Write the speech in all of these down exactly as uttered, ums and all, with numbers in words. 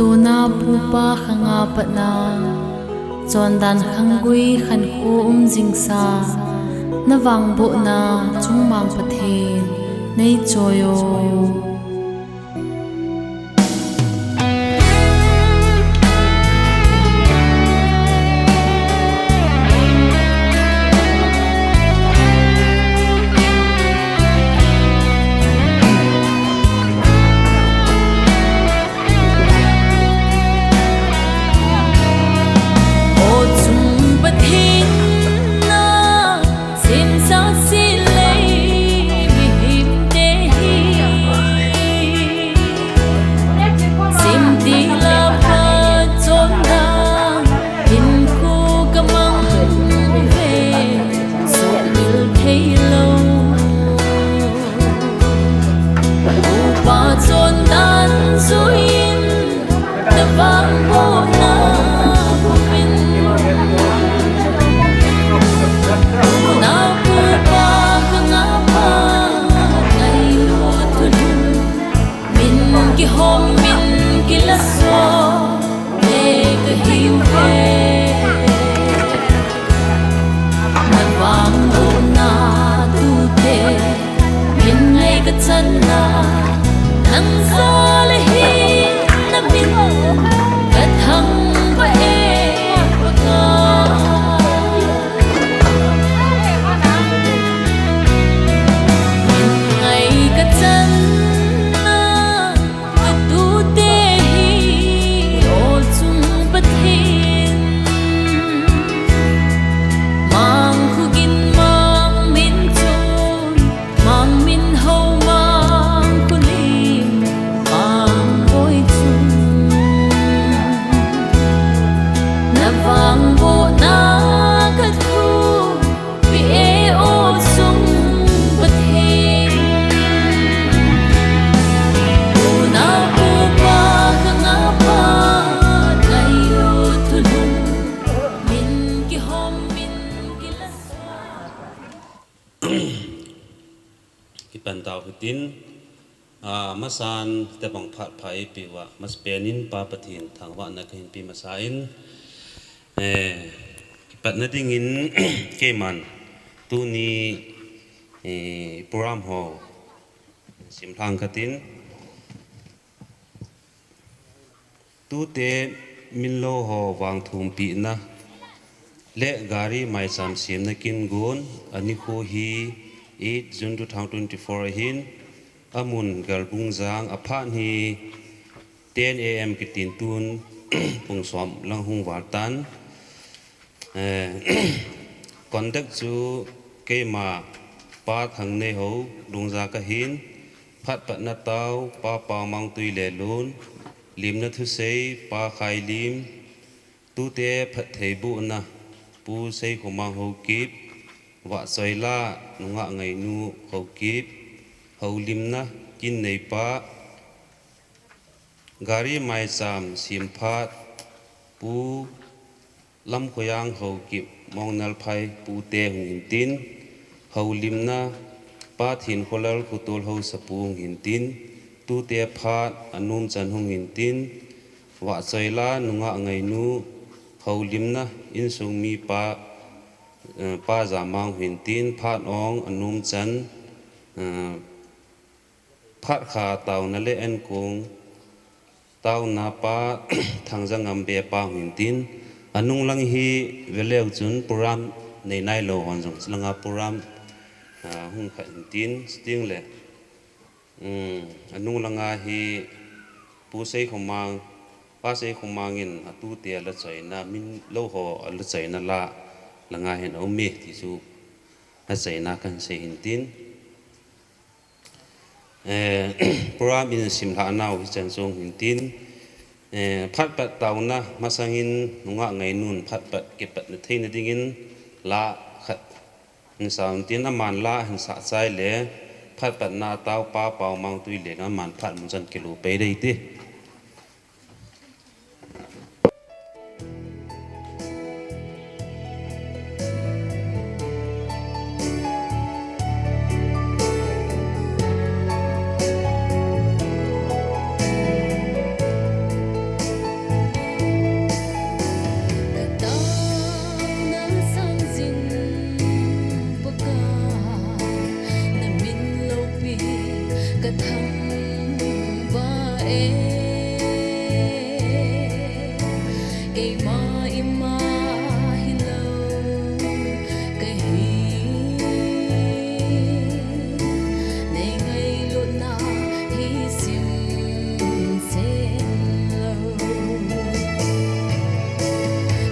Tuna pupa khanga patna, chondan khanggui khankho um jingsa, na vangbohna chungmang Pathen, nei choi o. O chung Pathen na, simsa silei mihemte hi, simtila pachondan hinkho kamang ve, sumil theilou. Upa chondan juiyin, na vangbohna pumin. Una pupa khanga pat, ngailut thulhun, min kihom, min kilaso, ve kahiuve. Na vangbohna tute, min ngai kachanna, nang jal ahi, na min kathangvah e Pakai. Min ngai kachanna, katute hi, o chung Pathen. Mang khogin, mang minchon, mang minhou, mang kholim, mang boichun. Na vangbohna kathu, pi e o chung Pathen. Una pupa khanga pat, ngailut thulhun, min kihom, min kilaso. Kipan tau hitin, a, masan tebang phat pha eipeuva, masapen in Pa Pathen thangvahna kahin pe masan, eh, kipatna dingin keiman tuni, eh, program ho simlhang katin. Tute minlo ho vangthumpina le gari maicham semna kin gon, anikho hi eight June two thousand twenty-four ahin, amun Galbungjang, aphat hi ten A M kitin tun pung som lang hung val tan. Eh, contact chu keima Pa Thangneiho Lungja kahin, phat patna tao Pa Paomang Tuilelun, limna thusei Pa Khailim, tute phattheibohna Pu Seikhomang Haokip, vahchoila nungah ngainu Haokip, houlimna kin neipa, gari maicham sem phat Pu Lamkhoiang Haokip, Mongnalphai pute hung hintin, houlimna Pa Thinkholal Khotol Haosapu hung hintin, tute phat anom chan hung hintin, vahchoila nungah ngainu, houlimna insung mipa, eh, Pa Jamang hung hintin, phat ong anom chan, eh, phat kha taona le enkong taona Pa Thangjangam Bepa hung hintin, anung lang hi veleu chun program nei nailou hon jong chulanga program, ah, hung kha hintin, chuting le, um, anung langa hi Pu Seikhomang, Pa Seikhomang in atute ala choina, minlo ho ala choina la, langa hin aume ti chu achaina kahin sei hintin. Eh, program in simlhah nau hichan chung hintin, eh, phat pat taona masangin nungah ngainun phat pat kipatna theina dingin la khat hin sa hintin, aman la hin sah chai le phat patna tao Pa Paomang Tuilelun aman phat mun chan kilu pei dei ti. Ka thangvah e, keima ima hilou kahi, nei ngailutna hi simsen lou.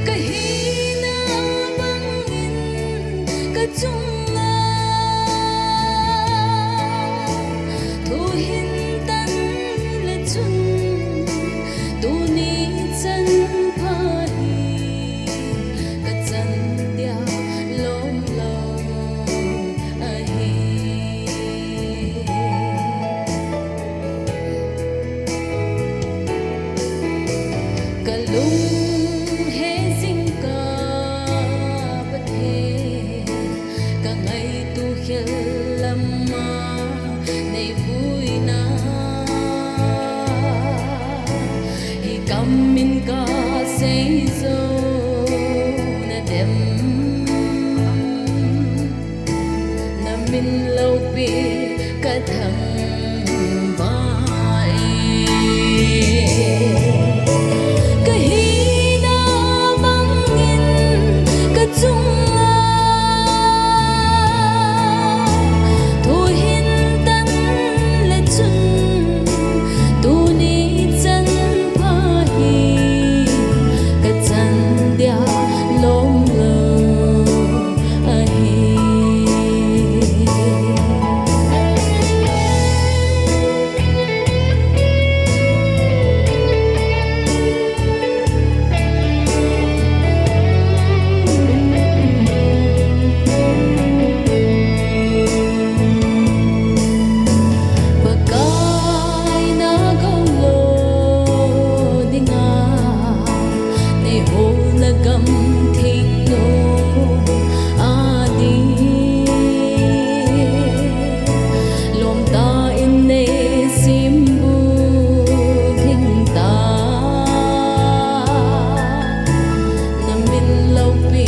Ka hina bangin ka chunga thuhin tan le chun, tuni chan pha hi ka chan dia lom lou ahi. Ka lung he jingkah Pathen, ka ngaito khel lama nei puina, hi kam in ka sei jou nadem. Na min loupi ka thangvah e. Ka hina bangin ka chunga thuhin tan le chun, tuni chan pha hi ka chan dia lom lou ahi. Pakai na gou lou dinga, nei houna gam thengnu ading, lom tah in nei simbu ding ta, na min loupi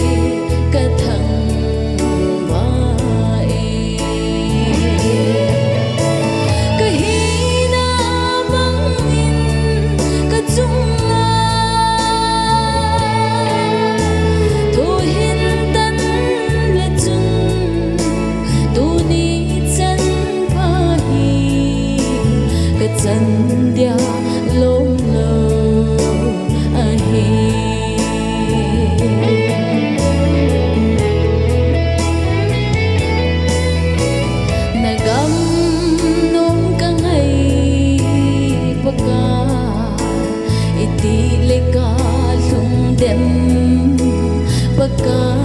ka thangvah e. Ka hina bangin ka chunga thuhin tan le chun, tuni chan pha hi ka chan dia lom lou ahi. Na gam nom ka ngai Pakai, itih le ka lungdem Pakai.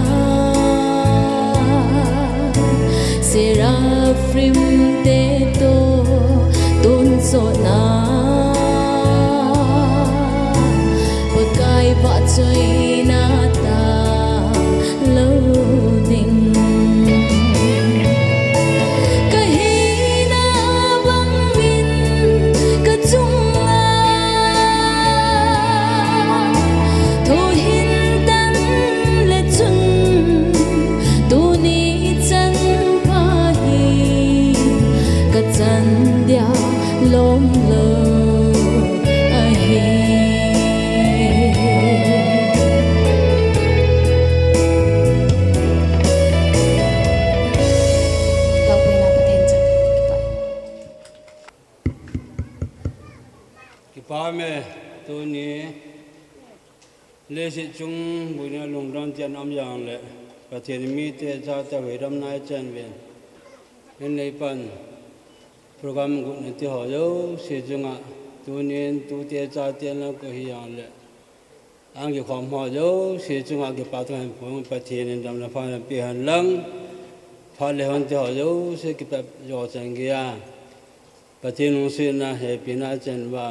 Seraphim te toh tonsot na, Pakai vahchoina tah lou ding. Ka hina bangin ka chunga thuhin tan le chun, tuni chan pha hi ka chan dia lom lou ahi. Loupi na Pathen chang kipah. Kipa me, tuni leiset chung buina lungdon tian um jong le, Pathen mite chate huhhingna i chan uvin, in lei pan program got nati ho jouse chunga, tunin tute chate na ko hi jong le, ahung kikhom ho jouse chunga kipa thu kahin phong, Pathen in damna pha nape hen lang, phat le hon ti ho jouse kipah jo chan geiya, Pathen lungsetna hepina chan uva,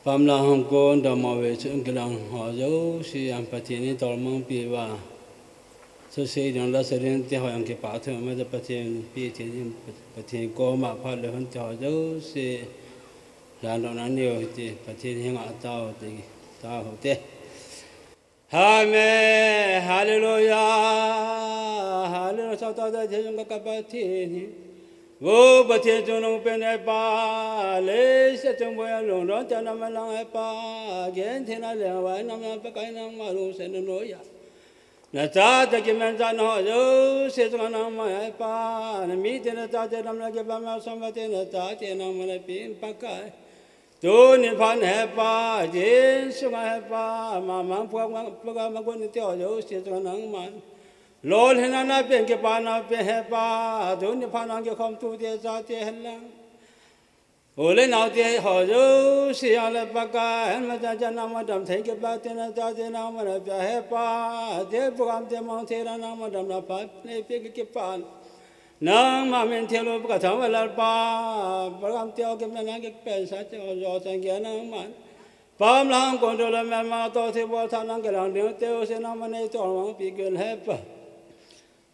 pamlang hung kon dam uva vei chun kilang ho jouse a Pathen in tolmang pi uva, thusei ding la sei ding ti ho jong kipa thu ma ta Pathen pi ti ding, Pathen koma phat le hon ti ho jouse, jan dong na neo hiti, Pathen henga tao ti, tao te. Amen. Hallelujah. Hallelujah. Sa ta da je jong ka Pathen hi. Vo Pathen chungnung pen Hepa, leiset chung boina lungdon tah nangma lang Hepa, gentheina lengvai nangma Pakai nangma lungsetna noiya. Nachate kimanchahna ho jouse chunga nangma Hepa, namite nachate lamna kipana songpite nachate nangma napeng Pakai. Tuni phat Hepa, jin sunga Hepa, mamang phuak ma, phuak ma gun te ho jouse chunga nangman lolhinna napeng kipana pen Hepa, tuni phat nang kikhom tute chate henlang. U le naote ho jouse a le Pakai, hen ma cha cha nangma damthei kipate nachate nangma napeng Hepa, te program te mang thei la nangma damna phat neipeh kipana. Nangma min thilou kathangvah Lalpa, program te ho kimanna kipensah te ho jouse chunga nangman pam lang kon do la melma toh thei bol tha nang kilang ding te jouse nangma neitolmang pi kin Hepa.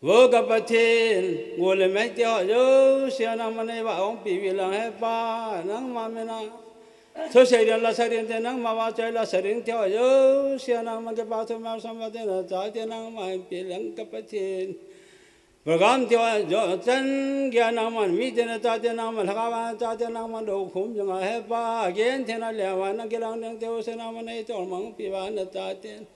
Vo ka Pathen, gol le mei te ho jouse nangma neivah ong pi vi lang Hepa, nangma mina thusei ding la sa ding te nangma vahchoi la sa ding te ho jouse nangma kipa thu malsom vah te nachate nangma pi lang ka Pathen. Program te ho jouse chunga nangman mite nachate nangman lhagao va nachate nangman dokhum jing a Hepa, gentheina lengvai nang kilang ding te jouse nangma neitolmang pi va nachate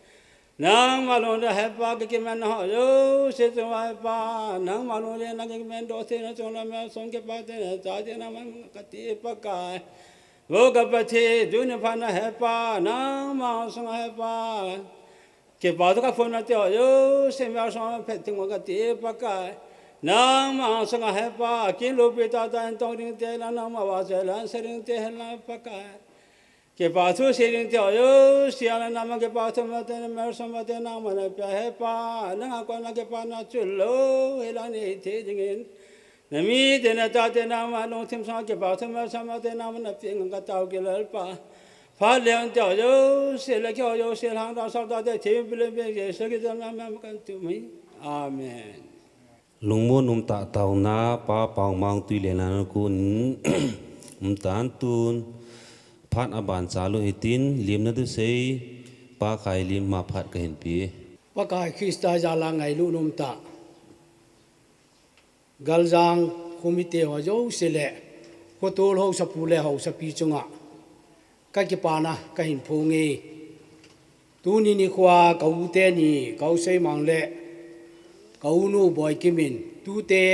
nangma lungdon Hepa, ka kimanna ho jouse chunga Hepa, nangma lungdon nang kiman doh theina chunga melsom kipate nachate nangma kati Pakai. Vo ka Pathen, tuni phat na Hepa, nangma sunga Hepa, kipa thu kaphonna te ho jouse melsom phet ding kati Pakai. Nangma sunga Hepa, kin loupi tah tah in tong ding te la nangma vahchoi la sa ding te hen lang Pakai. Kipa thu sei ding te ho jouse a la nangma kipa thu mate na melsom mate nangma napeng Hepa, nanga kona kipana chul lou hila nei thei dingin. Namite nachate nangma lungthim sunga kipa thu malsom mate nangma napeng ka tao ki Lalpa. Phat leng te ho jouse le kei ho jouse lhang dang sal tate thei pi le pi Jesu Christa nangma kan tum hi. Amen. Lungmon umtah taona Pa Paomang Tuilen a kon umtan tun phat aban chalu hitin, Lemna Thusei Pa Khailim a phat kahin pe. Pakai Christa jal a ngailut umtah Galjang khomite ho jouse le khotol haosapu le haosapi chunga ka kipana kahin phong e. Tuni nikhoa ka u teni, ka u Seimang le ka u nu Boikim in tute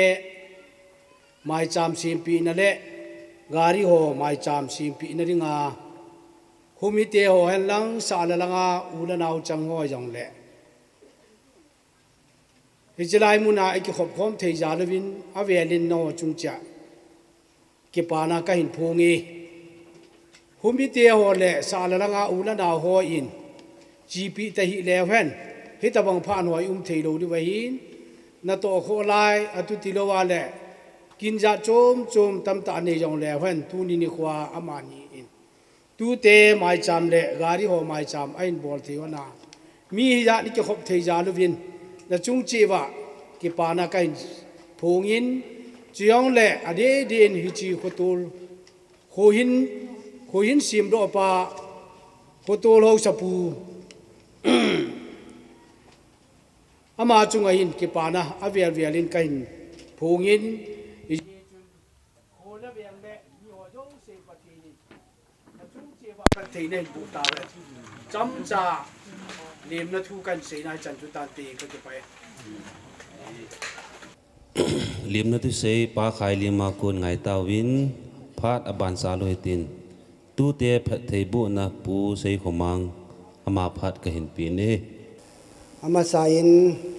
maicham sempina le gari ho maicham sempina dinga khomite ho henlang sahla langa u le nao chang ho jong le hiche lai muna i kikhop khom thei jal uvin avelin nangho chung cheh a kipana kahin phong e. Khomite ho le sahla langa u le nao hon chepi tahih leu hen, hitabang phat hoi um thei lou diu ahin, natoh khoh lai, atu tilou a le, kin jat chom chom tamtah nei jong leu hen, tuni nikhoa amani in tute maicham le gari ho maicham ahin bol thei hon a, mi hijat ni kikhop thei jal uvin, nachung cheh uva kipana kahin phong in, chujongle adeh deh in hiche khotol, khohin, khohin semdoh pa, khotol haosapu, ama chunga hin kipana avel vel in kahin phong in, Kho le veng le mi ho jouse Pathen in nachung cheh uva phatthei nahin boh tauhen. Chomcha lemna thu kahin seina hichan chu tante, kakipah e. Lemna Thusei Pa Khailim a kon ngai tauvin, phat aban chalu hitin, tute phatthei bohna Pu Seikhomang ama phat kahin pe e. Amasan,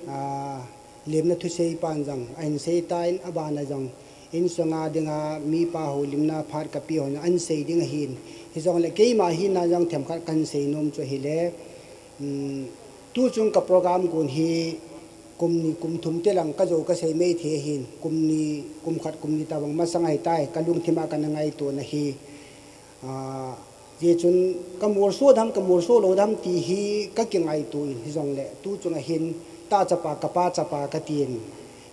ah, Lemna Thusei pan jong ahin seitan, abana jong insunga dinga mipa houlimna phat kape hon ahin sei ding ahin. Hijongle keima hina jong themkhat kahin seinom chu ahile, um, tuchung ka program kon hi kum ni kum thum te lang kajou kasei maithei ahin, kum ni, kum khat, kum ni tabang masang ahitai, kalungthima kana ngaito na hi. Ah, hijeh chun kamolso dem, kamolso lou dem ti hi kakingaito in, hijongle tuchunga hin, ta chapa, kapa chapa katin,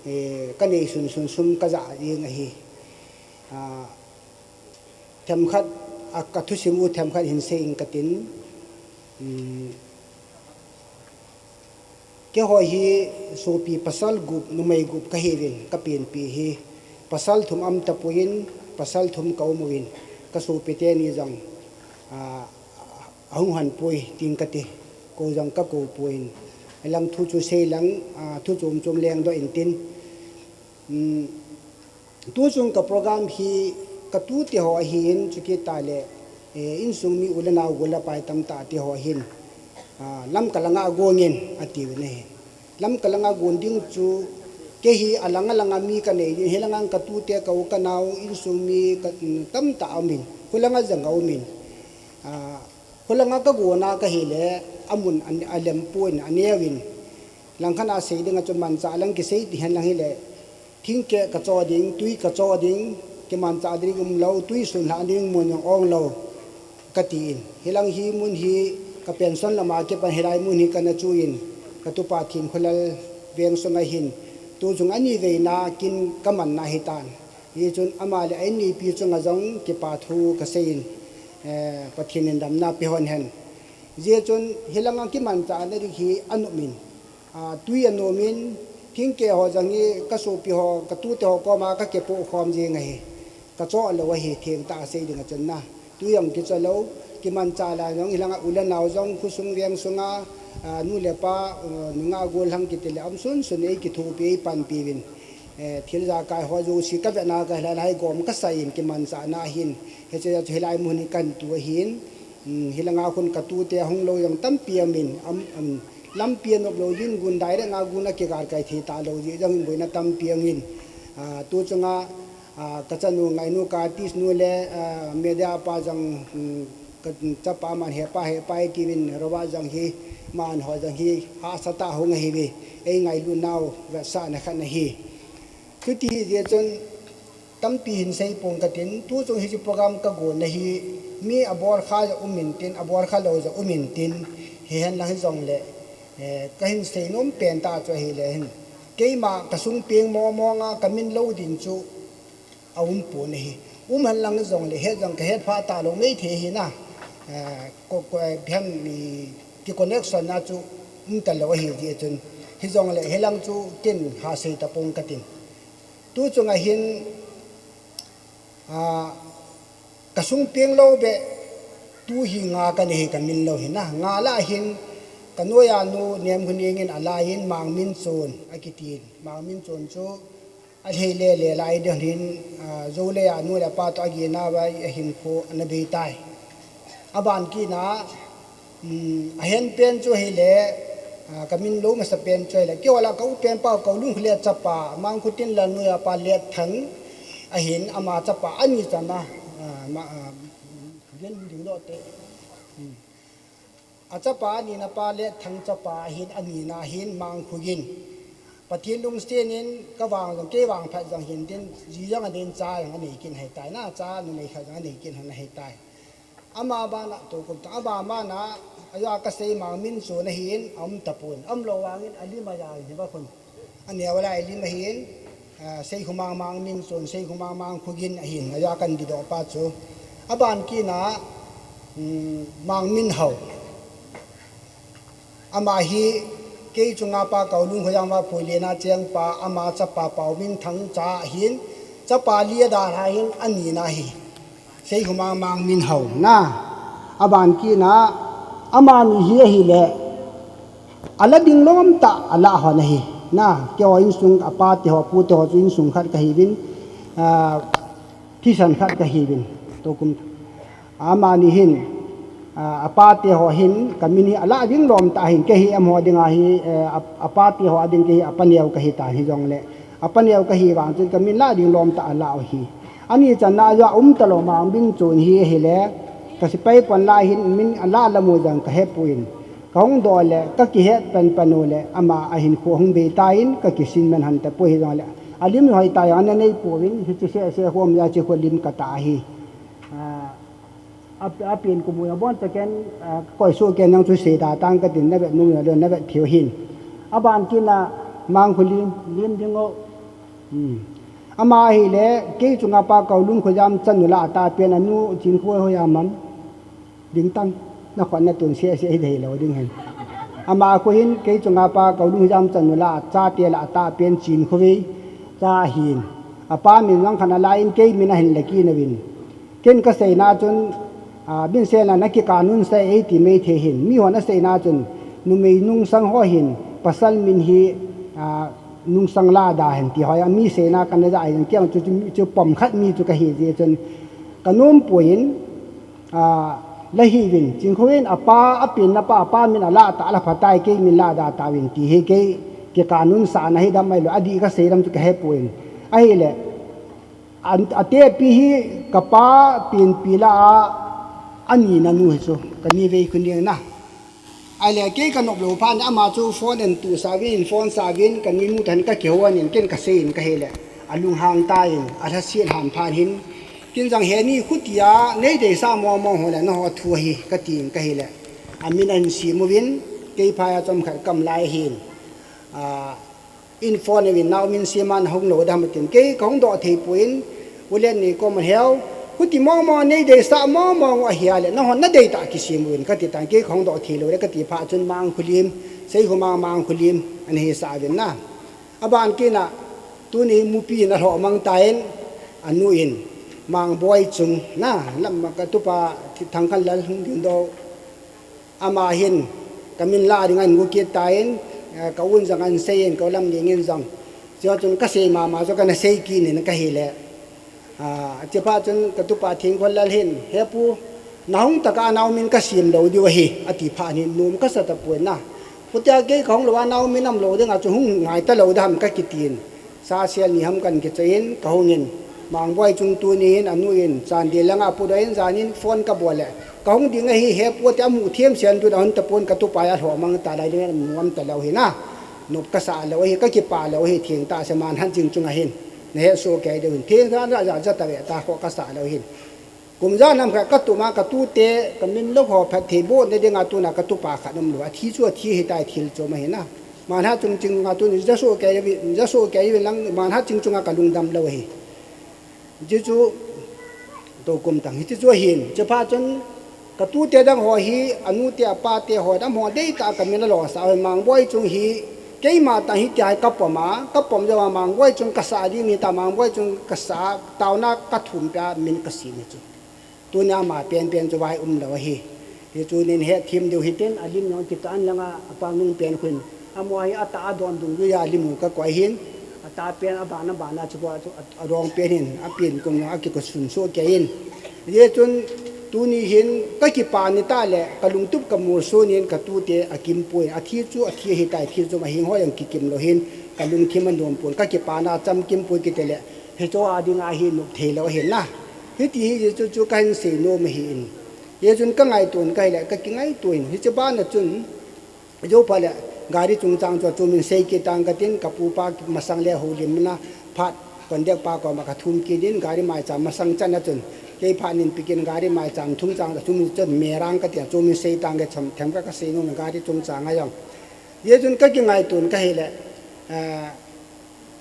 eh, kanei sunsun sum kajah jeng ahi. Ah, themkhat, ah, kathusim u themkhat hin sei inge katin, um, Keiho hi sopi pasal gup, numei gup kahiuvin, kapenpi hi Pasal thum um tapuin, pasal thum ka um uvin, ka sopite ni jong, ah, ahung hon poi, tin ka ti, kou jong ka kou poi. Alang thu chu sei lang, ah, thu chom chom leng doh in tin. Um, tu chung ka program hi ka tute ho ahin, chukit tale, eh, insung mi u le nao gol le pai tamtah te ho hin, ah, Lamka langa gongin ati uvin ahi. Lamka langa gon ding chu kei hi alanga langa mi ka nei din, hilanga ka tute ka u ka nao insung mi ka, mm, tamtah a umin, khulanga jong a umin. Ah, khulanga ka gona ka hile amun an, alem pon aneuvin. Langkhat a sei dinga chu manchah lang kisei ti hen lang hile. Thingkeh ka cho ding, tui ka cho ding, kimanchah ding um lou, tui sun hlah ding mun jong ong lou, ka tin. Hilang hi mun hi ka pension lama kipan hilai mun hi ka na chu in, ka tupa Thimkholal veng sunga hin, tu chung ani veina kin ka manna hitan. Hichun ama le a in nipi chunga jong kipa thu ka seiyin, eh, Pathen in damna pe hon hen. Hijeh chun hilanga kimanchah na ding hi anom in. Ah, tui anom in, thingkeh ho jong hi, ka sopi ho, ka tute ho koma ka kipoh khom jing ahi. Ka cho lou ahi, thengtah a sei dinga chun na. Tui jong kicho lou, kimanchah la jong, hilanga u le nao jong, khosung veng sunga, ah, nu le pa, ah, nungah gollhang kiti le, um sunsun ei kithopi, ei panpi uvin. Eh, thil jakai ho jouse ka vetna ka hilai lai gom ka saiyin kimanchahna ahin. Hiche chu hilai mun hi ka tu ahin. Hmm, hilanga khun ka tute hung lou jong tampi amin, am, am, lampi anop lou jin gun direct nga gun a kigal kai thei talou jeh jong in boina tampi angin. Ah, tu chunga, ah, ka chanu Ngainu ka artist nu le, ah, media pa jong, hmm, ka chapa man hepa hepa iti uvin Robert jong hi, man ho jong hi, hahsa tah hung ahi uve, ei ngailut nau vetsahna khat ahi. Chuti jeh chun, tampi hin sei pong ka tin, tu chung hiche program ka gonna hi, mi abol kha jong um in tin, abol kha lou jong um in tin, hihen lang hijongle, eh, ka hin sei nom pen tah chu ahile hin. Keima ka sung peng mong mong a ka min lo ding chu aum pon ahi. Um hen lang hijongle, het jong ka het pha talou mei thei ahi na. Eh, ko, ko, eh, bihan mi ki connection na chu um talou ahi jeh chun. Hijongle, hilang chu ken ha sei tapong ka tin. Tu chunga hin, ah, ka sung peng lou beh tu hi nga ka nei hi ka min lo hi na. Nga lah hin ka noiya nu Nemkhoning in alai in Mangminchon akitin. Mangminchon chu alhei lele lai ding hin, ah, Jou le a nu le pa toh agena uva ahinkho ana bei tai. Aban kit na, um, ahen pen chu ahile, ah, ka min lo masa pen chu ahile. Keiho lah ka u pen pa, ka u Lungkholen chapa, Mangkhotinlal noiya pa Letthang ahin, ama chapa ani channa, ah, ma, ah, gen ding doh te. Um. Achapa anina pa Letthang chapa ahin, anina hin Mangkhogin. Pathen lungset in ka vang jong, kei vangphat jong hin tin, ji jong adin cha jong anei kit ahitai na, cha numei khat jong anei kit ahitai. Ama bana toh kum ta, ama bana, ajo a ka sei Mangminchon ahin, aum tapon, aum lou vangin, alim a ja ahin, hiva khun. Aneo lai lim ahin, ah, Seikhomang Mangminchon, Seikhomang Mangkhogin ahin, ajo a kan didoh pa chu. Aban kit na, um, Mangminhao. Ama hi, kei chunga pa ka u Lungkholen va Phoilena cheng pa, ama chapa Paominthang cha ahin, chapa li adalha hin, anina hi. Seikhomang Mangminhao na. Aban kit na, amani hi ahile, ala ding lom tah ala hon ahi. Na, keiho insung apa te ho, pu te ho chu insung khat kahi uvin, ah, thisan khat kahi uvin. Toh kum. Amani hin, ah, apa te ho hin, ka min hi ala ding lom tah ahin, kei hi amaho dinga hi, eh, ap-, apa te ho a ding kei hi apa neo kahi tan hijongle. Apa neo kahi vang chun ka min la ding lom tah ala u ahi. Ani channa ajo a um talou Mangminchon hi ahile, ka sepai pon lai hin min ala lam u jong ka hepon. Ka hung doh le, ka kihet pan pan u le, ama ahinkho hung bei tan, ka kisin man hon tapoi hijongle. Alim hoi tah jong ana nei pouvin, hiche seh seh hom ja chu khu lim ka ta ahi. Ah, A, apen kum u abon taken, ah, koi su ken nang chu sei da tang ka tin na vet nom na vet thei u hin. Aban kit na Mangkholen, lim ding o. Hmm. Ama ahile, kei chunga pa ka u Lungkholen chanu lah a tah pen anu Chinkhohoi a mam. Ding tang, na khut na tun seh seh hi dei lou ding hen. Ama khu hin, kei chunga pa ka u Lungkholen chanu lah a, chate lah a tah pen Chinkhovei cha ahin. Apa min jong khan alai in kei min ahin la kit nauvin. Ken kaseina chun, a, Vincent a nakikah nunsa e ti mai thei hin. Mihon aseina chun, numei nungsang ho hin, pasal min hi, a, nungsang la da hen ti ho a, mi seina kana ja ahin, kei jong chu, chu, chu pom khat mi chu kahi jeh chun, kanom poi in, a, la hiuvin, Chingkho in apa, apenna pa, apa min alah ta, ala phatai, kei min la da tauvin ti hi kei, kikah nunsa na hi dam ailou, adih kasei dam chu kahe poi in. Ahile, An, atepi hi kapa penpi la a, ani na nu hi chu, kani vei khu ning na. Ahile, kei kanop lou phat in ama chu phone in tu sa uvin, phone sa uvin, kani nu tah in kakihou in, ken kasei in kahile. Alunghang tan, alhaset lheh phat in. Ken jong heni khutia, nei deisah mong mong ho le, naho thu ahi, katin kahile. Amin ahin sim uvin, kei phai a chomkhat kaum lai hin. A, In phone uvin, Naomin Siman hung lou dam tin. Kei kahung doh thei poi in, U Len ni kom a heu. Khuti mong mong nei deisah mong mong u ahile, nahon nadei tah kisem uvin kati tan. Kei kahung doh thei lou le kati phat chun Mangkhulim, Seihumang Mangkhulim, ana hisah uvin na. Aban kit na, tuni Mupi in alhoh mang tan, anu in, Mangboi Chung, na, lam katupa, Thangkhanlal hung ding doh. Ama hin, kamin la ding ahin gu kit tan, eh, ka un jong ahin sei in, ka u Lamding in jong. Chua chun kasei mama chu kana sei kit in kahile. Ah, chuphat chun katupa Thingkhanlal hin, "He pu, nahung tah a Naomin kasem lou diu ahi," ati phat in nom kasa tapon na. Khutia kei kahung lou a Naomin aum lou ding a chu hung ngai talou dam kakitin. Sa sel ni ham kan kichai in, kahung in, Mangboi Chung tuni hin anu in, Chandel langa apu doh in, jan in phone kabol le. Kahung ding ahi, he pu tia amu thiem sen tun ahung tapon katupa a lhoh mang ta lai ding amu ngam talou hi na. Nop kasah lou hi, kakipah lou hi, theng tah se Manhat Chingchung a hin. Nahet soh kei diu hin, theng tah ja ja ta ve ta kho kasah lou hin. Kum jan ham khat katum a katute, kamin lou ho phatthei boh na ding a tuna katupa khat um lou. Athi chu athi hitai thil chom ahi na. Manhat Chingchung a tuni ja soh kei, ja soh kei lang Manhat Chingchung a kalung dam lou hi. Hichu, tukum tang, hichu ahin. Chuphat chun, katute dang ho hi, anute apate ho, dam ho, deitah a kamin alo sa, Mangboi Chung hi, keima tah hitia hi kapom a, kapom jou a Mangboi Chung kasah ding ni ta Mangboi Chung kasah, taona kathum pia min kasem hi chu. Tuni ama penpen chu vai um lou ahi. Hichu nin hethem diu hitin, alim jong kitan langa, apa nung pen khun. Amaho hi atah a don dungjuia lim u kakoi hin, atah pen abana bana chu, chu adong pen hin, apen kum jong akikosun soh kei in. Hijeh chun, tuni hin, kakipah ni tah le, kalungtup kamolso nin, katute akim poi, athi chu, athi ahitai, thil chom ahing ho jong kikim lou hin, kalungthim anom pon, kakipana chamkim poi kiti le, hicho a ding ahi nop thei lou ahi na. Hiti hi chu, chu kahin sei nom ahi in. Hijeh chun kangaito in kahile, kakingaito in. Hiche bana chun, jou phat le, gari chungchang chu, chumin sei kit tang katin, kapupa masang le houlim na, phat, conductor pa koma kathum kit in, gari maicham masang chan a chun. Kei phat nin pikin gari maicham thung chang, chumin chun merang katia, chumin sei tang kacham, them ka kasei nom gari chungchang a jong. Hijeh chun kakingaito in kahile, eh,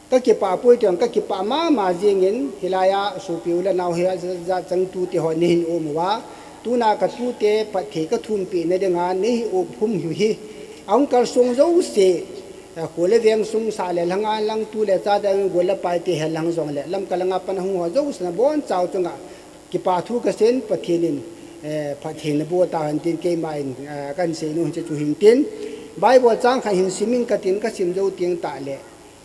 Kakipah poi ti jong kakipah mama jingin, hilai a sopi u le nao hi a ja, ja chang tute ho neihin um uva. Tuna katute phatthei kathum peh na dinga neihin um hum u hi. Ahung kalsong jouse, eh, kho le veng sung sa le lhanga lang tu le cha dang gol le pai te he lang jong le. Lamka langa pan ahung ho jouse nabonchau chunga. Kipa thu kasei in Pathen in, eh, phatthei naboh tauhen tin keima in, eh, kahin sei nom chu chu hin tin. Bible chang khat hin sim in katin kasim jou teng tah le.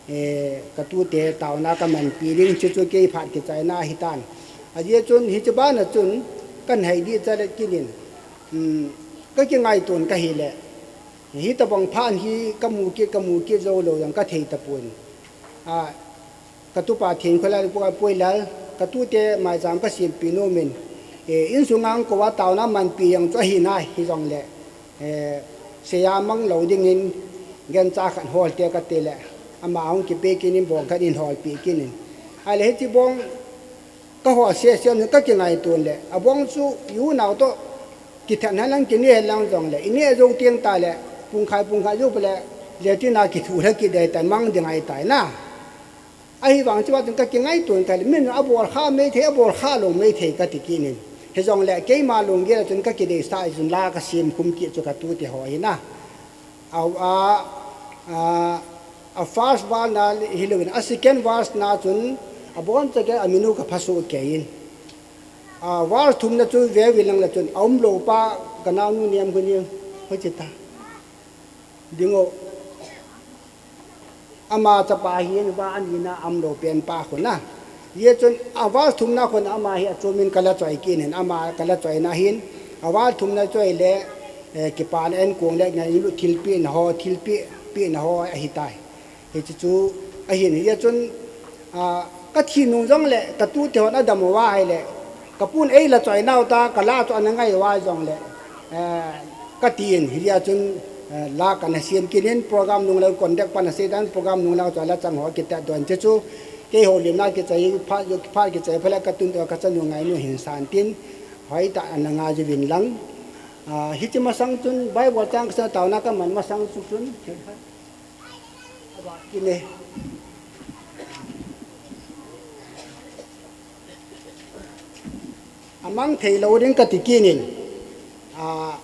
Eh, katute taona kamanpi ding chu chu kei phat kichaina ahitan. Ajeh chun hiche bana chun kahin hai dih cha le kinin, um, kakingaito in kahile. Hitobang phat hi kamu kit, kamu kit jou lou jong kathei tapon. A, katupa Thingkholal, Pu Apuilal, katute maicham kasempi nom in. Eh, insunga kouva taona manpi jong chu ahi nai, hijongle. Eh, seija mang lou dingin gancha khat hol te kati le, ama hung kipe kinin bong khat in holpi kinin. Ahile hiche bong kahol sese in kakingaito le, abong chu unau toh kithat hen lang kine hen lang jongle, ine jou teng tah le, pungkhai pungkhai jou phat le, latrine a kithu lha kit ding ahitai, mang ding ahitai na. Ahivang chua chun kakingaito in kahile, min abol kha maithei, abol kha lou maithei kati kinin. Hijongle, keima lunggel a chun kakideisah a chun la kasem khum kit chu katute ho hi na. A, a, a, a first verse na hilouvin, a second verse na chun, Abon chake aminu ka phaso keiyin. A, val thumna chu vevin lang le chun, a umlou pa ka naonu nem hu ni, hoiche ta. Dingo. Ama chapa hin va anina a umlou pen pa khun a. Ye chun a val thumna khun ama hi achumin ka la choi kinin, ama ka la choina hin. A val thumna choi le, eh, kipan en kong le ngailu thilpina ho, thilpi, pina ho ahitai. Hiche chu ahin, hia chun, a, ka thi nung jongle, ka tute hon adam uva ahile, ka pun ei la choi nau ta, ka la chu ana ngai uva jongle, eh, ka tin, hia chun, eh, la kana siam kinin, program nung le contact pan asei tan, program nung le chu la chang ho kitat don che chu, kei ho lim na kichai, phat, phat kichai, phat le ka tun to ka chanu ngainu hin san tin, hoitah ana ngai jiuvin lang. A, hiche masang chun, Bible chang ka sa taona ka man masang chu chun, Kine. Amang thei lou ding ka ti kinin. A,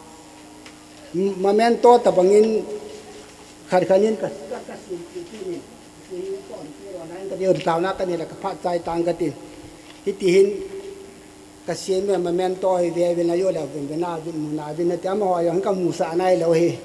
memento tabangin khat khat in ka, ka, ka sin ti kinin. Ka ti taona ka ni la ka phat chai tang ka tin. Hiti hin Ka sin me memento hi vevin a jo le vin vin a vin mu na vin na ti amaho jong ka musah nai lou hi.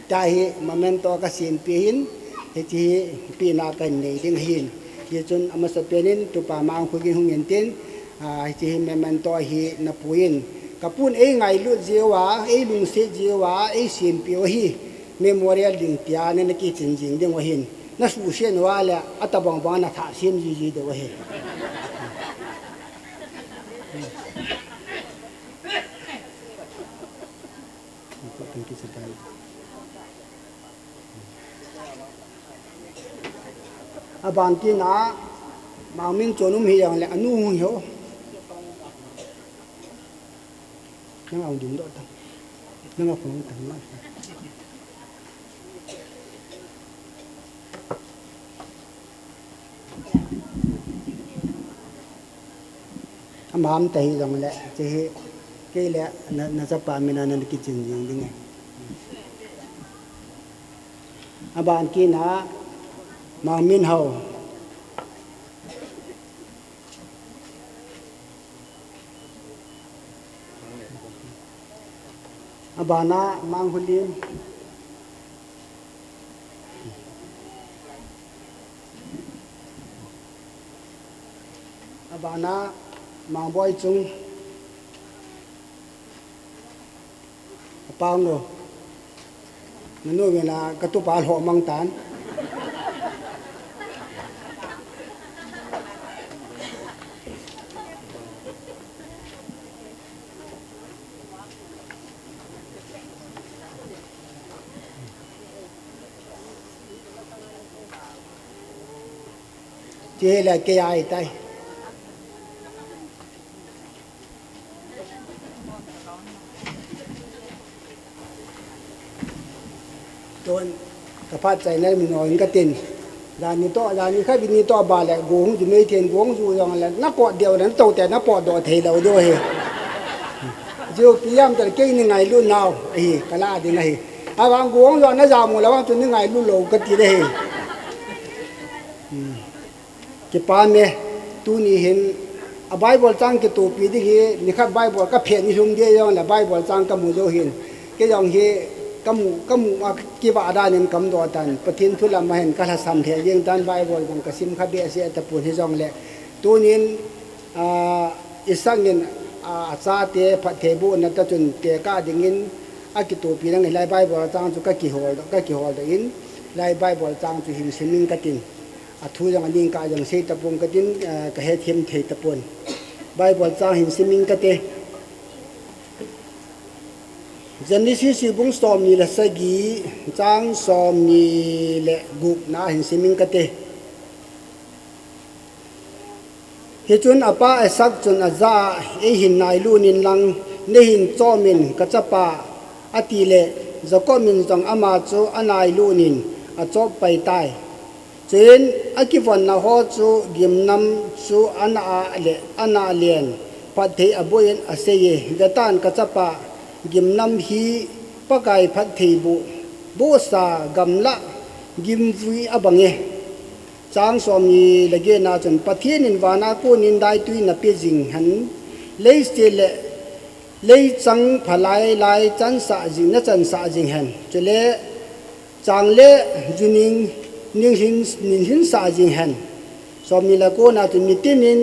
Tua hi memento ka sin pi hin, hiche hi pina ka nei ding hin. Hichun amasapen in tupa Mangkhu gin hung in tin, a, hiche hi memento hi na puiyin. Ka pun ei ngailut jiuva, ei lungset jiuva, ei sin piu hi. Memorial ding tia na na kichin jing ding u ahin. Na suhset uva le, atabang bang na thah sem jiji diu ahi. Aban tina, Mangmin chon um hi jong le, anu hung hi o. Nang a hung ding doh ta. Nang a phone ta ma. Ama um ta hi jong le, hiche hi, kei le na, na chapa min a na kichin jing ding e. Aban kit na, Mangminhao. Abana, Manghulim. Abana, Mangboichung. Apang lo. Nanu vena katupa lhoh mang tan. Che la ke ai tai. Tun, ka phat chai na min oi ka tin. Jani to, jani kha bini to ba le, go hung ju mei thei, go hung ju jong le, na pot deu le, na to te, na pot doh thei lou diu ahi. Jiu pi jam te kei ni ngailut nau, ahi, ka la ding ahi. Avang go hung ju na jam u le vang chu ni ngailut lou ka ti le ahi. Hmm. Kipa me, tuni hin, a Bible chang kitopi ding hi, nikhat Bible ka phet ni lhum ding jong le Bible chang ka mu jou hin. Kei jong hi, ka mu, ka mu a kivah dan in ka um doh tan. Pathen thu lam a hin ka lhasam lheh jeng tan Bible jong ka sim kha behseh tapon hi jong le. Tunin, a, i sang in, a, a chate phattheibohna ta chun tekah ding in, a kitopi ding hilai Bible chang chu ka kihol doh, ka kihol doh in, lai Bible chang chu hin sim ing ka tin. A thu jong a ning ka jong sei tapon ka tin, eh, ka hethem thei tapon. Bible chang hin sim ing ka te. Genesis bung somni le sagi, chang somni le gup na hin sim ing ka te. Hichun apa Isaac chun ajah a, "Eihin nailut in lang, neihin chom in ka chapa," ati le, Jacob in jong ama chu anailut in achop pai tai. Chuin akivonna ho chu gimnam chu ana a le, ana len, phatthei aboh in asei e, "Vetan ka chapa, gimnam hi Pakai phatthei boh, bohsa gamla gimvui abang e." Chang somni le get na chun Pathen in vana konin daitui na pe jing hen, leisih le leichang phalai lai chansah jing, na chansah jing hen. Chule chang le juning ning hin, nin hinsah jing hen. Somni le ko na chun mitin in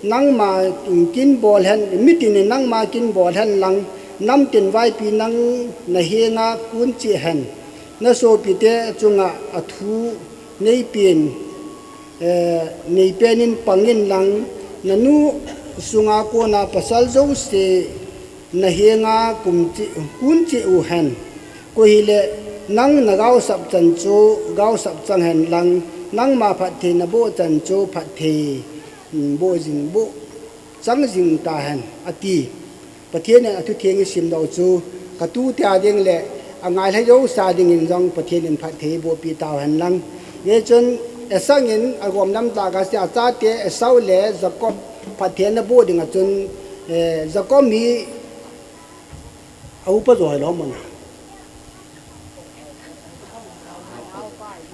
nangma kin bol hen, mitin in nangma kin bol hen lang, namtin vaipi nang na henga kun cheh hen. Na sopite chunga athu neipen, eh, neipen in pangin lang, nanu sunga kona pasal jouse na henga kum cheh, kun cheh u hen. Koi hile nang na gaosap chan chu gaosap chang hen lang, nangma phatthei na boh chan chu phatthei, mm, boh jing, boh chang jing ta hen, ati. Pathen in athutheng i simdoh chu, ka tute a ding le, angai lha jouse a dingin jong Pathen in phatthei bohpi tau hen lang. Hichun, Esau in agom lam tah a kasei a, achate Esau le Jacob phatthei na boh ding a chun, eh, Jacob hi a upa jo hilou mona.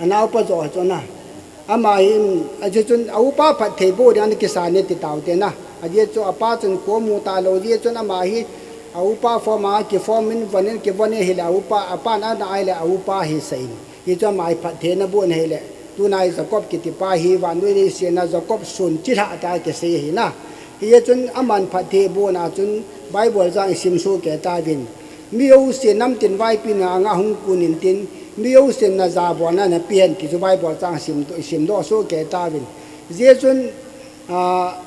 Anaopa jo chu na. Ama hin, ajeh chun a upa phatthei boh ding a ana kisa ne ti tau te na. Ajeh chu apa chun ko mu talou, ajeh chun ama hi a upa form a kiform in von in kivon in hile a upa, apan ana ai le a upa hi seiyin. Hichu ama hi phatthei na boh na hile. Tunai Jacob kiti pa hi vannoi leiset a Jacob sun chilhah tia kisei ahi na. Hichun aman phatthei boh na chun Bible chang i sim soh kei tauvin. Mi jouse namtin vaipi na anga hung kun intin, mi jousen na jabolna na pe hen ti chu Bible chang sim, simdoh soh kei tauvin. Ajeh chun, ah,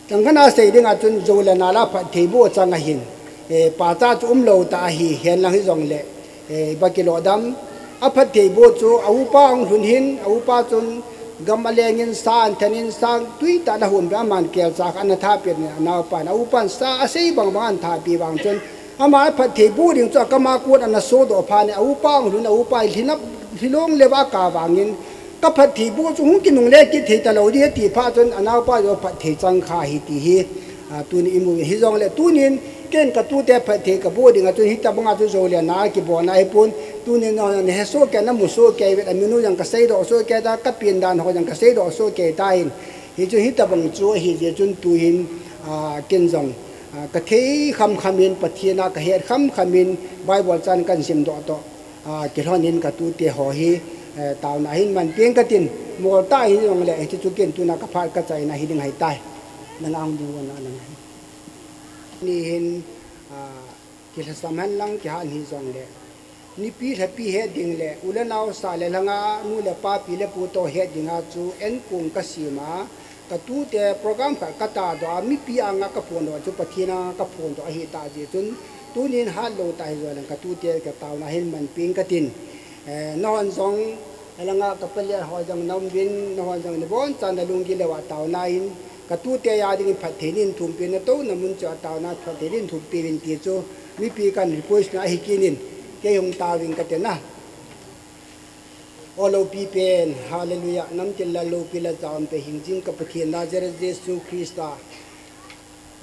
chang khat a sei ding a chun jou le nal a phatthei boh chang ahin, eh, pachat chu umlou ta ahi, hen lang hijongle, eh, iba kilou dam. A phatthei boh chu a upa ahung lhun hin, a upa chun gam aleng in sa ana then in, sa tui tah a ana hon peh, aman kelcha khat ana thah peh in, anaopan, a upan sa asei bang bang ana thah peh vang chun, ama phatthei boh ding chu akam a kon ana sodoh phat in, a upa ahung lhun, a upa hi lhinap, lhilong le va ka vangin, ka phatthei boh chu hung kinungle kit thei talou ding ati phat chun, anaopa joh phatthei chang kha ahi ti hi, ah, tuni i mu. Hijongle tunin, ken ka tute phatthei ka boh ding a chun, hitabang a chu jou le nal kibolna ahipon, tunin na, na he soh kei, na mu soh kei uvin, amin u jong ka seidoh soh kei ta, ka pen dan ho jong ka seidoh soh kei tan. Hichu hitabang chu ahi jeh chun tuhin, ah, ken jong, ah, ka thei kham kham in, Pathen a ka het kham kham in, Bible chang kan simdoh toh, ah, kilhon in ka tute ho hi, eh, taona hin man peng katin, mol tah hijongle, hichu chu ken tuna ka phat ka chaina hi ding ahitai. Nang a hung ding vang a nang. Ni hin, ah, kilhasam hen lang kihat hijongle, nipi lhapi het ding le, u le nao sa le lhang a, nu le pa pi le pu toh het ding a chu, en kong ka sim a, ka tute program khat ka tahdoh a, mipi anga ka phondoh chu, Pathen anga ka phondoh ahi tah jeh chun, tunin hatlou tah hijongle, ka tute ka taona hin man peng katin. Eh, nahon jong, alanga ka palen ho jong na um uvin, nahon jong nabonchauvin na lunggil lou a taona in, ka tute a dingin phatthei nei thumpi, na touna mun cheh a taona phatthei nei thumpi uvin ti chu, mipi kan request na ahi kit in, kei hung taoving kate na. O loupi pen, Hallelujah, namtin lal loupi le jaopen hingjing ka Pathen Nazareth Jesu Christa.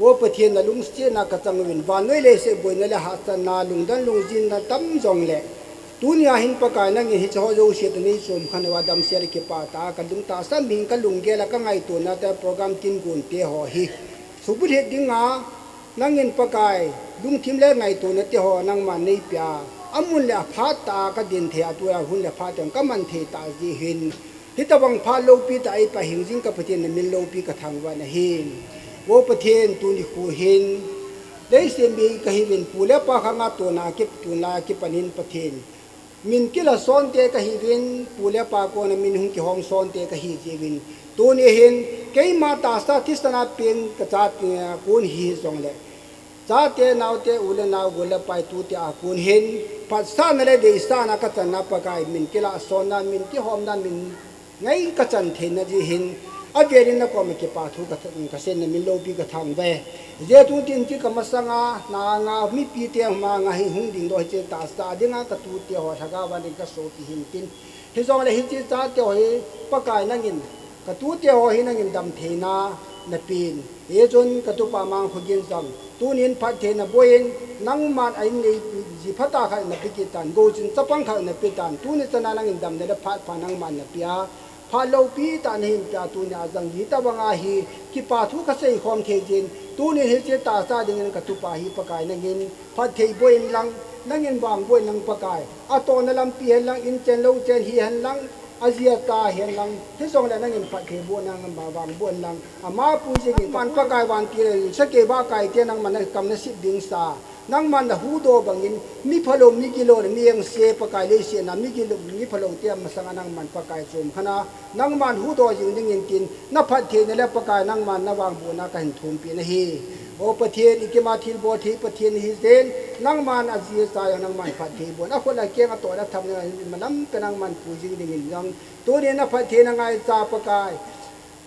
O Pathen, na lungsetna ka chang uvin, vannoi leiset boina le hahsatna, lungdon lungjinna tam jongle, tunia hin Pakai nangin hiche ho jouse toh nei chom khen uva damsel kipah tah a ka lung tahsan, mihem ka lunggel a ka ngaitona te program kin gon te ho hi subulhit dinga, nangin Pakai lungthim le ngaitona te ho nangman nei pea, amun le aphat tah a ka din thei a, tua hun le phat teng ka man thei tah jeh hin, hitabang phat loupi tah a eipeh hingjing ka Pathen na min loupi ka thangvah in ahi. O Pathen, tuni khu hin, leiset mi ka hiuvin, pu le pa khang a tona kip tun lai a kipan in Pathen, min kila son te ka hiuvin, pu le pa kona min hung kihong son te ka hi jiuvin. Tuni hin, keima tahsa thisan a peng ka chate a kon hijongle, chate, naote, u le nao, gol le pai, tute a kon hin, phatsahna le deisahna ka channa Pakai min kila sonna, min kihomna, min ngai ka chan theina jeh hin, avel in na koma kipa thu ka th-, ka seiyin na min loupi ka thangvah e. Jesu tin ti ka masanga, na anga, mipi te manga hi hung dingdoh hiche tahsa dinga ka tute ho lhagao a ding ka sopi hin tin. Hijongle hiche chate ho hi Pakai nangin, ka tute ho hi nangin damtheina na pen. Hichun ka tupa Mangkhoginchan, tunin phattheina boh in, nangman a in nei ji phatah khat na pe kit tan, gouchin chapang khat na pe tan, tuni chana nangin damna le phat pha nangman na pe a, Phat loupi tah nahin pia tunia jong hitabanga hi kipa thu kasei khom thei jin, tunin hiche tahsa dingin katupa hi Pakai nangin phatthei boh inlang, nangin vangboh inlang Pakai. Atohna lampi henlang, inchen louchen hihenlang, ajia cha hihenlang, hijongle nangin phatthei boh nangin vangboh inlang, ama pui jingin. Nangman Pakai vantil in, sakei bahkai te nangman nakam nasip dingsa, nangman nahuhdoh bangin, mi phalou, mi gilou, mi engse Pakai leiset a, mi gilou, mi phalou te masanga nangman Pakai chomkhat a, nangman huhdoh jing dingin tin, naphattheina le Pakai nangman navangbohna kahin thumpi nahi. O Pathen, ikima thilbol thei Pathen nahi jin, nangman ajia cha jong nangman phatthei boh in, akhut akeng atoh le atham le amalam pia nangman pui jing dingin jong, tunin naphattheina ngaicha Pakai.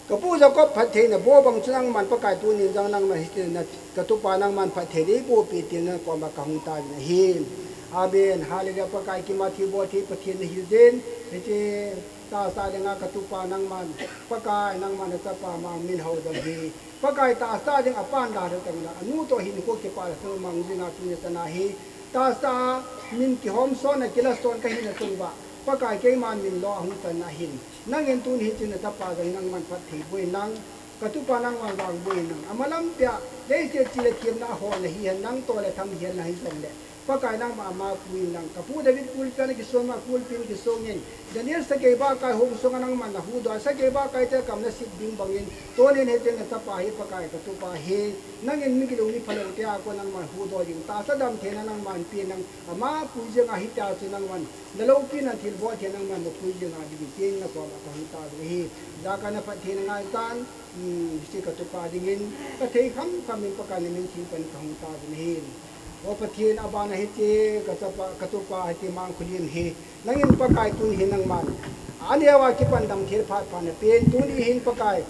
Kapu Jacob phattheina boh bang chu nangman Pakai tunin jong nangman hitin na, katupa nangman phattheina eiboh peh tin nakoma kahung tauvin ahi. Amen. Hallelujah. Pakai, ikima thilbol thei Pathen nahi jin, hiche tahsa dinga katupa nangman, Pakai nangman nachapa Mangminhao jong hi, Pakai tahsa ding apan dalha teng le, anu toh hinkho kipah le teng mang jinga tuni chana hi, tahsa min kihomson a kilason kahina chunguva, Pakai keiman min lo ahung channa hin, nangin tuni hiche nachapa jong nangman phatthei boh inlang, katupa nangman vangboh inlang, amalam pia, leiset chi le themna aholna hihen, nang toh le tham hihen lang hijongle, Pakai nangman ama pui inlang, kapu David kulpi a nakison ma kulpi in kisongin, Daniel sakei bahkai hung sunga nangman nahuhdoh, sakei bahkai te kam nasip ding bangin, tunin hiche nachapa hi Pakai katupa hi, nangin mi gilou mi phalou te a kon nangman huhdoh jing, tahsa damtheina nangman peh inlang, ama pui jinga hitia chu nangman naloupina thilbol thei nangman napui jinga dingin tin nakoma kahung tauvin ahi. Ijakai naphattheina ngaichan, um, hiche katupa dingin, kathei khamkham in Pakai namin theng pan kahung tauvin ahi. O Pathen, abana hiche kachapa, katupa hiche Mangkholim hi, nangin Pakai tuni hin nangman, aneo a kipan damthei phat pha napen, tuni hin Pakai,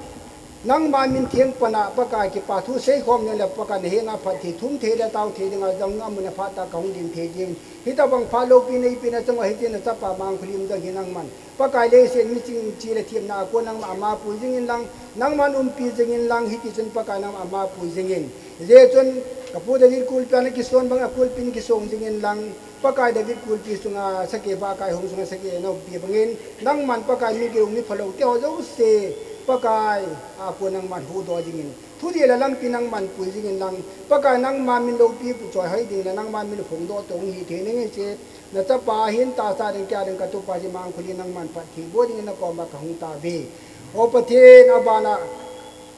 nangma min theng pana Pakai kipa thu seikhom ding le Pakai nahenga phatthei thum thei le tao thei dinga jong amun a phat a kahung ding thei jin, hitabang phat loupi neipena chunga hiche nachapa Mangkholim jong hi nangman Pakai leiset miching chi le themna a kon nangman ama pui jingin lang, nangman umpi jingin lang, hitichun Pakai nangman ama pui jingin. Hijeh chun, kapu David kulpi a nakison bang a kulpi in kisong jingin lang, Pakai David kulpi sunga sakei bahkai hung sunga sakei naumpi bangin, nangman Pakai mi gilou mi phalou teho jouse, Pakai a kon nangman huhdoh jingin, thudih le lampi nangman pui jingin lang, Pakai nangma min loupi pu choihoi ding le nangma min phongdoh toh hung hithei ning hiche nachapa hin tahsa ding kei a ding katupa hiche Mangkholim nangman phatthei boh dingin nakoma kahung tauve. O Pathen, abana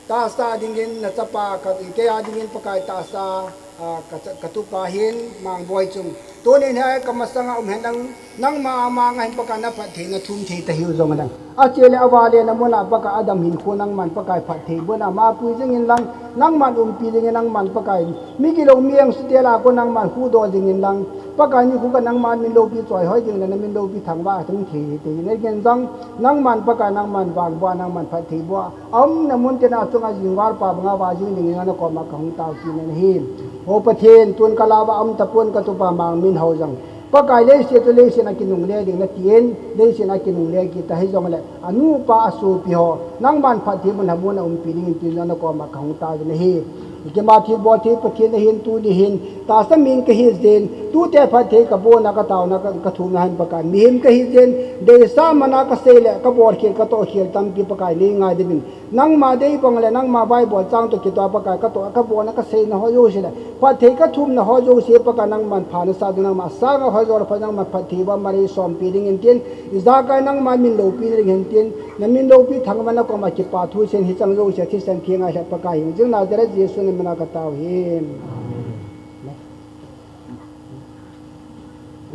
tahsa dingin nachapa ka, kei a dingin Pakai tahsa, a, ka, katupa hin Mangboi chung, tunin hi kamasanga um henlang, nangma amanga hin Pakai naphattheina thum thei tahiu jong adang, ache le avale namuna Pakai adam hinkho nangman Pakai phatthei boh in ama pui jingin lang, nangman umpi jingin, nangman Pakai mi gilou mi engse te lah a kon nangman huhdoh jingin lang, Pakai nikho kah nangman min loupi choihoi ding le namin loupi thangvah a hung thei hite, nangin jong nangman Pakai nangman vangboh a nangman phatthei boh a, aumna mun tina chunga jingval pa banga vah jing dingin nakoma kahung tao kit nahi. O Pathen, tun kalah uva aum tapon katupa Mangminhao jong, Pakai leiset chu leiset a kinungle ding natin, leiset a kinungle kit ta hijongle, anupa asopi ho nangman phatthei mun a mun a umpi dingin tin jong nakoma kahung tao nahi. Ikima thilbol thei Pathen nahin tuni hin tahsa min kahi jin, tute phatthei kabohna kataona ka, kathumna hin Pakai mihem kahi jin, deisah mana kasei le kabolkhel katohkhel tampi Pakai neingaidam in, nangma deibang le nangma Bible chang toh kitoh Pakai katoh kabolna kaseina ho jouse le phatthei kathumna ho jouse Pakai nangman pha nasah ding, nangma sanga hoijo le pha nangman phatthei boh a malei sompi dingin tin, ijakai nangma min loupina ding hin tin, namin loupi thangvah a nakoma kipa thu seiyin hicheng jouse thisan theng a lhep Pakai hingjing Nazareth Jesu namin a katao hi.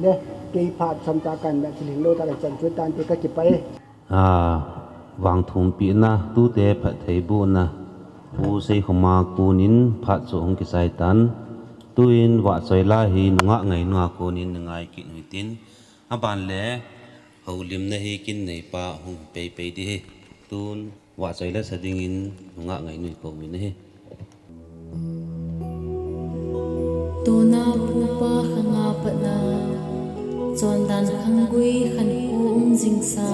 Le, kei phat chomcha kahin vet thil hinglou tah le chan chu tante kakipah e. A, vangthumpina, tute phattheibohna, Pu Seikhoma konin phat chu hung kichai tan. Tuin vahchoi la hi nungah ngainu a konin ngai kit u hitin. Aban le, houlimna hi kin neipa hung peipei ding ahi. Tun, vahchoi la sa dingin nungah ngainu hi kouvin ahi. Tuna pupa khanga patna, chondan khanggui khankho um jingsa,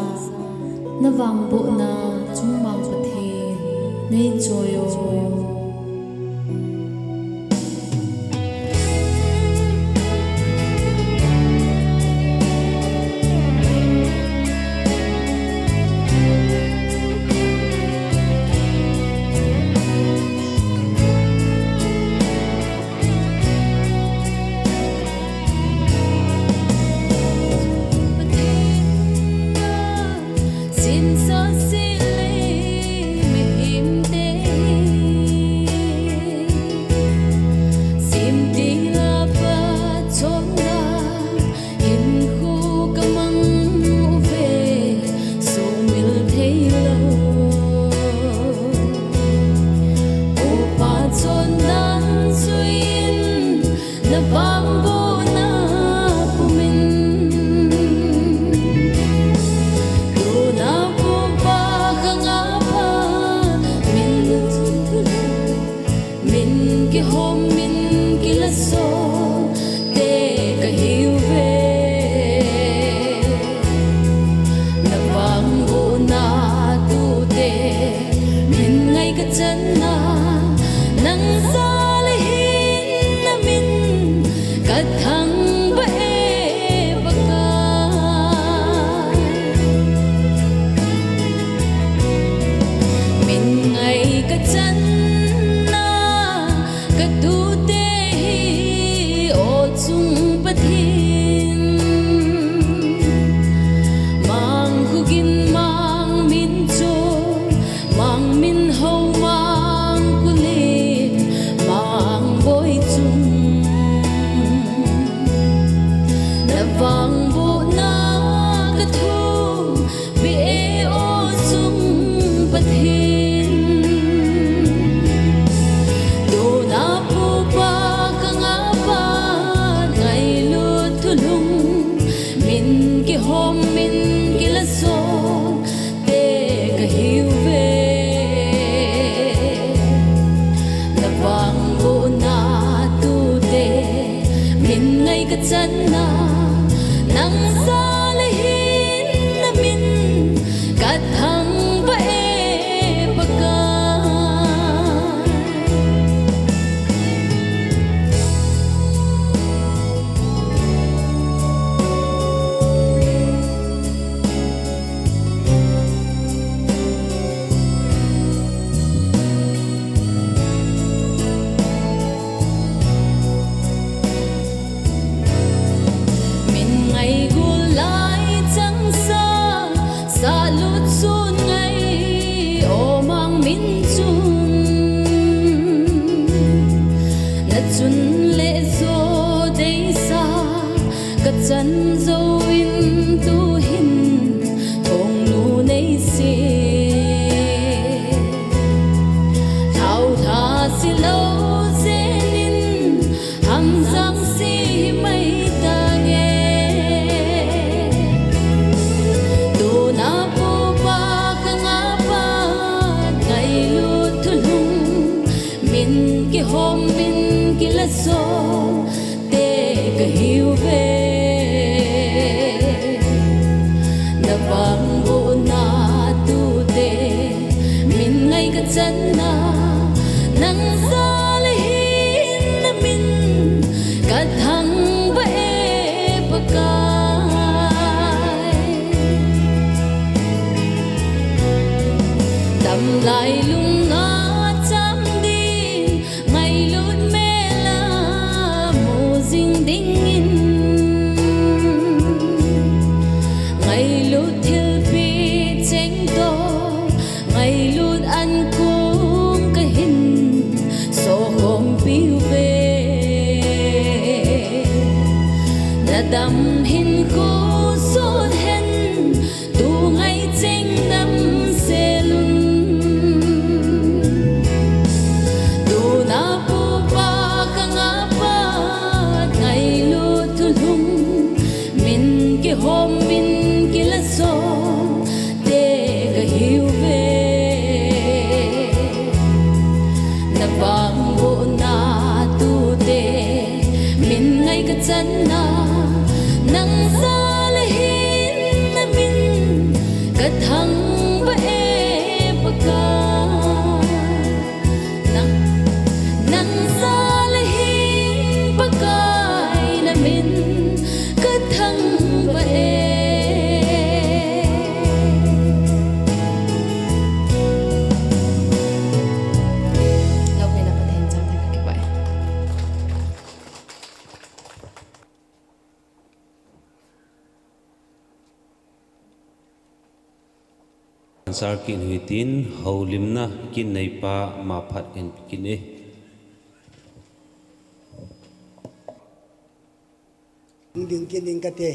navangbohna chungmang Pathen, neichoi o. Na vangbohna pumin, tuna pupa ka ngapa, min, min kihom, min kilaso te ka hiuve. Na vangbohna tute min ngai ka channa, nang jal a hin na min ka thangvah e Pakai. Min ngai ka channa, ka tute hi, o chung Pathen, mang kugin, mang min chu, mang min ho, mang kulin, mang boi chung. Na vangbohna ka thum, be e o chung Pathen. Tuna pupa ka ngapa, ngailut thulhung, min kihom, min kilaso te ka hiuve. Na vangbohna tute min ngai ka channa, nang jal a hin na min ka thangvah e Pakai. Min ngai gul lai chang sa, sa lut sun ngai, o mang min chun. Na chun le jo deisa, ka chan jo in tu hin, thong nu nei se. Thao tha si lo zen in, Hamjang si mai tange. Tuna pupa ka ngapa, ngailut thulhung, min kihom, min kilaso te ka hiuve. Na vangbohna tute min ngai ka channa, nang jal a hin na min ka thangvah e Pakai. Tamlai lung a cham ding, ngailut mel a mu jing dingin, ngailut thilpeh cheng toh, ngailut an kum ka hin sokhom piuve. Na dam hin kho sot hen, tu ngai cheng damsel un. Tuna pupa ka ngapa, ngailut thulhung, min kihom, min kilaso te ka hiuve. Na vangbohna tute min ngai ka channa, nang jal a hin na min ka thangvah e Pakai. Nang, nang jal a hin Pakai na min ka thangvah e. Love me na Pathen chang thang ka kivah e. Answer kin hui tin, houlimna kin neipa ma phat kin kin e. Ding kin ding kate.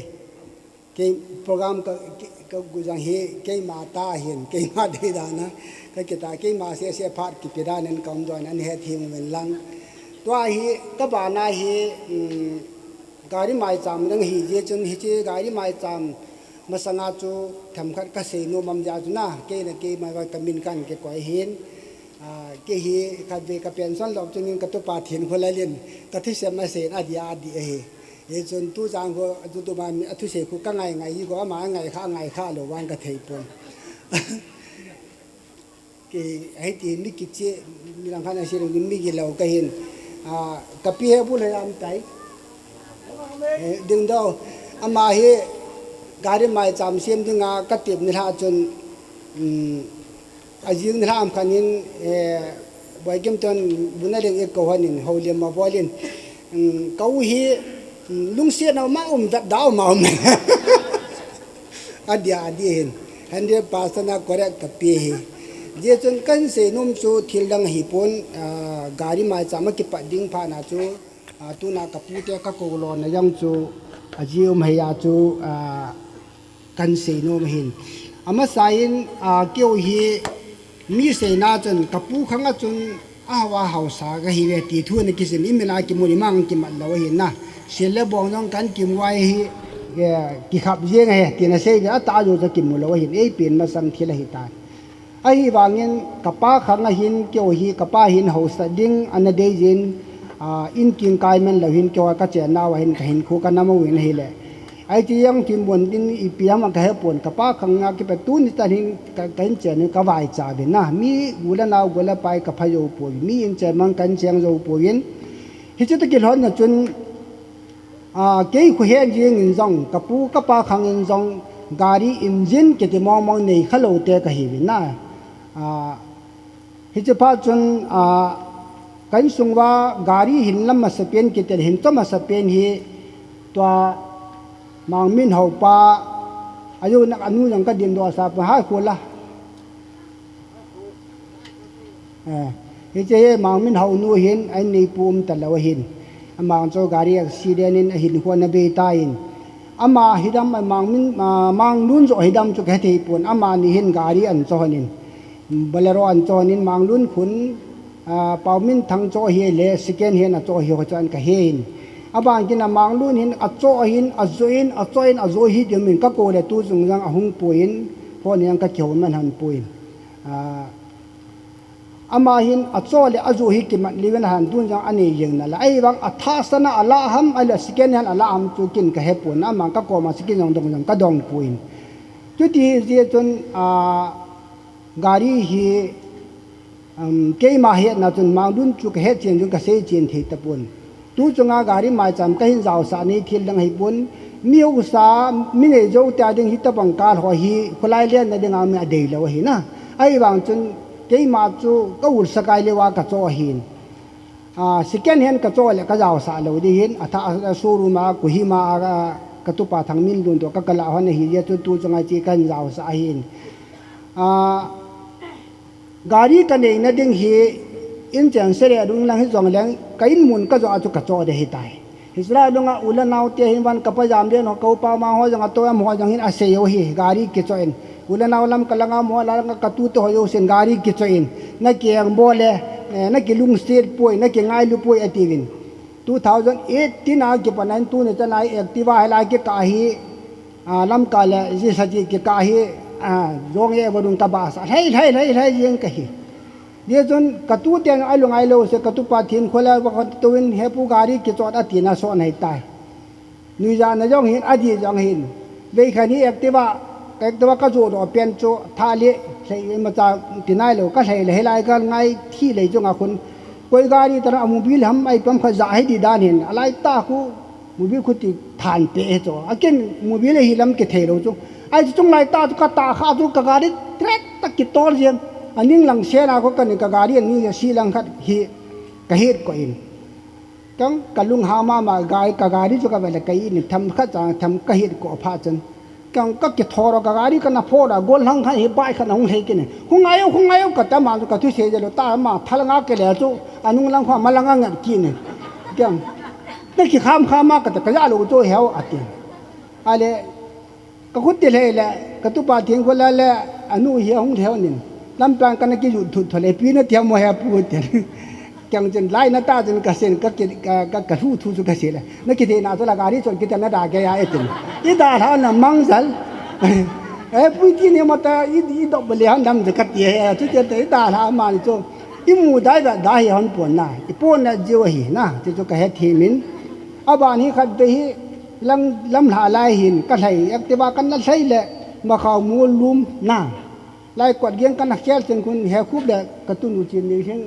Kei program ka, ka gujang hi, keima ta hin, keima dei dana. Ka kita, keima se se phat kipe dan en kam don an het him men lang. Tua hi, ka bana hi, um, gari maicham dang hi jeh chun hiche gari maicham masanga chu themkhat ka seinom am jeh chun a, kei le keima ka min kan kikoi hin, a, kei hi khatvei ka pension lou chun in ka tupa Thinkholal in ka thusei ma sei in adih adih ahi. Hichun tuchan khu, tutu ma mi, a thusei khu ka ngai ngai hi ko, ama ngai kha, ngai kha lou vang ka thei pon. Kei, hiti mi kiche, mi lang khan a sei lou, mi gilou ka hin. A, ka pi he bu le am tai. Eh, ding dou. Ama hi, gari maicham sem dinga, ka tep ni lha chun, um, a jing ni lha am khan in, eh, Boikim ton bu na leng e ko han in, ho liam ma bol in. Um, ka u hi, um, lungsiat na ma um, vet dau ma um. Adih, adih hin. Hundred percent a correct ka pi hi. Jeh chun kan seinom chu thil dang hi pon, ah, gari maicham a kipat ding phat na chu, ah, tuna ka pute ka kou lona jong chu, a jeh um hei a chu, ah, kan seinom hin. Amasa in, ah, keu hi, mi seina chun, ka pu khang a chun, a hao a haosa ka hi ve ti thu na kisim, i min a kimu ni mang kimat lou ahi na. Sil le bong jong kan kimu a hi, eh, kikhap jeng ahi, ti na sei ve a ta jo cha kimu lou ahi, ei pen masang thil ahi ta. Ahivangin, ka pa khang a hin, keu hi, ka pa hin haosa ding, ana dei jin, ah, in king kai man lou hin, keu a ka chen nau a hin, ka hin khu ka na mo win ahi le. Ai ti yang tin bon din ipi ham ka he pon ka pa khang a kipat tuni chan hin ka, ka in chen ka vai cha ve na. Mi u le nau u le pai ka pha jou pon. Mi in chen mang kan cheng jou pon. Hiche ta kilhon na chun, a, kei khu hen jing in jong, ka pu ka pa khang in jong, gari engine kiti mong mong nei kha lou te ka hi ve na. A, Hiche phat chun, ah, ka insung uva gari hin lam masapen kitel hin chom masapen hi tua Mangminhao pa, a jo nak anu jong ka din doh sa pa hai khu la. Eh, hiche hi Mangminhao nu hin a in neipu um ta lou ahin. Amang chu gari accident in a hin khu ana bei ta in. Ama hidam, a Mangmin, ah, Manglun jo hidam chu ka he thei pon. Amani hin gari an cho hon in. Bolero an cho hon in Manglun khun, ah, Paominthang cho hi le, second hand a cho hi ho cho an ka he in. Abang kin a Manglun hin a cho hin, a jo in, a cho in, a jo hi dim in ka kou le tu jung jang a hung pui in, hon in ka kihou man han pui in. Ah, Ama hin a cho le a jo hi kimat liu in a han tun jang a nei jeng na la. Ahivang a thasana a la ham, a le second hand a la ham chu kin ka he pon. Ama ka koma second jong dong jong ka dong pui in. Chuti hi jeh chun, ah, gari hi, um, keima hetna chun Manglun chu ka het chen chun ka sei chen thei ta pon. Tu chunga gari maicham ka hin jaosah nei thil dang hi pon. Mi hausa, mi nei jou tia ding hi tabang kal ho hi, khulai len na dinga mi a dei lou ahi na. Ahivang chun, keima chu ka ul sakai leuva ka cho ahin. Ah, second hand ka cho le ka jaosah lou ding hin, a tha, a showroom a, Kohima a, ka tupa Thangminlun to ka kala hon ahi, jeh chun tu chunga chi ka hin jaosah ahin. Ah, Gari ka neina ding hi, in chen sere adung lang hi jong leng, ka in mun ka jo a chu ka cho de hi tai. Hijra lunga u le nau te hin van ka pa jam den ho, ka upa ma ho jong a to am ho jong hin a sei u hi, gari kicho in. U le nau lam ka langa mo la langa ka tu te ho jo sin gari kicho in. Na ki eng bo le, eh, na ki lungset poi, na ki ngailu poi a ti vin. Two thousand eighteen a kipan a hin tuni chan a Activa hi lai kikah hi, a, Lamka le Jisati kikah hi, a, jong e vadung ka ba sa, hlei, hlei, hlei, hlei, jeng ka hi. Jeh chun ka tu ten a lungai lou se, ka tupa Thinkholal va ka tu in, "He pu, gari kichot," a tina son hei tai. Nuijat na jong hin, a di jong hin. Vei khan hi Activa, ka Activa ka jo doh pen chu, tha le, hlei imacha tinai lou, ka hlei le, hilai ka ngai thi lei chunga khun. Koi gari tana a mobil ham ai pam kha ja hi di dan hin, a lai ta khu, mobil khu ti than pe he cho. A ken mobil hi lam kithei lou chu. Ai chu chung lai ta chu ka ta kha chu ka gari tret ta kitol jeng. A ning lang se na ko ka ni ka gari a ni si lang khat hi ka het ko in. Kang ka lung ha ma ma gai ka gari chu ka vele ka i ni tham khat chang tham ka hit ko pha chen. Kang ka kithor ka gari ka na pho da gol hang khan hi bai khan hung hei kine. Hung ai hung ai ka ta ma chu ka thu se je lo ta ma thal nga ke le chu anung lang kha ma lang nga kine. Kang na ki kham kham ma ka ta ka ya lo chu heu a ti. Ale Ka khut ti hlei le, ka tupa Thinkholal le, anu hi a hung lheo nin. Lamtang ka na ki jut thut tho le, pi na ti mo he pu ti. Keng chin lai na ta chin ka sen ka ki, ka, ka, ka thu thu chu ka se le. Na kithei na chu la gari chon kiti na da ke ya e tin. I dalha na mang jal. E pui ti ni ma ta i, i dop le han dam chu ka ti he. Chu che te i dalha ma ni chu. I mu dai da da hi hon pon na. I pon na jiu hi na. Chu chu ka he thi min. A ban hi khat be hi lam, lam lha lai hin ka hlei. Activa kan na hlei le ma khau mu lum na. Lai kot giang kan na khel chen kun he khup le ka tunu chin ni hin.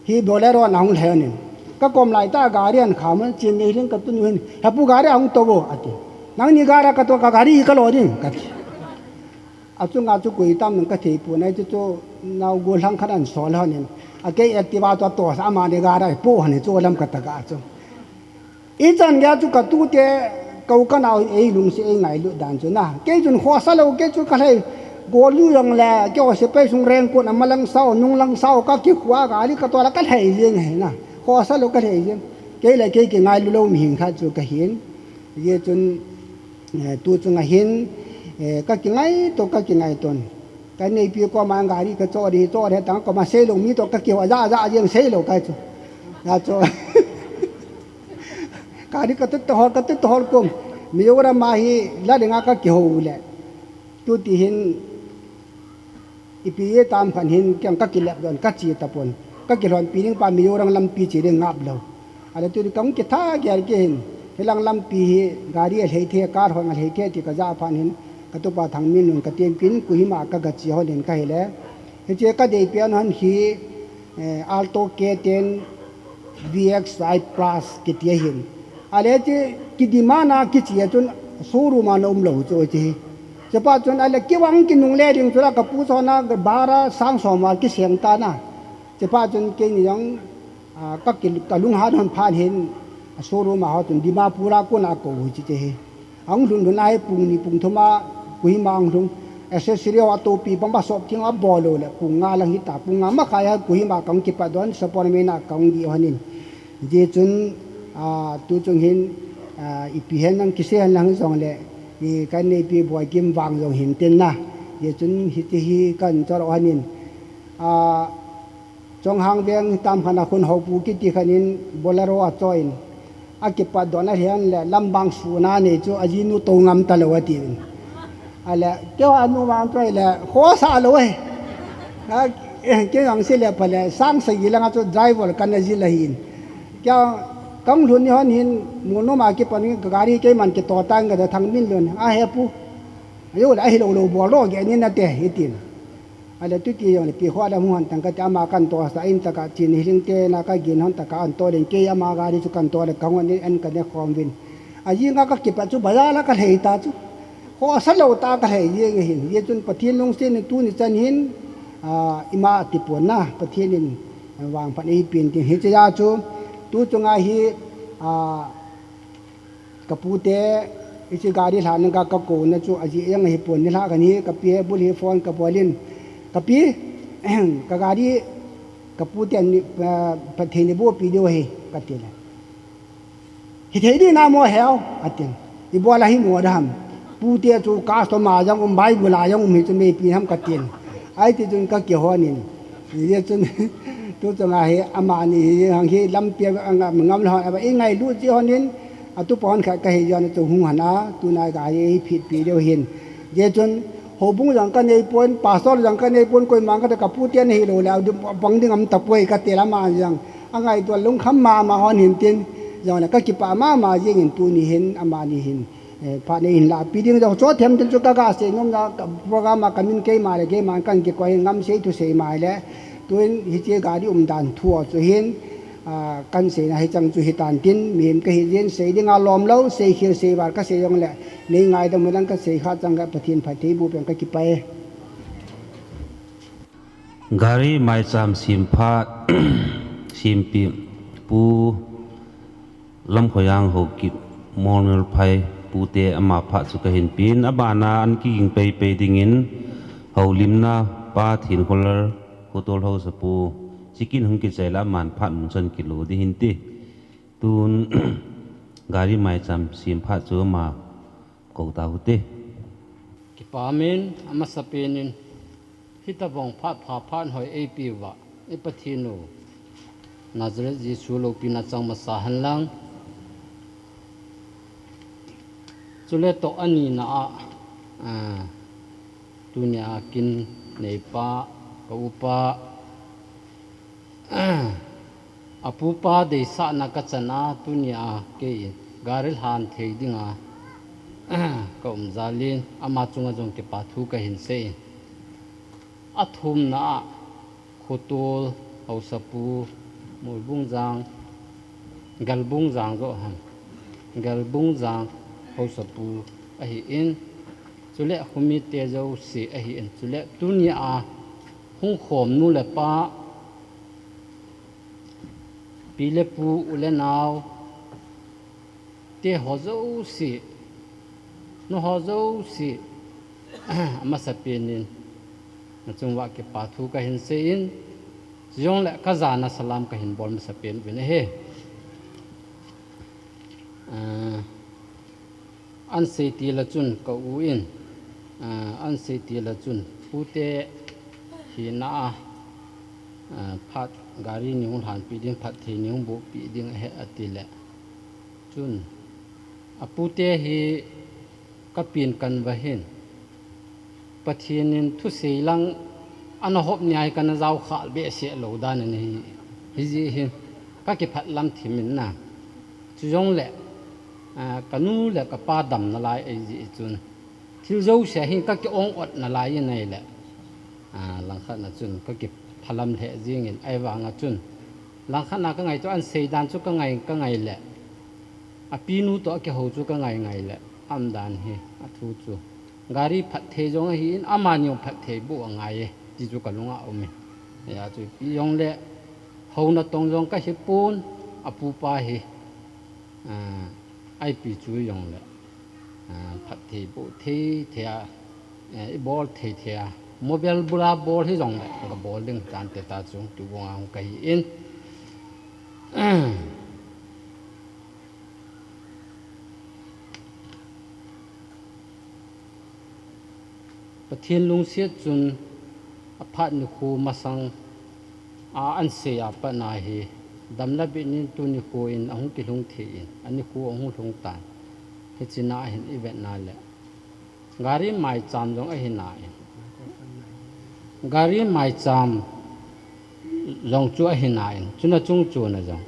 Hi Bolero na hung lheu nin. Ka kom lai ta gari an kham chin ni hin ka tunu hin. He pu gari hung to bo ati. Nang ni gara ka to ka gari ka lo ding ka ti. A chu nga chu kui tam nang ka thei pu nai chu chu nau go hlang khan an sol ho nin. A kei Activa to to sa ma ni gara pu han chu lam ka ta ga chu. I chan gei chu ka tute kau ka nau ei lungsi ei ngailut dan chu na. Kei chun khosa lou kei chu ka hlei gol lu jong le kei o sepai sung reng kun a malang sao nung lang sao ka kikhua ka li ka to la ka hlei jeng he na. Khosa lou ka hlei jeng. Kei le kei kingailu lou mi hing khat chu ka hin. Ye chun, eh, tu chunga hin, eh, ka kingai to ka kingai ton. Ka neipi koma gari ka cho di cho di tang koma sei lou mi to ka kiho ja ja jeng sei lou kai chu. Ya cho. Gari ka tut to hol ka tut to hol kum. Mizoram a hi la dinga ka kiho le. Tu ti hin ipi ye tam khan hin keng ka kilep don ka chi ta pon. Ka kilhon pi ding pa Mizoram lampi chi ding ngap lou. Ale tu di kang kitha gel ke hin. Hilang lampi hi gari a hlei the kar hon a hlei the ti ka ja phan hin. Ka tupa Thangminlun ka tin pin Kohima ka ga chi hon hin ka hi le. Hiche ka dei pian hon hi, eh, Alto K ten V X I Plus kiti ahin. Ale ti kidimana kichi a chun showroom a na um lou chu ti hi. Chepa chun ale kiwang kinung le ding chu la ka pu chona bara sang som a kiseng ta na. Chepa chun kei ni jong, ah, ka ki, ka lunghan hon phan hin showroom a ho chun Dimapur a kona ko hu chi te hi. Ang lhun lhun a hi pung ni pung thum a Kohima ang lhung. Accessory ho topi pang ba sop thing a bol lou le pung nga lang hita pung nga ma khai a Kohima kang kipat don Sapormeina kang di honin. Ji chun, ah, tu chung hin, ah, ipi hen nang kise hen lang jong le i kan neipi Boikim vang jong hin tin na. Ji chun hiti hi kan chor honin. Ah, Chonghang veng tam khan a khun hopu kiti khan in Bolero a choi in. A kipat don a hian le lambang suna nei chu a jinu to ngam ta lo a ti in. A le, keu a nu vang choi le, khosa lo e. A, keu ang si le pa le, sang sa gi langa chu driver kan a ji la hin. Keu kang lhun ni hon hin, mu nu ma kipan in ka gari kei man ki to tang ka da Thangminlun. A he pu. Ayo le, a hi lo lo bol lo ge ni na te, hi tin. A le tuti jong le pi khua le hung han tang ka ti ama kan to sa in taka chin hi ling te na ka gin hon taka an to len kei ama gari chu kan to le ka hung an en ka ne khom vin. A ji nga ka kipa chu bazar la ka hlei ta chu. Khosa lo ta ka hlei ji nge hin. Ji chun Pathian lungsin tu ni chan hin, a, ima ti pon na Pathian in vang phan ei pin tin hi chu ya chu. Tu chunga hi, a, Ka pute, hiche gari lhahna ka, ka kouna chu, aji jeng ahi pon ni lhah kani, ka pi he bul hi phone ka bol in. Ka pi, ka gari, ka pute ni, ah, Pathen ni bo pi diu ahi, ka ti le. Hithei di na mo heo, atin. Ibola hi mo da ham. Pute chu customer jong um, Bible a jong um hi chu meipi ham ka tin. Ai ti chun ka kihon in. Hijeh chun, tu chunga hi, amani hi, hang hi, lampi a, a, ngam, ngam lhon, a, i ngailut ji hon in, a tupa hon khat ka hi jong, chu hung han a, tuna ka hi, hi phit pi deu hin. Hijeh chun, houbung jong ka nei pon, pastor jong ka nei pon, koima ka ta ka pu tian hi lo la, du, bang ding am ta poi ka te la ma jong. A ngaito lungkham mama hon hin tin, jong le ka kipa mama jing in tuni hin, amani hin. Eh, phat nei hin la pi ding jong chu them tin chu ka ga sei nom na ka program a ka min keima le keima kan kikoi ngam sei thu sei mai le. Tuin hiche gari um dan thu a chu hin, ah, kan sei na hi chang chu hi tan tin, mihem ka hi jin sei ding a lom lo, sei khel sei var ka sei jong le. Nei ngaidam lang ka sei kha chang ka Pathen phatthei bu pen ka kipai. Gari maicham semphat, sempi Pu Lamkhoiang Haokip, Molngelphai pute ama phat chu ka hin pen, abana an kiging peipei dingin houlimna Pa Thinkholar, Khotol Haosapu, chikin hung kichai la aman phat mun chan kilo ding hin ti. Tun gari maicham semphat chu ama kou tau te. Kipa min, amasa penin, hitabang phat pha phat hoi eipi uva, i Pathen u. Nazareth Jesu loupina chang masa hen lang. Chule toh anina a, a, tunia kin neipa, ka upa, a pupa deisahna ka chana tunia kei gari lhan thei dinga ka um jalin ama chunga jong kipa thu ka hin sei. A thumna a Khotol, Haosapu, Molbungjang, Galbungjang joh ham. Galbungjang, Haosapu ahi in. Chule Khomite jouse ahi in. Chule tunia hung khom nu le pa, pi le pu, u le nao, te ho jouse, nu ho jouse, amasapen in, nachung uva kipa thu ka hin sei in, chujongle ka jana salam ka hin bol masapen uvin ahi. Ah, an sei tila chun ka u in, ah, an sei tila chun pute hina a, ah, phat gari nei hung lhanpi ding, phatthei nei hung bohpi ding ahi atile. Chun, apute hi ka pin kan va hin. Pathen in thusei lang ana hop ni ai kana jao khal behseh lou dan ahi, hijeh hin ka kiphat lam thim in na. Chujongle, ah, ka nu le ka pa damna lai ahi jeh chun. Thil jouse hin ka ki-ong ot nalai in ahile. Ah, langkhat na chun ka kiphalam lheh jing in ahivanga chun. Langkhat na ka ngaito an sei dan chu ka ngai, ka ngai le. Apinu toh akihou chu ka ngai ngai le. Aum dan hi, athu chu. Gari phatthei jong ahi in, amani jong phatthei boh angai e, ti chu ka lunga um e. Hijeh chun ipi jong le, houna tong jong ka hi pon, apupa hi. Ah, ipi chu jong le. Ah, phatthei boh thei thei a, eh, i bol thei thei a. Mobile bula bol hi jong le, ka bol ding tan te ta chu, tu gonga hung ka hi in. Pathen lungset chun aphat nikho masang a an sei a pat na hi damna bit nin tu nikho in ahung kilhung thei in, anikho ahung lhung tan. Hiche na ahin i vet na le. Gari maicham jong ahi na in. Gari maicham jong chu ahi na in. Chuna chung chuna jong.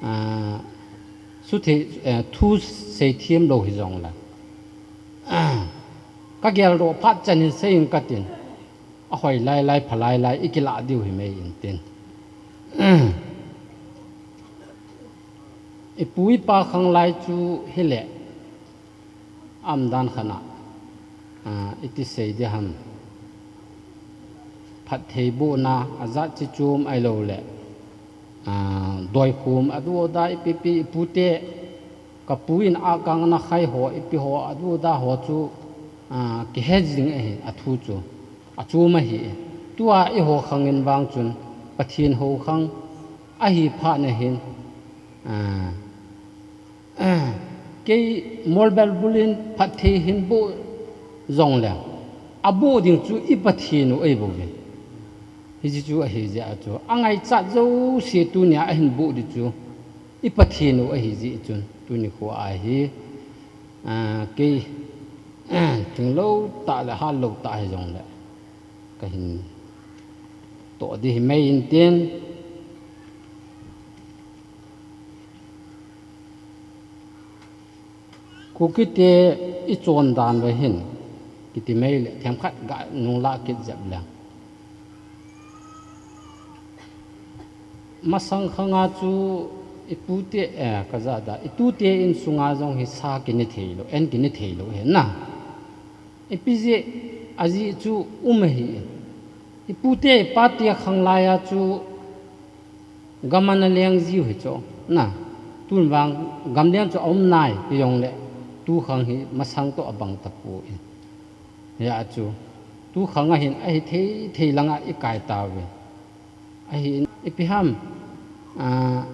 Ah, suthei, eh, thu seithem lou hi jong le. Ka geldoh phat chan hin sei in ka tin. Ahoi lai lai, pha lai lai, i kilah diu hi mai in tin. I pu i pa khang lai chu hile. Aum dan khat na. Ah, iti sei di ham. Phatthei bohna, ajat chi chom ahilou le. Ah, doikhom, adu ada, ipi pi, i pute. Ka pu in akang ana khai ho, ipi ho, adu ada ho chu, ah, kihe jing ahi, athu chu. Achom ahi. Tua eiho khang in vang chun, Pathen hou khang ahi phat na hin, ah, kei molbel bulin phatthei hin boh jong le. Aboh ding chu i Pathen u ahi bou ve. Hiche chu ahi jeh a chu. Angaichat jouse tunia ahin boh di chu. I Pathen u ahi jeh chun, tuni kho a hi, ah, kei, thinglou tah le hatlou tah hi jong le, ka hin toh di hi mai in tin, Kuki te i chon dan va hin, kiti mai le, themkhat ga nung lah kit jep le. Masang khanga chu i pute, eh, ka ja da, i tute insunga jong hi sa kine thei lou, en kine thei lou hi na. Ipi jeh, ajeh chu um ahi. I pute, i pate khang laiya chu gam ana leng jiu hi chu, na. Tun vang gam leng chu aum nai, ti jong le, tu khang hi masang toh abang tapoi. Hijeh a chu, tu khang a hin, ahi thei thei langa i kai tauve. Ahin, ipi ham, ah,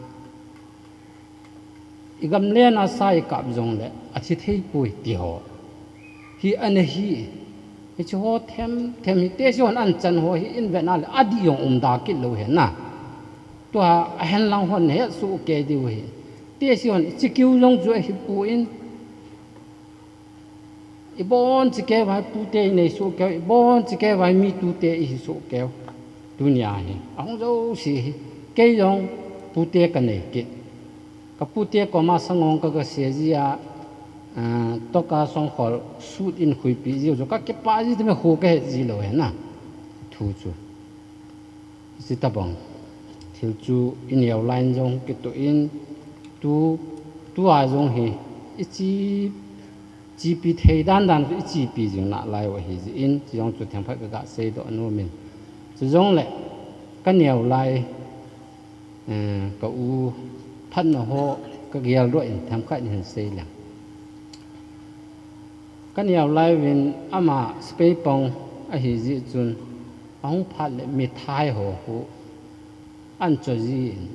i gam lena sa i kap jong le, athi thei poi ti ho. Hi ana hi, hiche ho them, them hi te si hon an chan ho hi in vet na le, adih jong um da kit lou hi na. Tua ahen lang hon he su ke diu hi. Te si hon, chi kiu jong chu ahi pu in. Ibon chi ke vai pu te nei su ke, ibon chi ke vai mi tu te ihi su ke. Tunia hi. Ahung jo si hi. Kei jong pu te ka nei ke. Ka pu te ko ma sangong ka ka se ji a, ah, to ka song khol sut in khui pi ji jo ka ke pa ji te me khu ke ji lo he na. Thu chu. Chuti tabang, thil chu i neo lai in jong kitoh in, tu, tua jong hi, i chi, chipi thei dan dan chu i chipi jing nalai u ahi jeh in, chu jong chu themkhat ka ga seidoh nom in. Chu jong le, ka neo lai, eh, ka u phatna ho ka geldoh in themkhat hin sei leng. Ka neo lai uvin ama spei pong ahi jeh chun, ahung phat le mithai ho khu an cho ji in.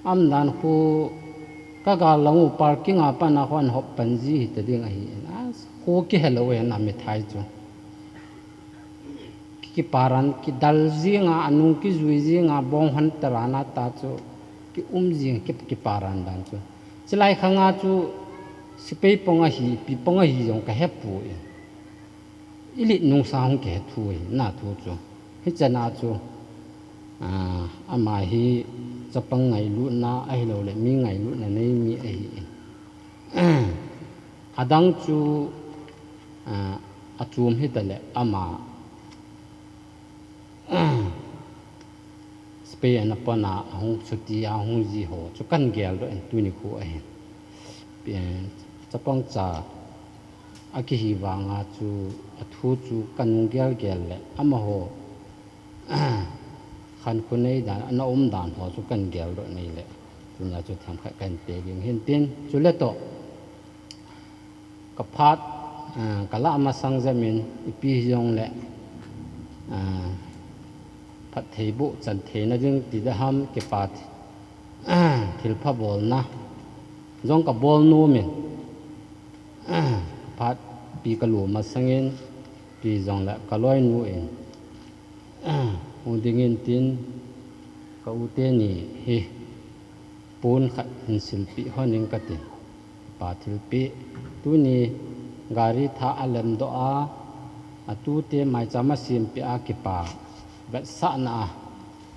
Am dan khu ka gal lang u parking a pan a khu an hop pan ji hi ta ding ahi in. A khu kihe lo e na mithai chu. Ki, kiparan, kidal jinga, anung kijui jinga, bong hon tarana ta chu, ki um jing, ki, kiparan dan chu. Chilai khanga chu, sipei pong ahi, pi pong ahi jong ka he pu in. Ilit nung sa hung ke thu hi, na thu chu. Hi chana chu, ah, ama hi chapang ngailutna, ahilou le mi ngailutna nei mi ahi in. Adang chu, ah, achom hita le ama, Spain a pona ahung chuti a hung ji ho chu kan geldoh in tuni khu ahin. Chapang cha akihi vanga chu athu chu kan gelgel le amaho khankho nei dan, ana um dan ho chu kan geldoh nei le. Tunia chu themkhat kan pe ding hin tin, chule toh ka phat, ah, ka lah masang jep in ipi hijong le, ah, phatthei boh chan theina ding ti deham kipa, ah, thilpha bolna jong ka bol nom in, ah, phat pi ka lom masang in, pi jong le ka loinu in, ah, hung ding in tin ka u teni hi pon khat hin silpeh hon in ka tin. Pa thilpeh. Tuni gari thah a lemdoh a, atute maicham a sempeh a kipa vetsahna a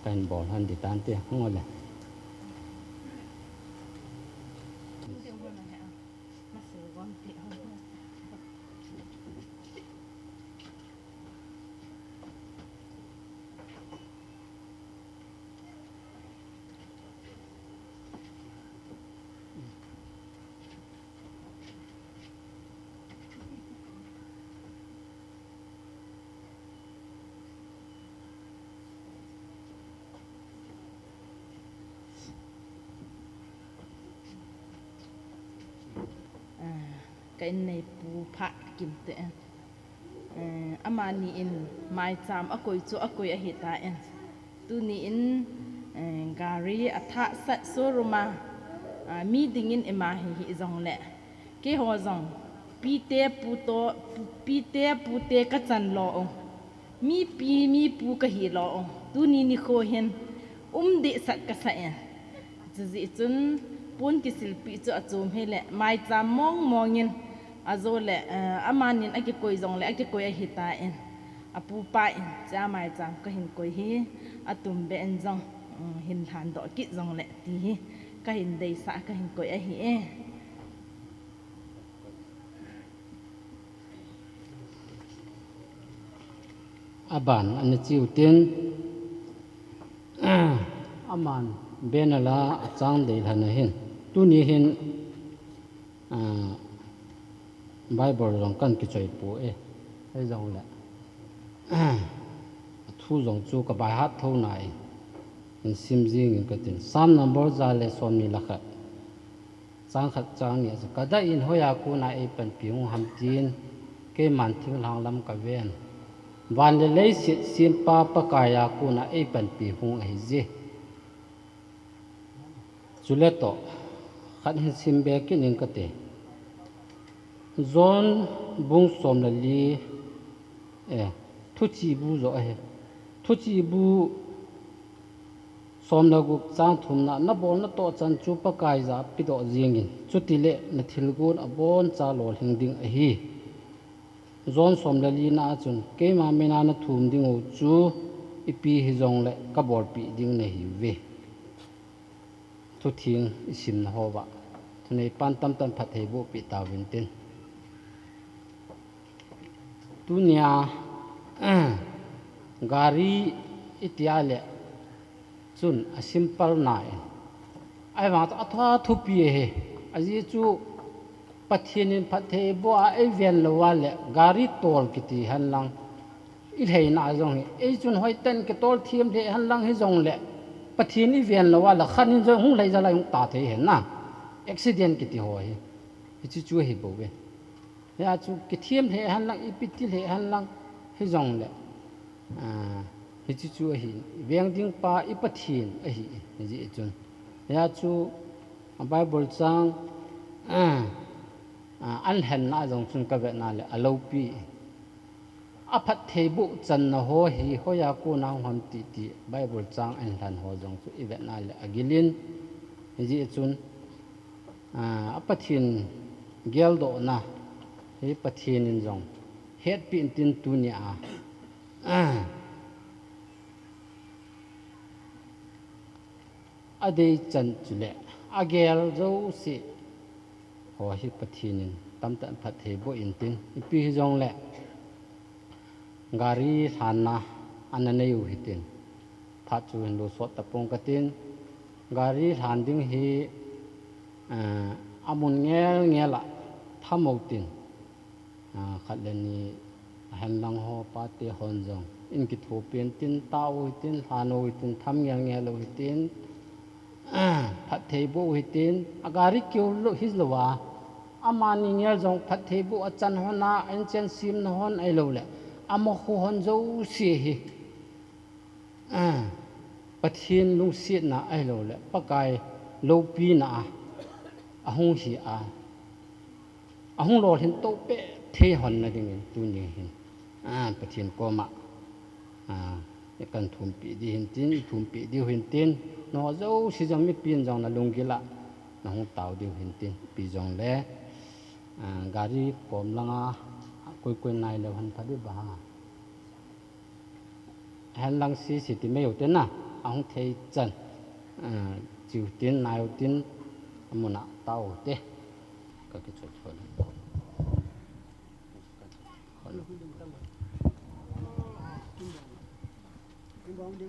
kan bol hon ding tante hung le. Ah, ka inneipu Phatkim te. Eh, amani in maicham akoi chu akoi ahitan. Tuni in, eh, gari athah sat showroom a, ah, mi dingin ima hi hijong le. Keiho jong, pite puto, pu-, pite pute ka chan lou u. Mipi, mipu ka hi lou u. Tuni nikho hin, um dehset ka sa e. Chujeh chun, pon kisilpeh chu achom hile, maicham mong mong in, ajole, eh, amanin akikoi jong le, akikoi ahitan. Apupa in, cha maicham ka hin koi hi, atum be in jong, mm, hin lhandoh kit jong le, ti hi, ka hin deisah, ka hin koi ahi e. Aban, ana chiu tin, aman, banner la achang dei lhana hin. Tuni hin, ah, Bible jong kan kichoi poi, hijong le. Athu jong chu ka baihat thou nai, in sim jing in ka tin. Psalm number ja le som ni le khat. Chang khat chang ni a chu, ka dah in hoiya kona eipanpi hung ham tin, keiman thinglhang lam ka ven. Van le leiset sempa Pakaiya kona eipanpi hung ahi je. Chule toh, khat hin sim be kit ning ka ti. John bung som le li, eh, thuchibu jo ahi. Thuchibu Som le gup chang thumna, na bolna toh chan chu Pakai jah a pedoh jingin, chutile na thilgon aboncha lolhing ding ahi. John som le lina a chun, keima mina na thum diu chu ipi hijongle kabolpeh ding nahiuve. Thutheng isimna hoa, thuneipan tamtah in phatthei boh peh tauvin tin. Tunia, gari itia le chun a simple na in. Ahivang chu athu thupi ahi. Ajeh chu Pathen in phatthei boh a eiven louva le gari tol kiti henlang, ilheina jong hi, ei chun hoitah in kitol them lheh henlang hijongle, Pathen iven louva le khat in jong hung lhai jal a hung ta thei ahi na. Accident kiti ho hi, hiche chu ahi bouve. Hia chu kithem lheh henlang, ipi ti lheh henlang hijongle, a, hiche chu ahi, veng ding pa i Pathen ahi, hijeh chun. Hia chu, a, Bible chang, a, a, an lhenna jong chun kavetna le aloupi. Aphatthei boh channa ho hi hoiya kona hung ham ti, ti Bible chang an lhen ho jong chu ivetna le agilin. Hijeh chun, a, a Pathen geldohna hi Pathen in jong hetpeh in tin tunia, a, adei chan chule agel jouse ho hi Pathen in tamtah in phatthei boh in tin, ipi hijongle gari lhanna ana nei u hitin, phat chu hin lo sot tapong katin, gari lhan ding hi, eh, amun ngel ngel a tham u tin, a, khat le ni ahenlang ho pate hon jong in kithopi in tin, tao u hitin, lhan u hitin, tham ngel ngel u hitin, phatthei boh u hitin, a gari keu lou hilouva, amani ngel jong phatthei boh a chan hon a, a inchen semna hon ahiloule, amakho hon jouse hi, a, Pathen lungsetna ahiloule, Pakai loupina a, ahung hi a, ahung lolhin to peh thei hon na dingin tuni hin, a, Pathen koma, a, kan thumpeh di hin tin, thumpeh diu hin tin, nangho jouse jong mipin jong na lunggil a nahung tao diu hin tin, ipi jongle, a, gari kom langa, a, koi koi nai leu hen pha di ba ha. Henlang C C T V mei u te na, ahung thei chan, a, chiu tin, nai u tin, amun a tao u te. Ka kichol chol.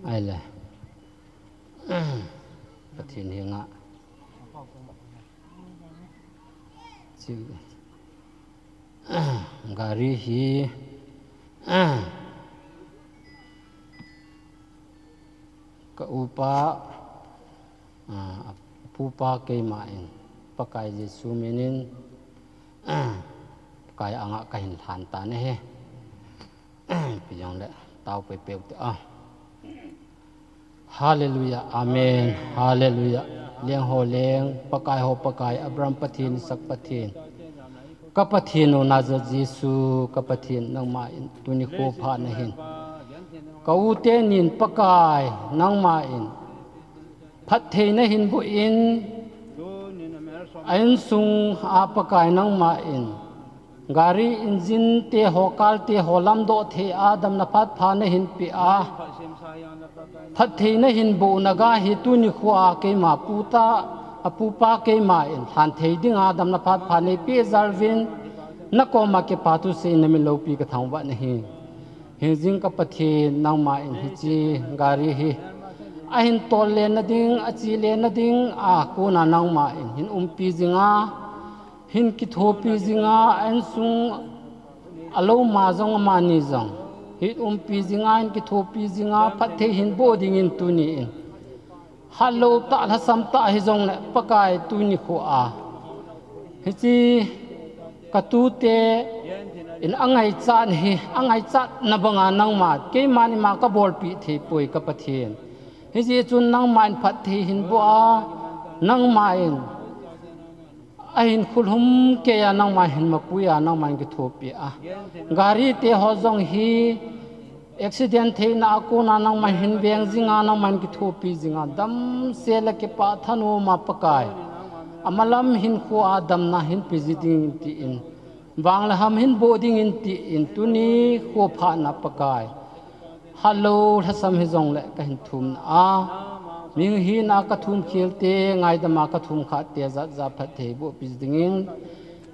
Ahile. Pathen henga. Chiu. Gari hi. Ka upa, a, pupa keima in, Pakai Jesu minin, Pakai anga kahin lhan tan ahi. Ipi jongle, tao pei peu te a. Hallelujah, amen, hallelujah. Leng ho leng, Pakai ho Pakai, Abraham Pathen, Isaac Pathen. Ka Pathen u Nazareth Jesu, ka Pathen nangma in, tuni kho pha nahin. Ka u tenin Pakai nangma in, phatthei nahin boh in, a insung a Pakai nangma in, gari engine te ho, kal te ho lamdoh thei a damna phat pha nahin peh a, phatthei nahin boh na ga hi tuni kho a keima puta, a pupa keima in, lhan thei dinga damna phat pha nei peh jal uvin, na koma kipa thu seiyin na min loupi ka thangvah nahi. Hingjing ka Pathen nangma in hiche gari hi ahin tol le na ding, ache le na ding a kona nangma in hin umpi jinga, hin kithopi jinga, a insung a lou ma jong amani jong hin umpi jinga, hin kithopi jinga, phatthei hin boh dingin tuni in. Hatlou tah, lhasam tah hijongle Pakai tuni kho a, hiche ka tute in angaichat hi, angaichat na banga nangma, keiman ima ka bolpeh thei poi ka Pathen. Hijeh chun nangma in phatthei hin boh a, nangma in ahin khulhum kei a, nangma hin mapui a, nangma in kithopi a. Gari te ho jong hi Accident theina a kona nangman hin veng jinga, nangman kithopi jinga, damsel a kipah thanoma Pakai, amalam hinkhoa damna hinpe ji dingin tin, vang le ham hinboh dingin tin, tuni kho phatna Pakai, hatlou lhasam hijongle kahin thumna a, mihina kathum khel te, ngaidama kathum khah te, jat ja phatthei bohpi dingin,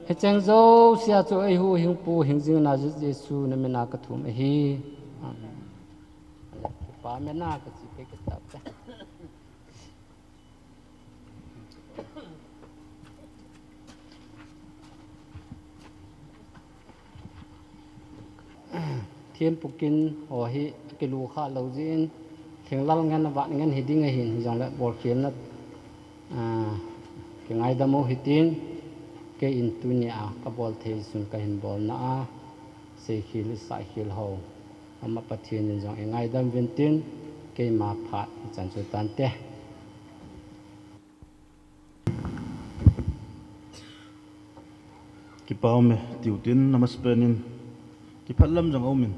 hicheng jousea chu eihuhhingpu hingjing Nazareth Jesu namina kathum ahi. Amen. Kipa mena kachi pe kitap ta. Thempukin ho hi akilu khalou jin, thinglhang ngen, avat ngen hiding ahin, hijongle bolkhelna, ah, kingaidam u hitin, keiin tunia kabol thei sun kahin bolna a, seikhel, isahkhel ho, ama Pathen in jong eingaidam uvin tin, keima phat hichan chu tante. Kipa ume, tiu tin, amasapen in, kiphatlam jong aumin.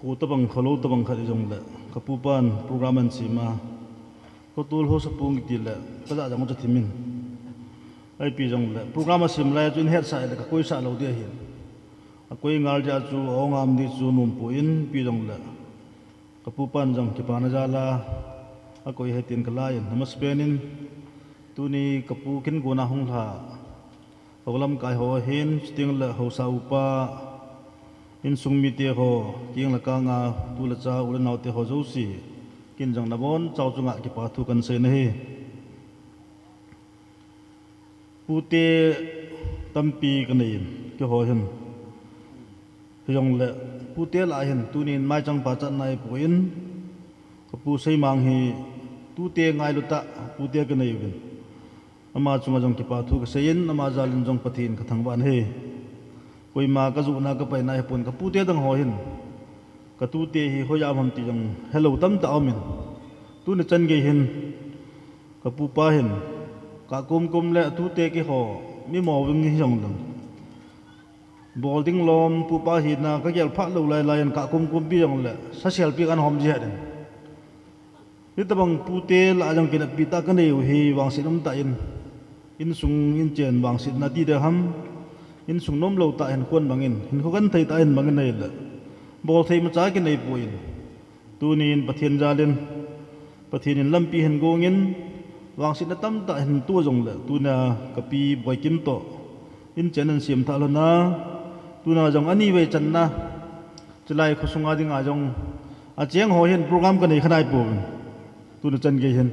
Kho tabang, kholou tabang khat hijongle, kapupan program ahin sema, kotol ho sapung kiti le, kajah jong chu thimin. Ipi jongle, program asem lai chu eihetsah le, kakoisah lou ding ahin. Akoi ngal dia chu, aongam di chu nompon, ipi jongle, kapupan jong kipana jal a akoi ahi tin kalai in, amasapen in, tuni kapu kin gona hunglha, hou lamkai ho ahin, chutengle haosa upa, insung mite ho, keng le kanga, tu le cha, u le nao te ho jouse, kin jong nabonchau chunga kipa thu kahin sei ahi. Pute tampi kanei in, keiho hin. Hijongle, pute lah a hin, tunin maichang pachatna eipon, kapu Seimang hi, tute ngailu tah, pute kanei uvin. Ama chunga jong kipa thu kasei in, ama jal in jong Pathen kathangvah in ahi. Koima kajohna kapaina ahipon, kapute dang ho hin, katute hi hoiya um ham ti jong helou tamtah aumin. Tuni chan gei hin, kapupa hin, kah komkom le atute keiho, mi mo ving hijongleng, bol ding lom, pupa hina kagel phat lou lailai in kah komkom pi jongle, saselpi kahin hom ji ahin. Hitobang pute lah a jong kineppi tah kanei u hi vangset umtah in, insung inchen vangsetna ti ding ham, insung nomlou tah hinkho bangin, hinkho genthei tah hin bangin ahile, bolthei imacha kinei pon. Tunin Pathen jal in, Pathen in lampi ahin gong in, vangsetna tamtah hin toh jongle, tunia kapi Boikim toh, inchen ahin semthah lhon a, tuna jong anivei channa, chulai khosunga dinga jong, acheng ho hin program kanei kha naipouvin. Tuni chan gei hin,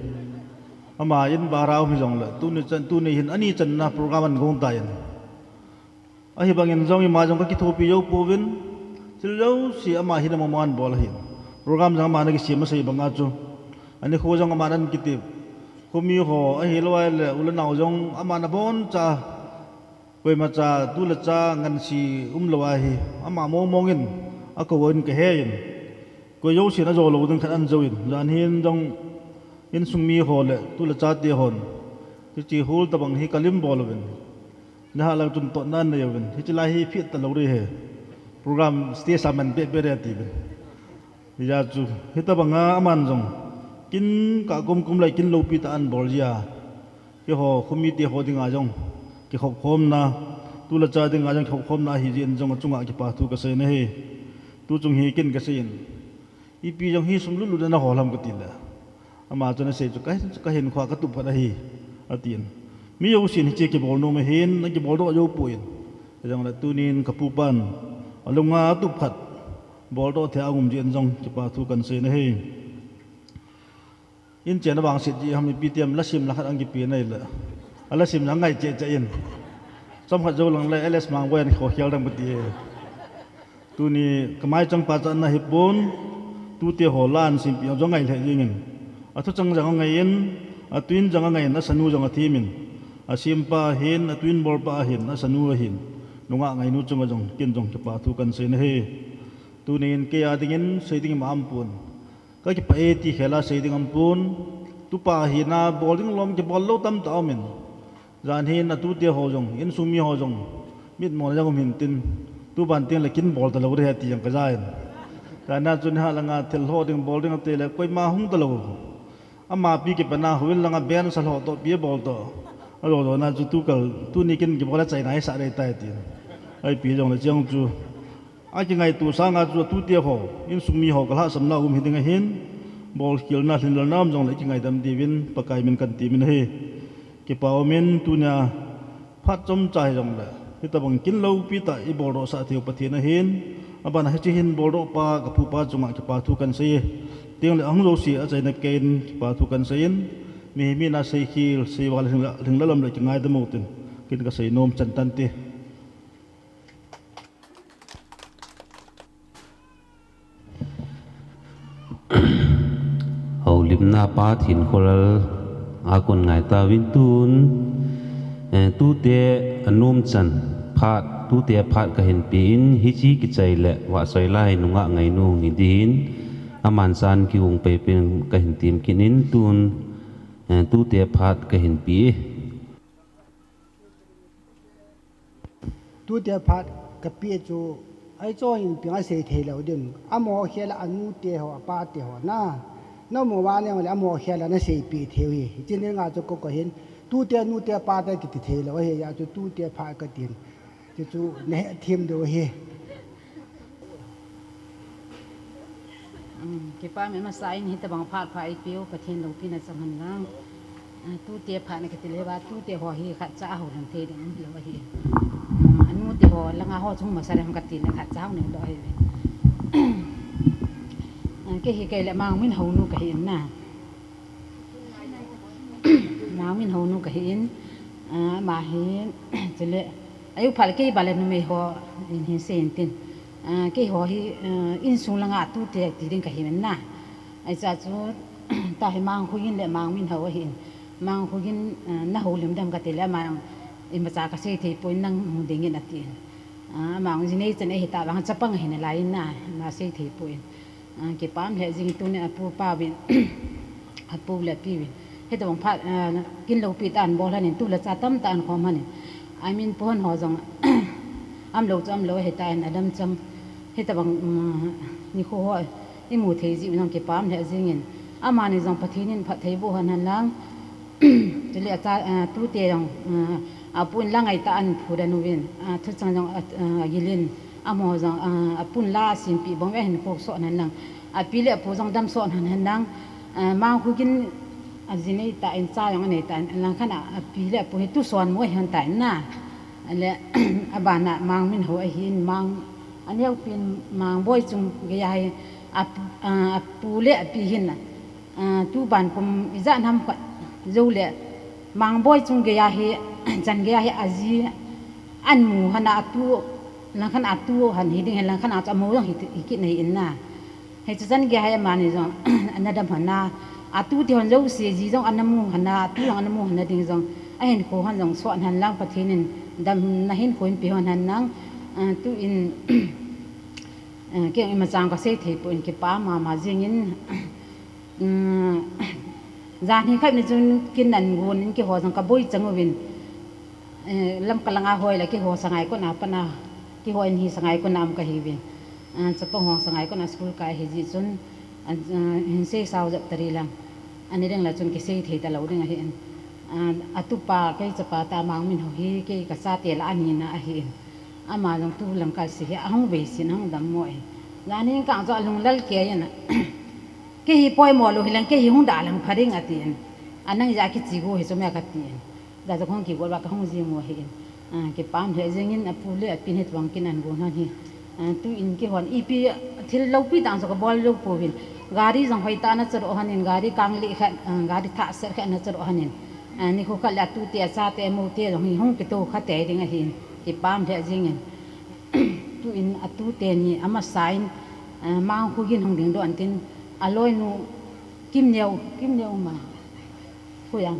ama in bara um hijongle, tuni chan, tuni hin ani channa program ahin gong tan. Ahibangin jong ima jong kakithopi jou pouvin, thil jouse ama hin ama ahin bol ahin. Program jong aman akisem asei banga chu, anikho jong aman ahin kitep. Khomi ho ahilou ahile, u le nao jong aman aboncha, koimacha tu le cha ngansi umlou ahi, ama mongmong in akou in kahe in. Koi jousen ajo lou ding khat ahin jouvin, jan hin jong insung mi ho le tu le chate hon, hiche hall tobang hi kalim bol uvin. Nilhah lang chun totna anei uvin, hiche lai hi phet talou ding ahi, program stage a man behbeh ding atiuvin. Hijeh chun, hitobanga aman jong, kin kah komkom le kin loupi tah ahin bol jia, keiho khomite ho dinga jong kikhopkhomna, tu le cha dinga jong kikhopkhomna ahijeh in jong achunga kipa thu kasei ahi. Tuchung hi kin kasei in, ipi jong hi sum lutlut ana hol ham katile, ama chun asei chu, ka, kahinkhoa katup phat ahi, atin. Mi jousen hiche kibol nom ahin, akibol doh jou poi. Hijongle tunin kapupan alunga atup phat boldoh thei a aum jeh in jong kipa thu kahin sei ahi. Inchen avangset jeh ham ipi ti ham, lasim la khat ahin kipe ahile, alasim jong angai cheh cheh in, chomkhat jou lang le L S Mangboi ahin khokhel ding kati e. Tuni kamaichang pachatna hipon, tute ho la ahin sempeh jong angai lheh jengin, athuchang jong angai in, atwin jong angai in, asanu jong athem in, asempa ahin, atwin bolpa ahin, asanu ahin, nungah ngainu chunga jong kin jong kipa thu kahin sei ahi. Tunin kei a dingin sei ding ima aumpon, kakipah e ti khel a sei ding aumpon. Tupa hina bol ding lom kibol lou tamtah aumin, jan hin atute ho jong, insung mi ho jong mitmona jong um hintin, tuban tengle kin bol talou ding ahi ti jong kajan. Kana chu niha langa thil lho ding bol ding ati le koima hung talou. Ama pi kipana houin langa ben sa lho toh pi bol toh. Alo lo na chu tu kal, tuni kin kibol a chaina hi sa dei tai ti. Ai pi jong le chiang chu. A kingaito sanga chu tute ho, insung mi ho kalhahsamna um hi ding ahin. Bol khilna lhinlelna um jong le kingaidam diuvin Pakai min kan ti min ahi. Kipa umin tunia phat chomcha hijongle, hitabang kin loupi tah i boldoh sah theiu Pathen ahin, abana hiche hin boldoh pa ka pu pa chunga kipa thu kan sei e. Tengle ahung jouse achaina keiin kipa thu kan sei in, mihem in asei khel, sei val lhingla, lhingla lam le kingaidam utin, kin ka sei nom chan tante. Houlimna pa Thinkholal a kon ngai tauvin tun, eh, tute anom chan phat, tute phat kahin pe in, hiche kichai le Vahsoilai nungah ngainu hung hi din, aman chan kihung pei pen kahin tim kit in tun, eh, tute phat kahin pe e. Tute phat ka pe chu, ai cho in ping a sei thei lou din. Amaho khel a anu te ho, apa te ho na. Na mo wa ne le amaho khel a na sei pe thei u hi. Chin nga chu ko ko hin. Tute nu te pa te kiti thei lou hi ya chu tute phat ka tin. Chu chu ne them do hi. Um, kipa min masa in hitabang phat pha i peu Pathen loupina chang hen lang. Ah, tute phat na kiti le va, tute ho hi khatcha a houlim thei ding um lou ahi. Um, anu te ho langa ho chung masa le hung kati le khatcha hung ning lou ahi. Ah, kei hi kei le Mangminhou nu kahi in na. Mangminhou nu kahi in, ah, ama hi, chule, ayu phal kei bale numei ho in hin sei in tin. Ah, keiho hi, ah, insung langa tute ti ding kahi in na. Ahi cha chu, ta hi Mangkhoigin le Mangminhou ahi in. Mangkhoigin, ah, na houlim dem kati le ama imacha ka sei thei poi nang hung ding in ati in. Ah, ama hung jinei chan ahi ta vang chapang ahi nalai in na, ama sei thei poi. Ah, kipah lheh jing tuni a pu pa uvin, a pu le a pi uvin. Hitabang phat, ah, kin loupi tah in bol lhonin, tu le cha tamtah in khom lhonin. A min pu hon ho jong, um lou chu um lou ahi tan, adam chang. Hitabang, um, nikho ho, i mu thei jeh u jong kipah lheh jingin. Amani jong Pathen in phatthei boh lhon hen lang. Chule acha, ah, tute jong, ah, apu in la ngaitah in phu den uvin, ah, thuchang jong, ah, ah, agil in, amaho jong, ah, apu in la asimpi bang uva ahin kho soh lhon hen lang. Api le apu jong dam soh lhon hen lang. Ah, Mangkhoigin ajinei tah in cha jong anei tah in, langkhat a api le apu hi tuson mo ahi lhon tan na. Le, abana Mangminhou ahin Mang, aneo pin Mangboi chung gei a hi, ap-, ah, apu le api hin, ah, tuban kum ijat ham khat jou le, Mangboi chung gei a hi, chan gei a hi aji an mu lhon a atu, langkhat a atu lhon hi ding, langkhat a chu amu jong hi, hi kit na hi in na. Hichu chan gei a hi amani jong, ana dam lhon a, atu ti lhon jouse ji jong ana mu lhon a, atu jong ana mu lhon na ding jong, ahin kho lhon jong soh lhon lang Pathen in, damna hin kho in pe lhon hen lang, ah, tu in, ah, kei imacha ka sei thei poi in kipah mama jingin, Um, jan hi khat ni chun kin an gon in keiho jong ka boi chang uvin. Eh, Lamka langa hoi la keiho Sangaikot a pat a, keiho in hi Sangaikot a um kahi uvin. Ah, chapang ho Sangaikot a school kai ahi jeh chun, ah, ah, hin sei sao jep tari lang. Ani ding la chun kisei thei talou ding ahi in. Ah, atupa kei chapa ta Mangminhou hi kei ka chate lah a ani na ahi in. Ama jong tu Lamka se hi ahung vei sin ahung dam mo e. Jan hi kang chu alung lal kei in. Kei hi poimo lou hi leng, kei hi hung da leng pha ding ati in. A nang ja kichi go hi chu me kati in. Ja chu hung kigol va ka hung jing u ahi in. Ah, kipah lheh jingin apu le api in hitabang kin an gon lhon hi. Ah, tu in keihon ipi thil loupi tah chu ka bol lou pouvin. Gari jong hoitah a na chalo lhon in, gari kang li khat, ah, gari thah set khat na chalo lhon in. Ah, nikho khat le atute, achate, amoute jong hi hung kito kha tei ding ahi in. Kipah lheh jingin. Tu in atute ni amasa in, ah, Mangkhoigin hung ding doh in tin, aloinu Kimneo, Kimneo ma. Khu yang.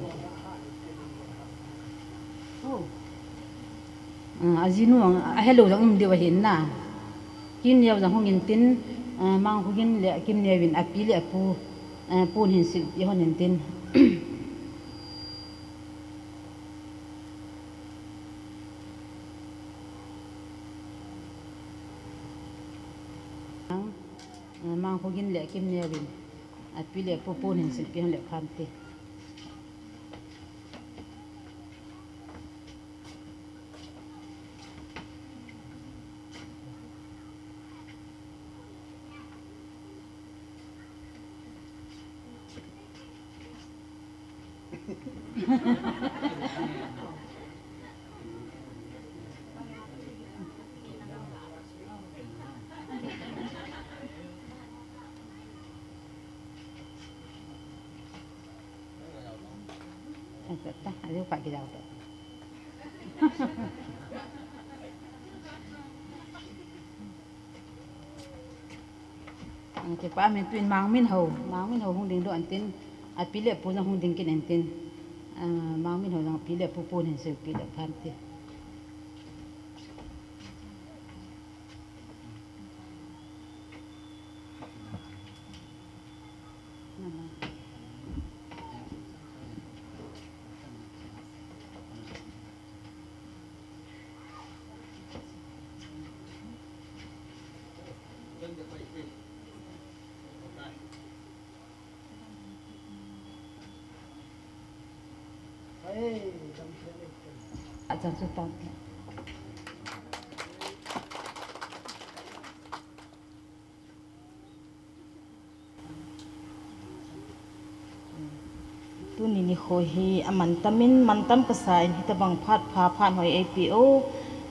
Oh. Ah, ajinu ang, ahelou jong um diu ahi in na. Kimneo jong hung in tin, ah, Mangkhoigin le Kimneo in api le apu, ah, pun hin silpi lhon in tin. Mangkhogin le Kimneo in api le pu pon hin silpeh un le phan te. Ang kipa min tuin Mangminho, Mangminho hung ding doh intin, api le pu jong hung ding kit intin, ah, Mangminho jong api le pu pon hin silpeh le phan te. Achan chu tang. Tuni nikho hi amantam in, mantam kasa in, hitabang phat pha, phat hoi eipeh u.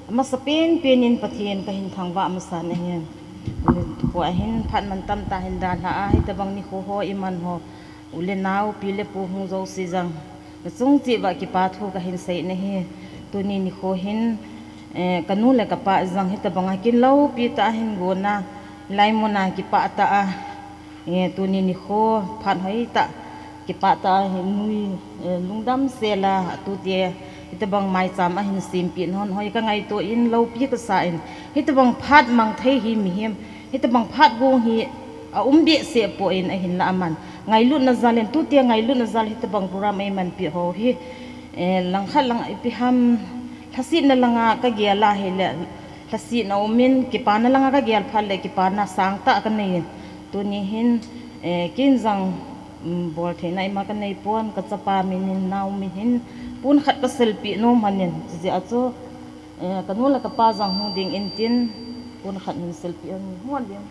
Amasapen pen in Pathen kahin thangvah masa nahi. Tua hin phat mantam tah hin dalha a, hitabang nikho ho iman ho, u le nao, pi le pu hung jouse jong, nachung cheh uva kipa thu kahin sei nahi. Tuni nikho hin, eh, kanu le kapa jong hitabang a kin loupi tah a hin gon a, hilai mun a kipah tah a, eh, tuni nikho phat hoitah, kipah tah a hin nui, eh, lungdam sel a, atute hitabang maicham ahin sempeh nahon hoi kangaito in, loupi kasa in, hitabang phat mang thei hi mihem, hitabang phat gong hi aum behseh poi, ahinla aman ngailutna jal in, tute ngailutna jal hitabang program eimanpeh ho hi, eh, langkhat lang ipi ham, lhasetna langa kagel a hile lhasetna um in, kipana langa kagel phat le kipana sangtah kanei in. Tuni hin, eh, ken jong, um, boltheina ima kanei pon, kachapa min in, nao min in, pon khat kaselpeh nom lhon in, chujeh a chu, eh, kanu le kapa jong hung ding intin, pon khat hin selpeh un, hung ding.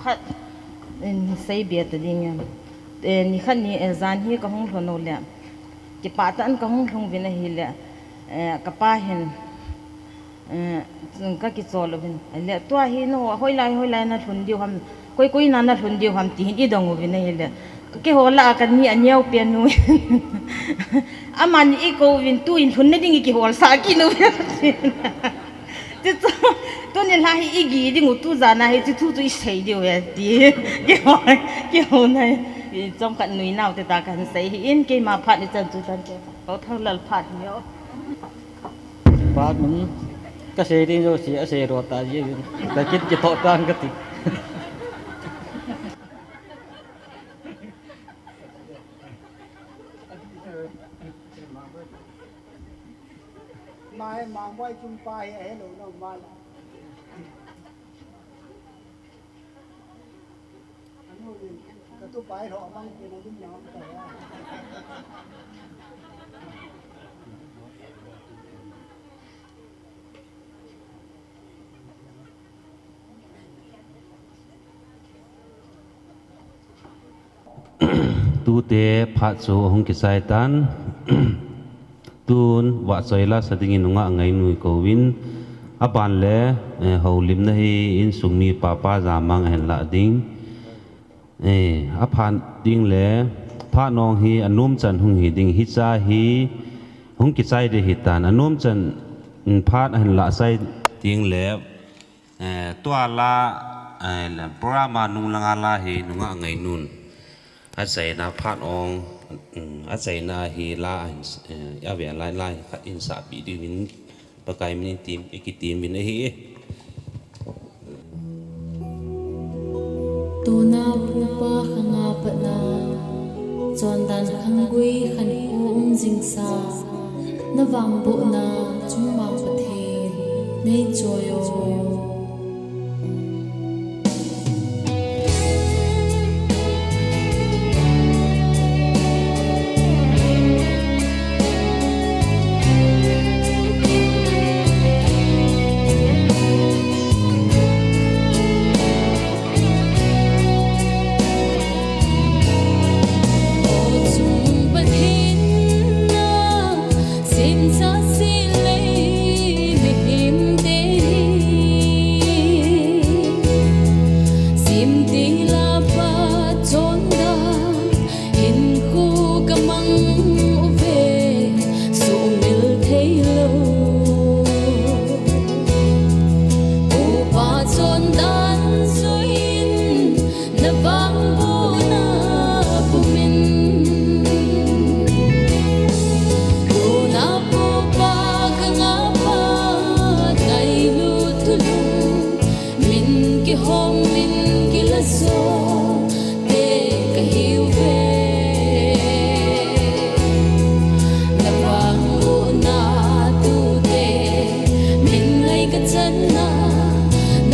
Khat, in sei be ta ding em. Eh, nikhat ni, eh, jan hi kahung lhon u le, kipah tah in kahung lhung uvin ahile, eh, kapa hin, eh, kakichol uvin. Ahile, tua hi nangho hoilai, hoilai nalhun diu ham, koi, koi na nalhun diu ham, tin eidong uvin ahile, kihol a kani aneo pen u. Aman eikou uvin, tuin lhunna ding ikiholsah kit u. Chuchu, tuni lha hi igel ding u, tu jan a hi chuchu chu isei diu e, ti. Kihol, kihol na. Chomkhat nuinau te ta kahin sei hi in, keima phat ichan chu tan te. Kau Thanglal phat ni o. Phat mun, kasei ding jouse asei ro ta ji. Ka kit kithoh tan kati. Mai, Mangboi chungpa hi ahelou nau mala. Anu in, katupa hi lhoh mang pen a lum na um ta. Tute phat chu ahung kichai tan. Tun vahchoi lasa dingin nungah Ngainui kouvin, aban le, eh, houlimna hi insung mi papa Jamang ahin lah ding. Eh, aphat ding le, phat nong hi anom chan hung hi ding, hicha hi hung kichai ding ahitan, anom chan, mm, phat ahin lah chai ding le, eh, tua la, Program a nung langa la hi nungah Ngainun achaina phat ong, achaina hi la ahin, ave lai la hi khat in sahpeh dingin Pakai min in kitem uvin ahi. Tuna pupa khanga patna, chondan khanggui khankho um jingsa, na vangbohna chungmang Pathen, nei choi o. Min kihom, min kilaso te kahiuve. Na vangbohna tute min ngai kachanna,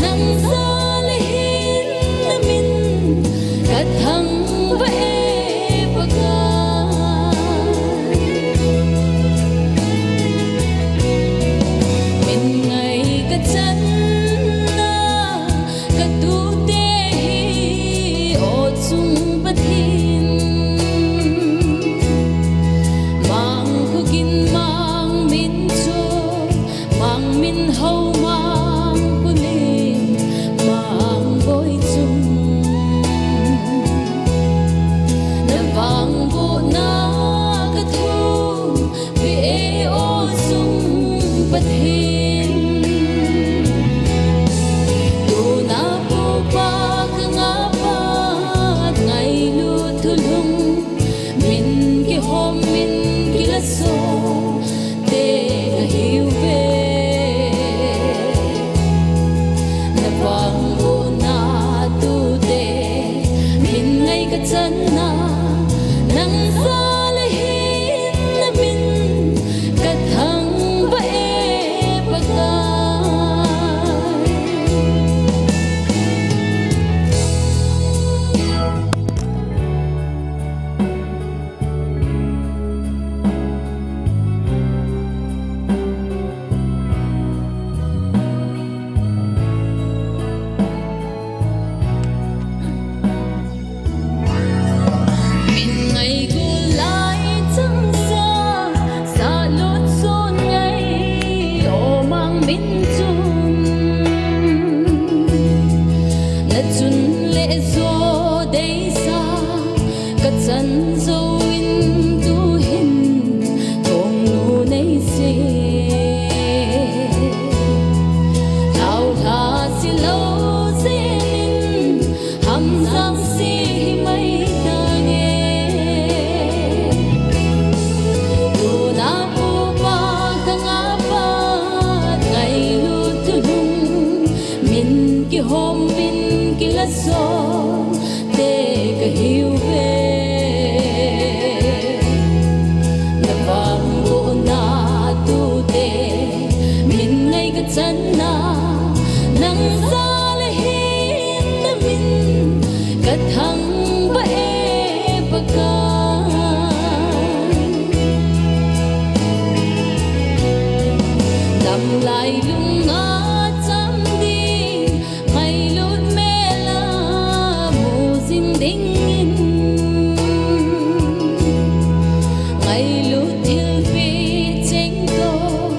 nang jal a hin na min kathangvah e Pakai. Min ngai kachanna, katute hi, o chung Pathen. Mang khogin, mang min chu, mang min ho, mang kholim, mang boi chung. Na vangbohna kathum, Pi e o chung Pathen. Tuna pupa khanga pat ngailut thulhung, min kihom, min kilaso te kahiuve. Na vangbohna tute min ngai kachanna, nang jal a hin na min kathangvah e Pakai. Min ngaigul lai changsa, salut son ngai, o mang min chun. Na chun le jo deisa, kachan jouvin tuhin, kongnu neise. Thaolha silou jengin, hamjang se himai tange. Tuna pupa khanga pat ngailut thulhung, min kihom, min kilaso te kahiuve. Na vangbohna tute min ngai kachanna, nang jal a hin na min kathangvah e Pakai. Damlai lung a cham ding, ngailut mel a mu jing dingin, ngailut thilpeh cheng toh,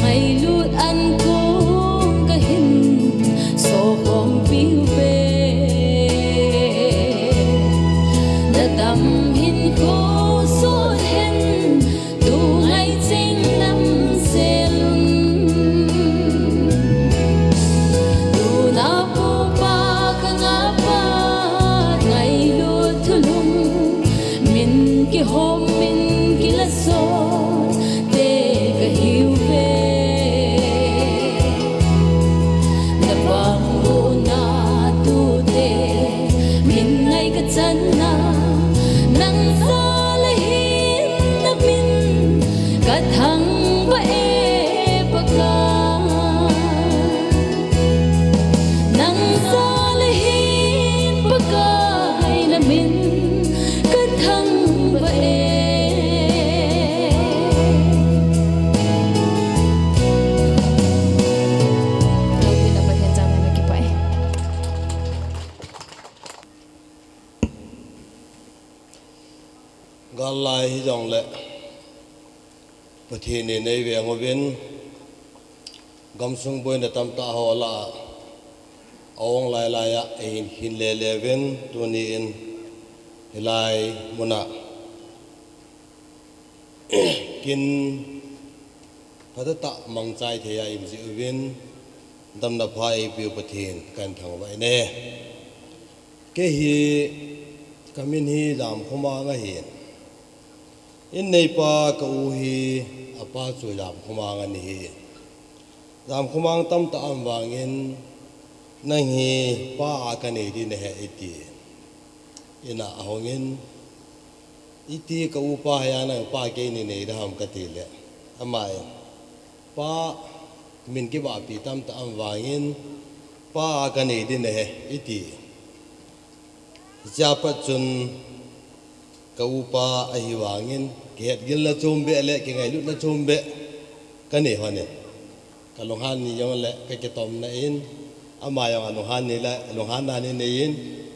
ngailut ankong kahin so Lai hijongle Pathen in eiveng uvin, gamsung boina tamtah ho lah a, ahung lai lai a, eihin khin lele uvin, tuni in hilai mun a kin phatah tah mangchai thei a i um jeh uvin, damna pha eipeu Pathen kahin thangvah in ahi. Kei hi kamin hi Jamkhomang ahin. In neipa ka u hi, apa chu Jamkhomang ana hi. Jamkhomang tamtah a um vangin, nang hi pa a kanei ding nahi iti. In a ahungin, iti ka upa hi a nang pa kei nei nei ding ham kati le, ama in, pa min kibahpi tamtah a um vangin, pa a kanei ding nahi iti. Hichea pat chun ka upa ahi vangin, kihetgilna chom beh le kingailutna chom beh kanei lhonin, ka lunghan ni jongle ka kitomna in, ama jong alunghan ni le, alunghanna ni nei in,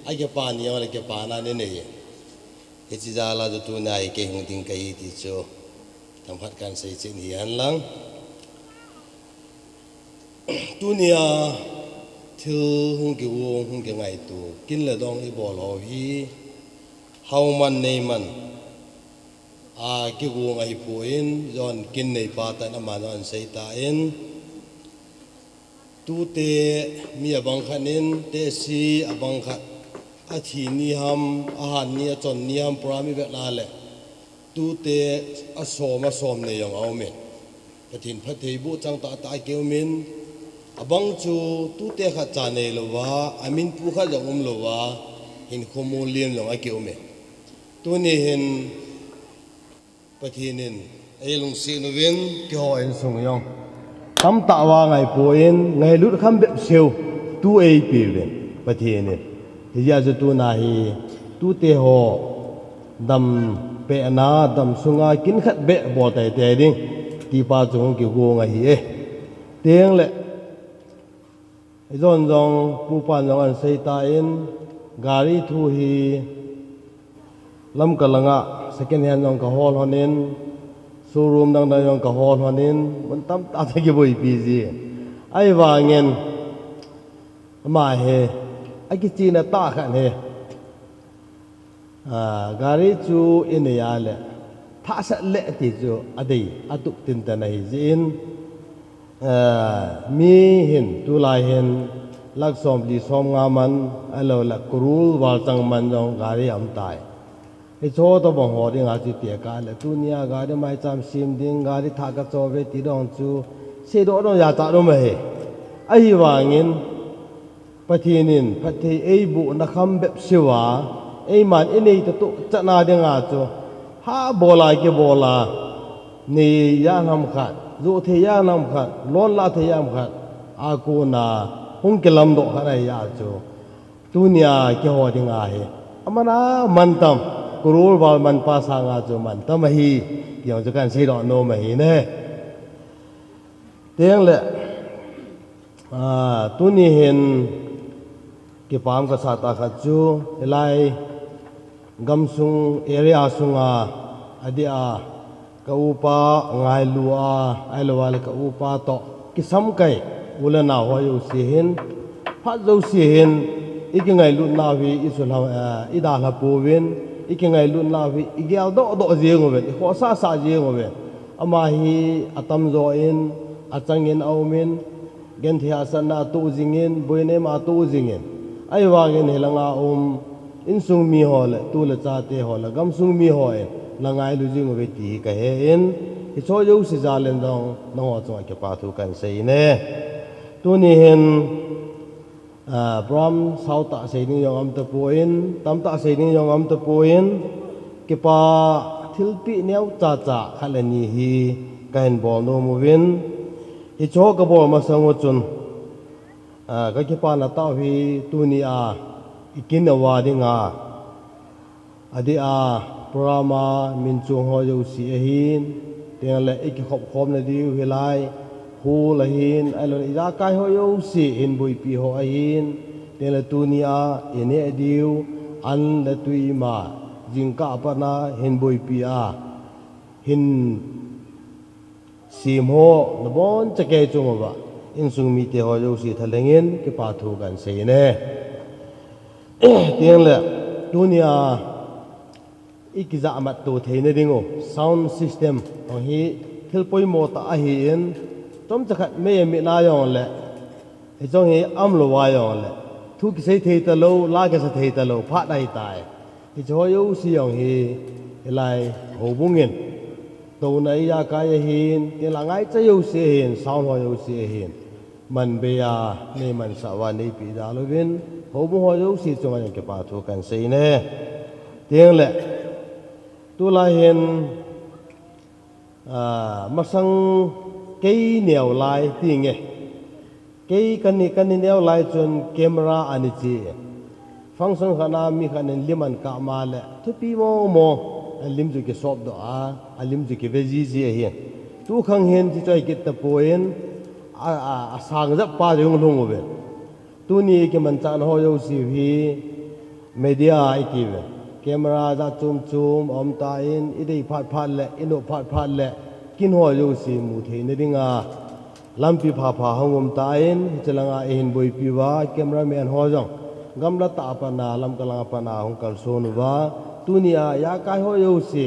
akipa ni jongle kipana ni nei in. Hiche jal a chu tunia hi kei hung ding kahi ti chu themkhat kahin seichen hihen lang. Tunia thil hung kigong, hung kingaito, kin le dong ibol ho hi, hao man nei man a kigong ahipoi, jon kin neipa tah in aman jong ahin sei tan, tute mi abang khat in, tehse abang khat, athi ni ham, ahan ni, achon ni ham, program ivet na le, tute asom, asom nei jong aumin, Pathen phatthei boh chang tahtah akiumin, abang chu tute khatcha neilouva, amin pu khat jong umlouva, hinkho molhem jong akiumin. Tuni hin Pathen in eilungset uvin, keiho insung jong tamtah vang ahipoi, ngailut kham bep seu tu eipeuvin Pathen in. Hijeh a chu tuna hi tute ho dam pehna, dam sunga kin khat beh bol teitei ding ti pa chu hung kigong ahi e. Tengle, ijon jong, pupan jong ahin sei tan, gari thu hi Lamka langa second hand jong kahol lhonin, showroom dang dang jong kahol lhonin, mun tamtah a kiboipi jin. Ahivangin, ama hi akichena tah khat ahi. Ah, gari chu inei a le, thahsat le ti chu adei, atup tinten ahi jeh in, ah, mi hin, tulai hin, lakh somli somnga man, ahilouleh crore val chang man jong gari aum tai. Hicheho tobang ho dinga chu itia kale, tunia gari maicham sem ding, gari thah kachoi uve ti dong chu, seidoh dong jachat um ahi. Ahivangin, Pathen in phatthei eibohna kham bep seuva, eiman inei tatoh chatna dinga chu, hahbol a kibol a, nei jat ham khat, joh thei jat ham khat, loan la thei jat ham khat, akona hung kilamdoh khat ahi a chu, tunia keiho dinga hi aman a mantam, crore val manpa sanga chu mantam ahi, ti jong chu kahin seidoh nom ahi ne. Tengle, ah, tuni hin kipah kasah tah khat chu, hilai gamsung area sunga, adeh a, ka upa ngailu a, ahilouleh ka upa toh kisamkai, u le nao ho jouse hin, phat jouse hin, ikingailutnau hi isulha, eh, idalha pouvin, ikingailutnau hi igeldoh doh jeng uvin, ikhohsah sah jeng uvin. Ama hi atamjo in, achangin aumin, genthei hahsatna atoh jingin, boina ima atoh jingin. Ahivangin hilanga um insung miho le, tu le chate ho le, gamsung miho in, nangailu jing uve ti hi kahen, hicheho jouse jal in jong, nangho chunga kipa thu kahin sei ne. Tuni hin, ah, program sautah sei ding jong aum tapon, tamtah sei ding jong aum tapon, kipa thilpeh neocha cha khat le ni hi kahin bol nom uvin, hicheho kabol masang u chun, ah, kakipana tah u hi tunia ikin uva dinga, adeh a, program a min chong ho jouse ahin, tengle ikikhop khomna diu hilai, hall ahin, ahilouleh ijakai ho jouse hin boipi ho ahin, tengle tunia ineh diu, an le tui ima, jingkah a pat a hin boipi a, hin sem ho nabonchauva kei chunga, insung mite ho jouse thalheng in kipa thu kahin sei e. Teng le, tunia i kijahmat to theina ding u sound system ho hi thil poimo tah ahin, chomcha khat mei a mit na jong le, hiche hi umlou a jong le, thu kisei thei talou, la kisa thei talou phat ahitai. Hiche ho jouse jong hi, hilai houbung in touna ijakai ahin, teng le angaicha jouse ahin, sound ho jouse ahin, man bei a nei mansah uva neipe jal uvin, houbung ho jouse chunga jong kipa thu kahin sei e. Teng le, tulai hin, a, masang kei neo lai ti nge. Kei kani, kani neo lai chun camera ana che. Function khat a mi khat in lim ahin kap ma le, thupi mong mong, alim chu kisop doh a, alim chu kive jiji ahi. Tu khang hin hichu ahi kit tapon, a, a, asang jep pa jong lhung uve. Tuni kimanchahna ho jouse hi media iti uve. Camera jat chom chom aum tan, i dei phat phat le, i nop phat phat le, kin ho jouse mu theina dinga lampi pha pha hung um tan, hiche langa eihin boipi uva, cameraman ho jong gamla tah a pat a, Lamka lang a pat a hung kalson uva, tunia ijakai ho jouse,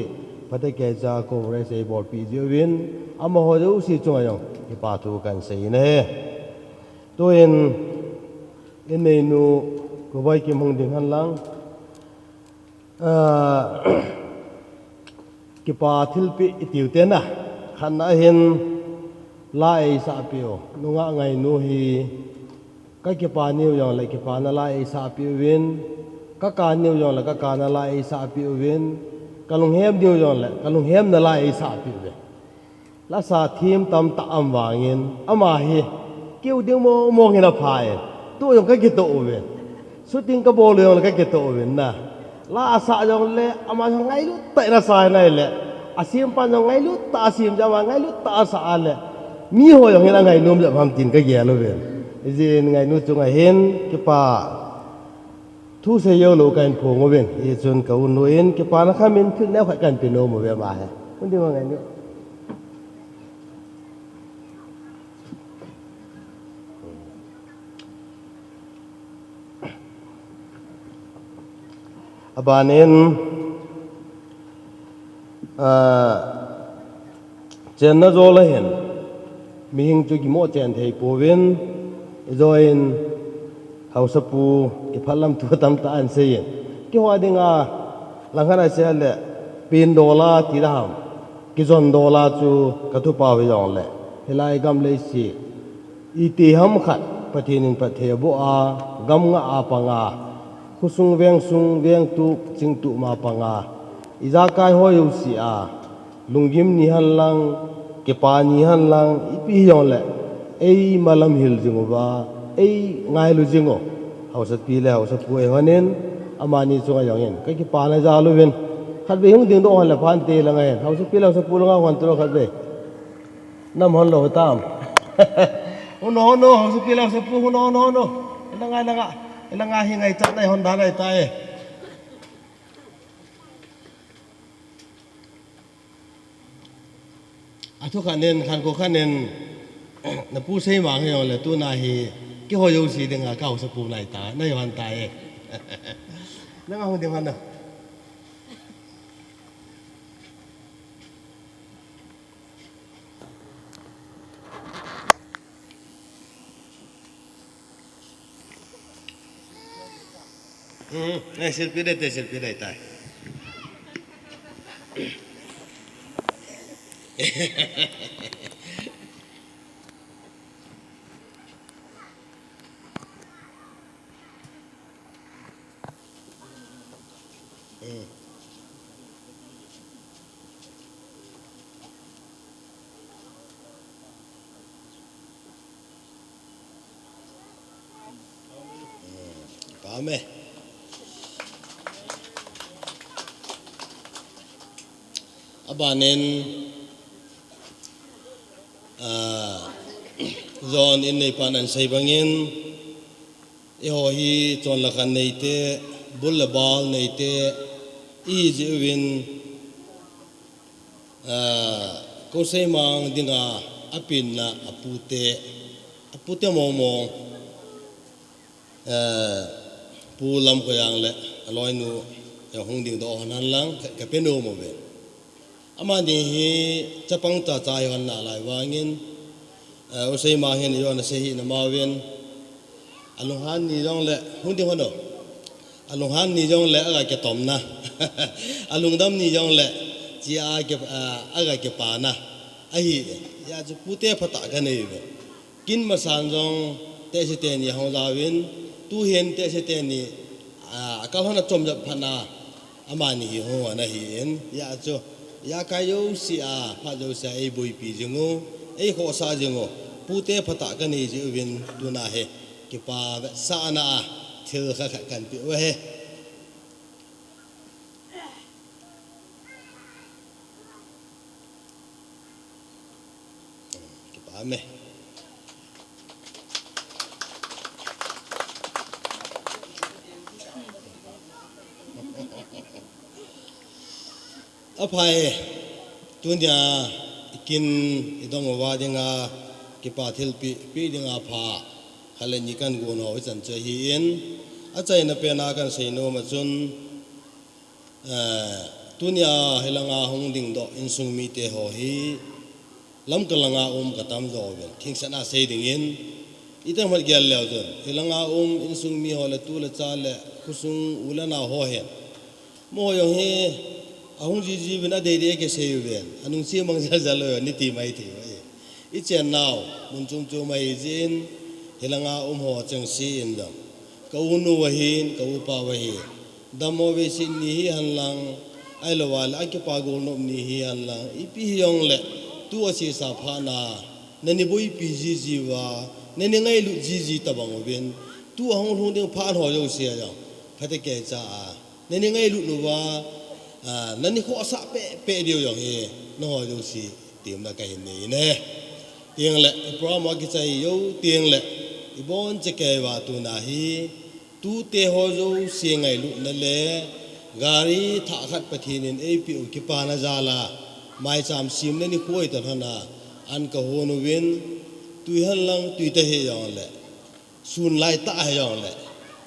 phatecha coverage eibolpi jiuvin, amaho jouse chunga jong kipa thu kahin sei e. Tuin, in neinu, Kubai Kim hung ding hen lang. Ah, kipa thilpeh i tiu te na, khatna hin la eisah peh u, nungah ngainu hi, ka kipa niu jong le kipana la eisah peh uvin, ka ka niu jong le ka kana la eisah peh uvin, ka lunghem niu jong le ka lunghemna la eisah peh uvin. Lasa thim tamtah aum vangin, ama hi, keu ding mong mong hin apha e. Tu jong ka kitoh uve. Shooting ka bol u jong le ka kitoh uve na. La asah jong le, ama jong ngailut tah in asah in ahile, asem pan jong ngailut tah a asem jeh a, ama ngailut tah a asah a le, mi ho jong hin angainom jep ham tin ka gel uve. Hijeh in ngainu chunga hin, kipa thu sei jou lou kahin phong uvin, hichun ka u nu in kipana khamin thil neo khat kahin pe nom uve ama hi. Hung ding o ngainu. Abanin, ah, chenna jol ahin, mihem chu kimo chen thei pouvin, ijou in, Haosapu, kiphalam thu tamtah ahin seiyin. Keiho dinga, langkhat a seile, pen dola ti ding ham, kijon dola chu ka thupeh u hijongle, hilai gam leiset, iti ham khat, Pathen in phatthei aboh a, gam ngah a pang a, khosung vengsung vengtup chingtup ma pang a, ijakai ho jouse a, lunggim ni henlang, kipa ni henlang, ipi hijongle, eima lamhil jing uva, eingailu jing u. Haosapi le Haosapu eihon in, amani chunga jong in, ka kipana jal uvin. Khatvei hung dingdoh henlang phante langa hin. Haosapi le Haosapu langa hung hon tao khatvei. Nam hon lou tam. Hung o, hung o, Haosapi le Haosapu, hung o, hung o, hung o. Langa, langa. Langa hi ngaichatna hon dan ahitai. Athu khat nen, khankho khat nen, napu sei mang hijongle tuna hi, keiho jouse dinga ka Haosapu nahitai, nahi hon tai. Langa hung ding hon o. Hmm, eh, selfie dai te, selfie dai tai. Hmm. Pame. Abanin, ah, John in neipan ahin sei bangin, eiho hi chonle khan neite, bul le bal neite, Ijeh uvin, ah, Kosei mang dinga apinna apute, apute mong mong, ah, Pu Lamkhoiang le aloinu, eh, hung dingdoh hon henlang, ka, kape nom uve. Amani hi chapang chacha hi hon nalai vangin, eh, Kosei mang hin ijon asei hi na mauvin. Alunghan ni jongle, hung ding hon o. Alunghan ni jongle aga kitomna. Alungdam ni jongle, chia ki, ah, aga kipana. Ahi, hijeh chun pute phatah kanei uve. Kin masan jong tehse teni ahung jaovin, tuhin tehse teni, ah, akal hon achom jep phatna, amani hi hung hon ahin, hijeh chun, ijakai jousea, phat jousea eiboipi jing u, eikhohsah jing u, pute phatah kanei jeh uvin, tuna hi, kipa vetsahna a, thil khat khat kahin peh u ahi. Kipa me. Aphai, tunia ikin idong uva dinga, kipa thilpeh, peh dinga pha, khat le ni kahin gon ho ichan chu ahin, achaina pena kahin seinom a chun, Eh, tunia hilanga hung dingdoh insung mite ho hi, Lamka langa um katam jouvin, thingsan a sei dingin, iteng mat gel leu chun, hilanga um insung mi ho le tu le cha le khosung u le nao ho hin, amaho jong hi, ahung jiji uvin adeidei kisei uvin, anungche mang jal jal uvin, niti mai thei uve. Ichennau, mun chom chom ahi jeh in, hilanga um ho chengse in jong, ka unu ahin, ka upa ahin, dammo veiset ni hihen lang, ahilouva le akipa golnop ni hihen lang, ipi hijongle, tu asesa phatna, nani boipi jiji uva, nani ngailut jiji tobang uvin, tu ahung lhung ding phat ho jouse a jong, phatecha a, nani ngailut uva, ah, nani khohsah pehpeh diu jong hi, nangho jouse, temna kahin nei in ahi. Tengle, i program a kichai jou, tengle, ibonchauva tuna hi, tute ho jouse ngailutna le, gari thah khat Pathen in eipeh u kipana jal a, maicham semna nikho ahitan hon a, an kahon uvin, tui henlang, tui tahih jongle, sun laitah hijongle,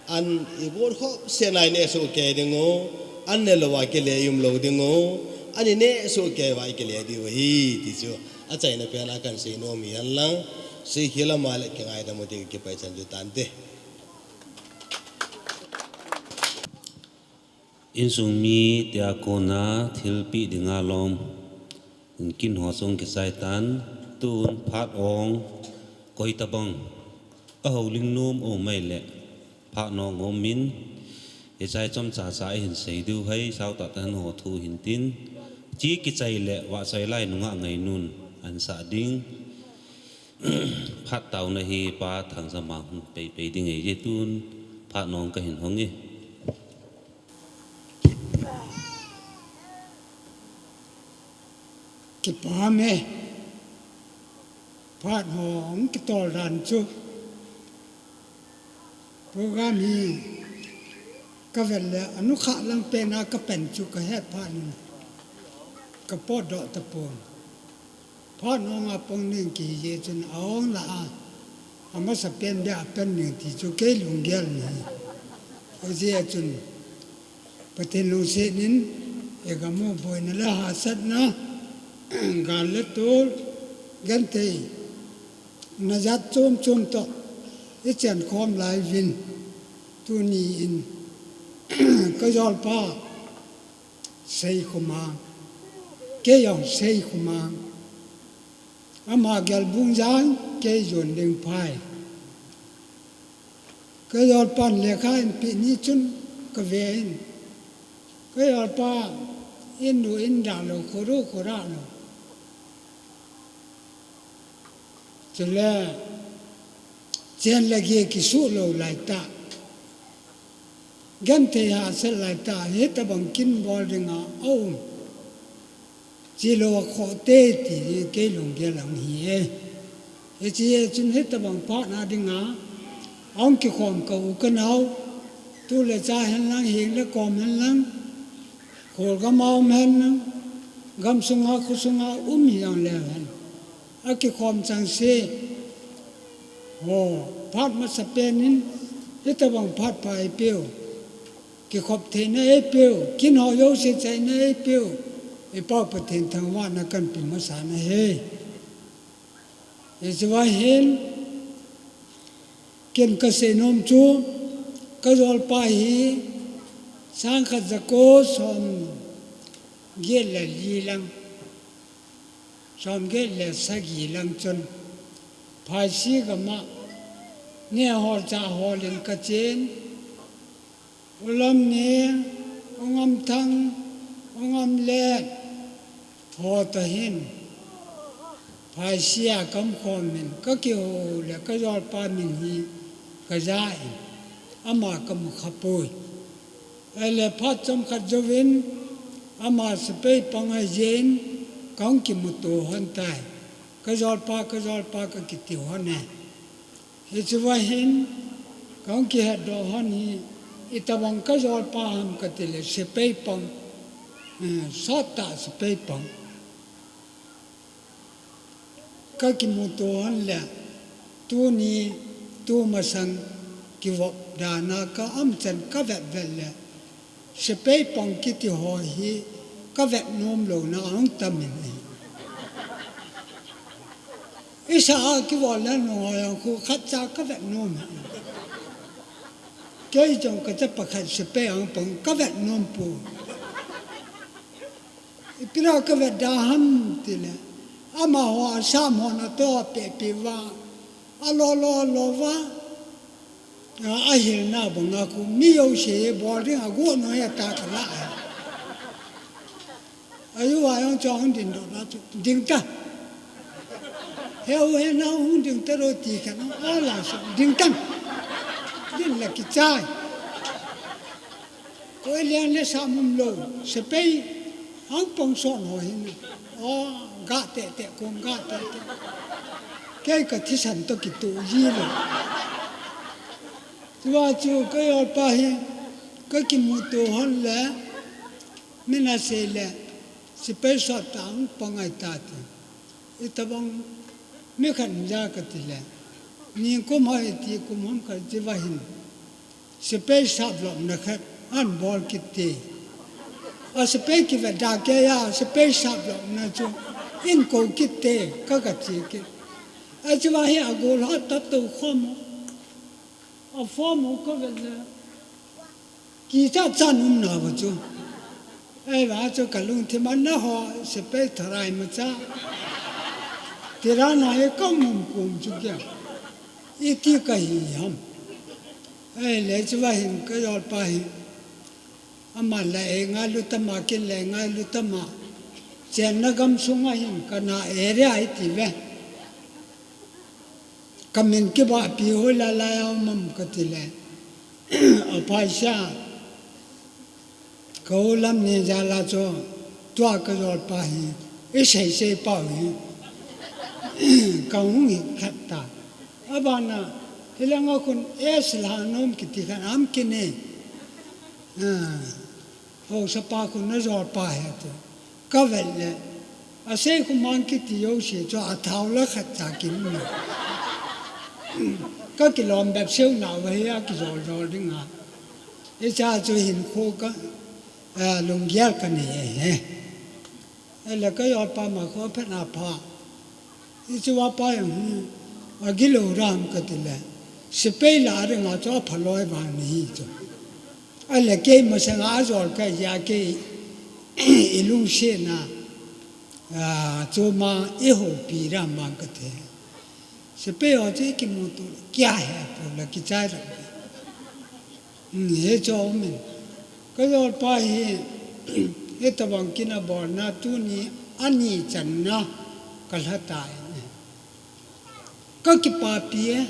an igot khop sena ineh soh kei dingu, an nelouva kile ium lou dingu, an ineh soh kei uva ikile diu ahi, ti chu achaina pena kahin seinom hi henlang, seikhel a ama le kingaidam u ti kakipah chan chu tante. Insung mi tia kona thilpeh dinga lom, kin ho chung kichai tan, tun phat ong, koi tabang, ahoulim nom um ahile, phat nong um in, hichai chomcha cha ihin sei diu ahi, sautah tah in ho thu hin tin, chi kichai le, vahchoi lai nungah ngainun, ansah ding, phat taona hi Pa Thangzamang hung pei pei ding ahi, tun phat nong kahin hong e. Kipah e, phat hong kitol dan chu. Program hi kavet le, anukhah lang pena kapen chu kahet phat in, kapotdoh tapon. Phat nong a pang ding kihi jeh chun a-ong lah a, amasapen beh a pen ding ti chu kei lunggel ahi. Hijeh chun, Pathen lungset in, igam u boina le hahsatna, gal le tol, gentheina jat chom chom toh, ichenkhom lai uvin, tuni in, kajolpa, Seikhomang, kei jong Seikhomang. Ama gelbung jang, kei jon ding phai. Kajolpan lekha eipeh ni chun kave in. Kajolpa in du in da lou, kho du kho da lou. Chule, chen le gei kisuh lou laitah. Genthei hahsat laitah, hitabang kin bol dinga aum. Chilou a khoh te ti kei lunggel ahi e. Hiche chun hitabang phat na dinga, ahung kikhom ka u ka nao, tu le cha hen lang, heng le kom hen lang, Kholgam a um hen, gamsunga khosunga um hijongle hen, akikhom chengse ho phat masapen in, hitobang phat pha eipeu, kikhop theina eipeu, kin ho jouse chaina eipeu, i Pau Pathen thangvahna kahin pe masat ahi. Hichea hin, ken kasei nom chu, kajolpa hi, sangkhat jako somget le li lang, somget le sagi lang chun, Phaisi gam a, neh hol chah hol in kachen, U Lamni, U Ngamthang, U Ngamlet, ho toh hin, Phaisi a kaum khom in, kakihou le kajolpa min hi kaja in, ama kamu khapoi. Ahile phat chomkhat jouvin, ama sepai pang ahijeh in, kahung kimuto lhon tai. Kajolpa, kajolpa kakiti lhon e. Hichea hin, kahung kihetdoh lhon hi, itobang kajolpa ham katile sepai pang, eh, sottah sepai pang. Kakimuto lhon le, tuni, tumasang kivop dan a ka umchan kavet vet le, sepai pang kiti ho hi kavet nom louna ahung tam in ahi. Isa a kivop le nung ho jong khu khatcha kavet nom ahi. Kei jong kachapa khat sepai ahung pang kavet nom poi. Ipi dia kavet da ham tile, amaho asam hon atoh pehpeh uva, alo lo lo uva, a, ahilna banga khu mi jouse bol ding a gu noi ata kalah e. Ayu a jong chu hung dingdoh na chu, ding tan. Heu henau hung ding talou ti khat, ala sa, ding tan. Ding le kichai. Koi lian le sa mum lou, sepai, ahung pang son ho hin. O, ga tehteh, kom ga tehteh. Kei kathisan toh kitoh ji lou. Tua chu kajolpa hi, kakimuto lhon le, min asei le, sepai sottah ahung pang ahitai ti. Itobang mi khat ja katile, nikum ho iti kum ham khat chea hin, sepai saplopna khat ahin bol kit te. A sepai kivet da kei a, sepai saplopna chu ahin kou kit te, ka, kache kit. Achea hi agol hat ta tou khom u. Aform u kavet le, kichat chan umnauva chu. Ahivang chu kalungthim a naho sepai tharai macha, tirana hi kaum um kum chu kei a, iti kahi ham. Ahile chea hin kajolpa hi, aman la eingailu tama, ken la eingailu tama, chenna gamsunga hin kana area iti ve. Kamin kibahpi hoilai lai a um am katile, aphai sa, ka u Lamni jal a chu, tua kajolpa hi, isei sei pau hi, kahung hi khat ta. Abana, hilanga khun S Lhanom kiti khat aum kit e. Haosapa khun najolpa ahi ati. Kavet le, asei khu mang kiti jouse chu athao la khatcha kin na. Kakilom bep seunauva hi akijol jol dinga, hichea chu hinkho ka, lunggel kanei ahi. Ahile kajolpa ma khu aphatna pha. Hichea pa jong hi, agilou dam katile, sepai lah a dinga chu aphaloi vang nahi chu. Ahile kei masanga ajol kajeh a kei, ilungsetna, chuma ihoupi dam vang kati. Sepai ho chu ikimuto, kia he, pu la kichai la. Hichu aumin. Kajolpa hi, hitobang kin abolna tuni ani channa kalha tai. Kakipapi e,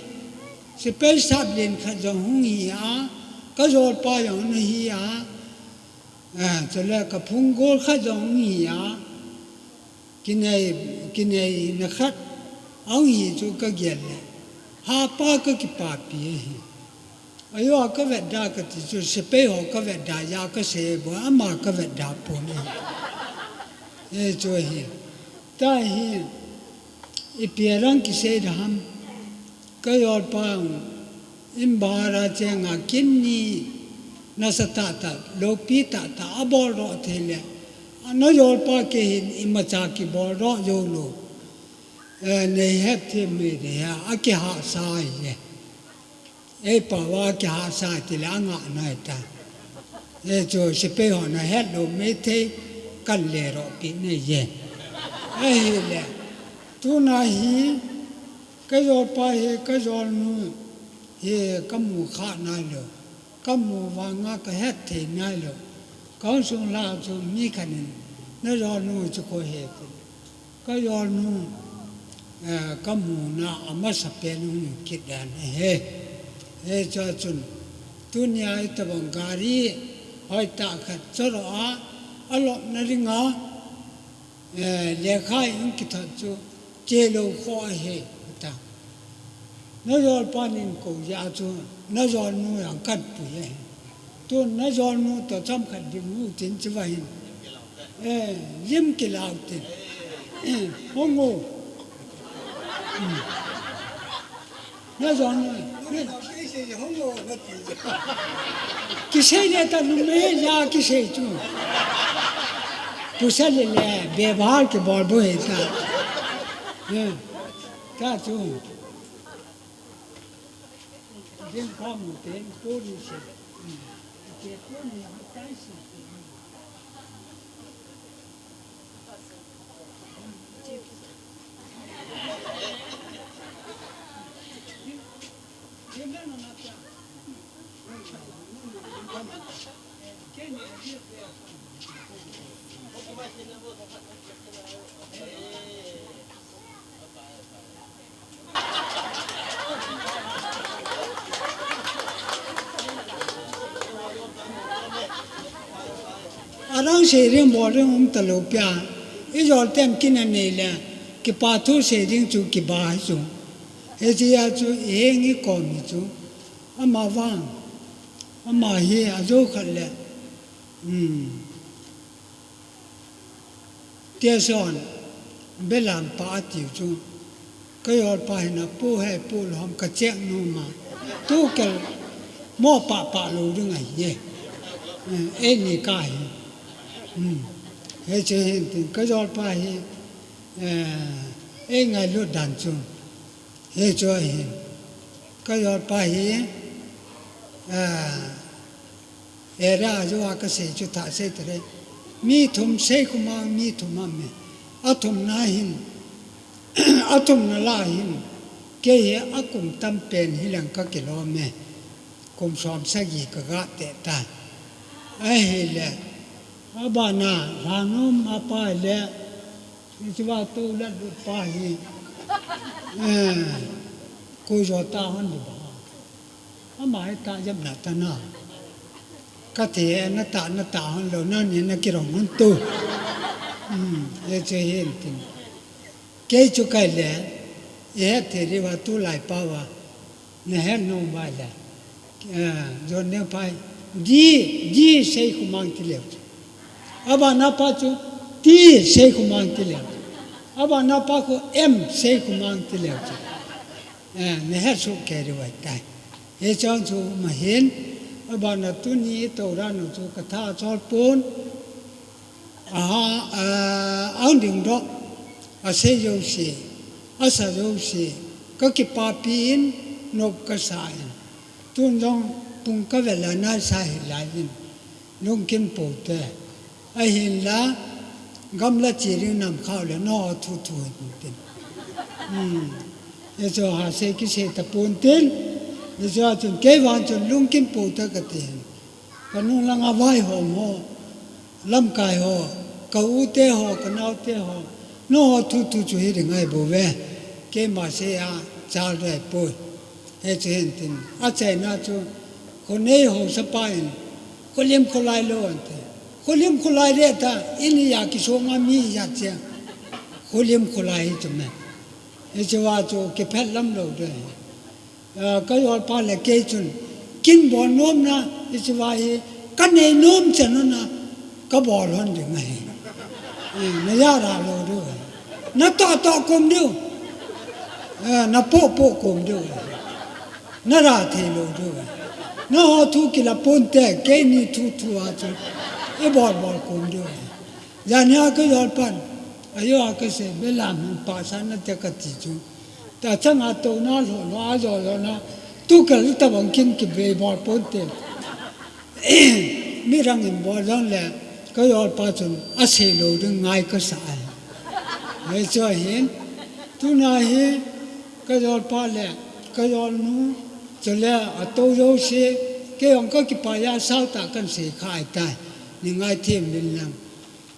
sepai sap len khat jong hung hi a, kajolpa jong nahi a, chule kaphung gol khat jong hung hi a, kinei, kineina khat ahung hi chu kagel le, hapa kakipapi ahi. Ayo, ka vetda kati chu, sepai ho ka vetda, ya ka sei bou, ama ka vetda pon e. E chu hi. Tahi, ipi a dang kisei da ham. Ka yolpa, in bahar a chenga kin ni nasa tahtah, loupi tahtah, abol doh thei le. Na yolpa kei hin imacha kibol doh jou lou. Eh, nei het thei me de ha, akihahsa e. Ei pao a kihahsa tile angah nai ta. E chu sepai ho na het lou me thei kan le ro pi nei e. Ahile. Tuna hi ka yolpa hi ka yolnu hi ka mu kha nai lou. Ka mu vanga ka het thei nai lou. Ka insung la chu mi khat in na yolnu chu koi he ti. Ka yolnu, eh, ka muna amasapen hung kit dan ahi. Hiche a chun, tunia itobang gari hoitah khat choro a, alopna dinga, eh, lekha in kithot chu, chelou kho ahi, ati. Na yolpa nin kou jeh a chu, na yolnu jong kan pui ahi. Tun na yolnu toh chomkhat ding u tin chu va hin. Eh, lim kilau tin. Eh, hung u. Hmm. Na yolnu. Kisei le ta numei ja kisei chu. Pasal le le, bebhar kibol bou hita. Eh, ta chu. Din pa mu te, poli se. Te poli, tai se. Adang sei ding bol ding um talou pia. Ijol ten kin anei le, kipa thu sei ding chu kiba hi chu. Hiche a chu iheng ikom hi chu. Ama vang, ama hi ajou khat le. Hmm. Tia son, belam pa atiu chu. Ka yolpa hin apu he pu lou ham ka check nom a. Tu kel mo pa pa lou ding ahi e. Eh, eini ka hi. Hmm. Hiche hin tin ka yolpa hi, eh, ei ngailut dan chu. Hichu ahi. Ka yolpa hi, eh, Era, ajou a kasei chu thah sei tare. Mi thum sei khumang mi thum aum e. Athumna hin, athumna lah hin, kei hi akum tampen hileng kakilom e. Kum som sagi kaga teh tai. Ahile, abana, lhanom apa le, hichea toulat lut pa hi, eh, koi jo ta hon di ba. Ama hi tahjep na tana. Kati e, natah, natah hon lou, nani nakirong hon tu. Hmm, hiche hin tin. Kei chu kaile, ihet thei diu va tulai pa va, nahet nom uva le. Eh, John Neo Phai, di, di sei khumang tileu chu. Abana pa chu, ti sei khumang tileu chu. Abana pa khu, em sei khumang tileu chu. Eh, nahet soh kei diu ahitai. Hicheng chu um ahin, abana tuni tou dan u chu katha achol pon. Aha, ah, ahung dingdoh, asei jouse, asa jouse, kakipapi in, nop kasa in. Tun jong pung kavel a naisa hilai in. Lungkim pou te. Ahinla, gamla che ding nam khao le, nangho thu thu hin tin. Hmm. Hichu ha sei kisei tapon tin. Hichu a chun kei vang chun lungkim pou te kati hin. Kanung langa vaihom ho, lamkai ho, ka u te ho, ka nao te ho. Nangho thu thu chu hi ding ahi bouve. Keima sei a chal ding ahipoi. Hichu hin tin, achaina chu, khonei haosapa in, kholim kholai lou ante. Kholim kholai le ta, in ya kisonga mi ya che. Kholim kholai hi chu me. Hichea chu kiphet lam lou de. Ah, ka yolpa le kei chun, Kin bol nom na, hiche va hi, ka nei nom chan na, ka bol hon ding ahi. Eh, na ya ra lou diu. Na toh toh kum diu. Eh, na poh poh kum diu. Na ra thei lou diu. Na ho thu kila ponte, keini thu thu a chu. I bol bol kum diu. Jan hi a ka jol pan. Ajo a ka sei, belam hin pahsa na te ka ti chu. Ta chang a to na lo lo a jo jo na. Tu ka lu ta bang kin ki be bol ponte. Mi rang in bol jong le ka jol pa chun a sei lou ding ngai ka sa ai. Hei chu ahin. Tuna hi ka jol pa le ka jol nu. Chule a to jo se. Kei jong ka kipah a sao ta kan sei kha ai tai. Ni ngai them min lang.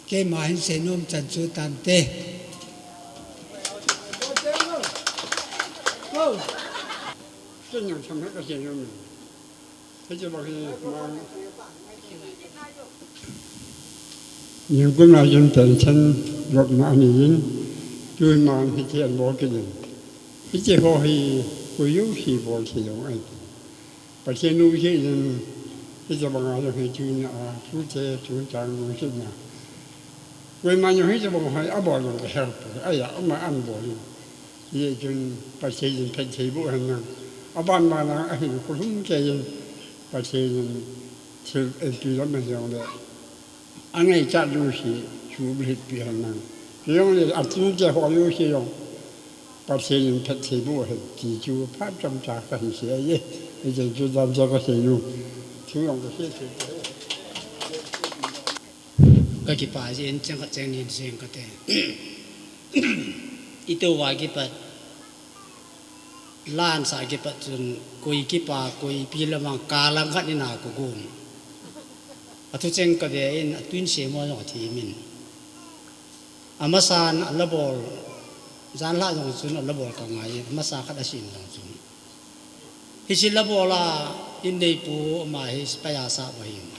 Keima hin seinom chan chu tante. Ken jong sam he ka seinom. Hiche bang hi mang. Jingkah a jin pension lopna ahin, tuhin mang hiche an bol kit in. Hiche ho hi koi jouse bol thei jong ahi. Pathen lungset in, hiche banga jong hi tuna a, tute, tuchang lungsetna. Koiman jong hiche banga hi abol jong kahe poi, ahi a, ama an bol in. Hijeh chun Pathen in phatthei boh hen lang. Aban ban a ahin kholhum kei in, Pathen in thil eipe lam ahi jong le. Angaichat jouse, chu bulhit pi hen lang. Kei jong le, a tute ho jouse jong. Pathen in phatthei boh hen ti chu phat chomcha kahin sei ahi. Hijeh chun dan cha ka sei u. Thu jong ka sei sei. Ka kipah jeh in cheng khat cheng ni in sei kate. I tou va kipat. Lan sa kipat chun koi kipa, koi pi lamang ka lang khat in a ko gum. A thu cheng ka ve in a tuin sei mo jong a thi min. Amasan a la bol, jan la jong chun a la bol ka ngai, amasa khat a sin jong chun. Hiche la bol a in neipu ama hi sepai a sah va hin.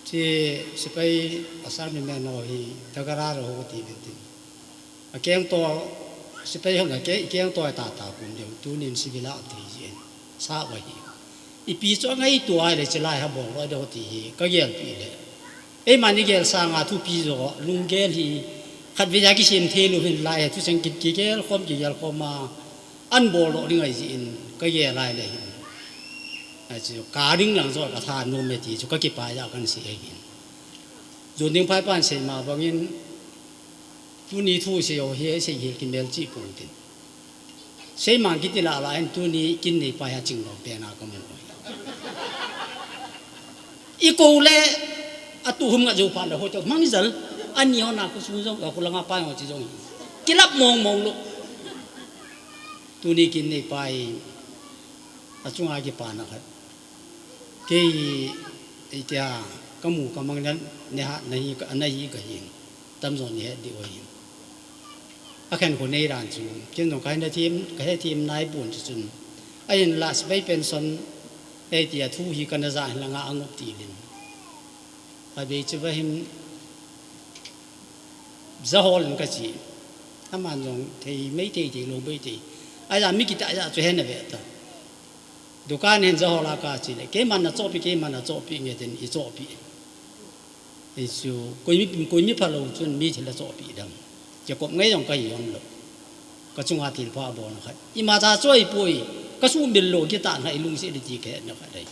Che sepai a sah ni men ho hi tagara ro ho ti ben tin. A keng to, sepai hon a ke-, keng to ta ta kun deu, tunin civil a thei jin. Sa va hi. Ipi chu angaito a le che lai ha bol lo deu ti hi, ka gel pi le. Eima ni gel sanga thupi jo, lunggel hi, khat ve ja kisem thei lou hin lai, thu cheng ki, kigel khom, kigel khom a, an bol lo ding ahi jin, ka gel lai le hin. Ahi chu, ka ding lang jo ka tha nom e ti chu, ka kipah ja kan sei ahi hin. Jon ding phai pan sei ma bangin, Tuni thu sei ho hi, sei hil kimel chi pon tin. Sei mang kiti la la hin tuni kin neipa hi a ching lom pen a ka mu. I ko le a tu hum nga jo pha le ho to mang jal. Ani ho na ko sung jong ka ko langa pa ho chi jong. Kilap mong mong lo. Tuni kin neipa hi a chunga kipa na khat. Kei, itia, ka mu ka mang dan, ne ha, na hi ka, na hi ka hin. Tamjo ni he di o hin. A khen ko nei ran chu, ken jong ka hin da thim, ka he thim nai pon chu chun. A hin la sepai pension, e tia thu hi ka na ja hin la nga angup ti lin. A bei chu va hin, ja hol in ka chi. Aman jong thei mei thei thei lo bei thei. A ja mi kita ja chu he na ve ta. Dukan hin ja hol a ka chi le, keiman na chohpi, keiman na chohpi nge tin i chohpi. I chu, koi mi, koi mi pha lo chun mi thil a chohpi dam. Che kop ngai jong ka hi om lo. Ka chunga thil pha bol na khat. Ima cha choi poi, ka su mil lo ki ta na i lungset di ti ke na khat dai.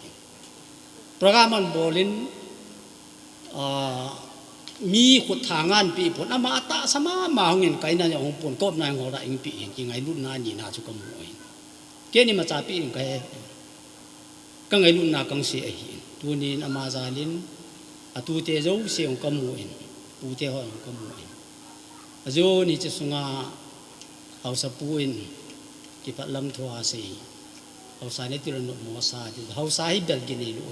Program an bol in, ah, mi khut tha ngan pi pon, ama ta sa ma ma hung in kai na jong hung pon, kop na hung hol da ing pi in, ki ngailut na ni na chu ka mu in. Kei ni ma cha pi in ka he. Ka ngailut na kang sei ahi in. Tunin ama jal in, a tute jouse hung ka mu in, pute ho hung ka mu in. A joni che sunga haosa pu in, kipat lam thu a sei. Haosa ne ti lo no mo sa ti. Haosa hi bel ki nei lo.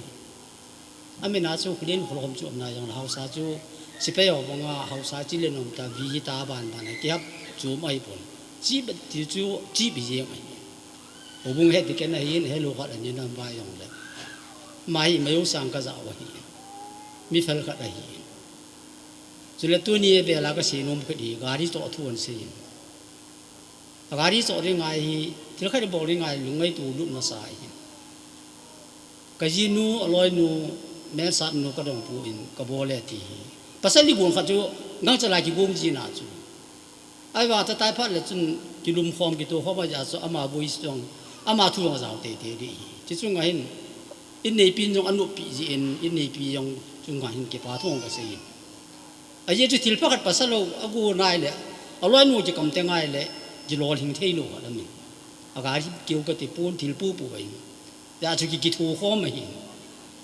A min a chu khulin khulhom chu om na jong la haosa chu sepai ho banga haosa chi le nom ta vi hi ta ban ban a ki hap chu mai pon. Chi bet ti chu chi bi jeng ai. O bung he ti ken ahi in, he lo khat ani nam ba jong le. Mai mai u sang ka ja wa hi. Mi fel khat ahi. Chule tuni e bela ka sei nom khat hi, gari to thu an sei. A gari cho ri ngai hi, thil khat bol ri ngai lungngai tu lut na sa hi. Ka jinu, aloinu, mensah nu ka dong pu in ka bol e ti hi. Pasal ni gon khat chu gangcha lai kigong jina chu. Ahivang tatai phat le chun kilum khom kito khom a ja chu ama voice jong, ama thu jong jao tete di hi. Chi chunga hin, in neipi jong anop pi ji in, in neipi jong chunga hin kipa thu ka sei in. Ajeh chu thil pakhat pasal ho, agu nai le, aloinu kikam te ngai le, kilol hing thei lou a lamin. Aga hip keu ka ti pon thil pu pu vai. Ja chu ki, kitho khom ahi.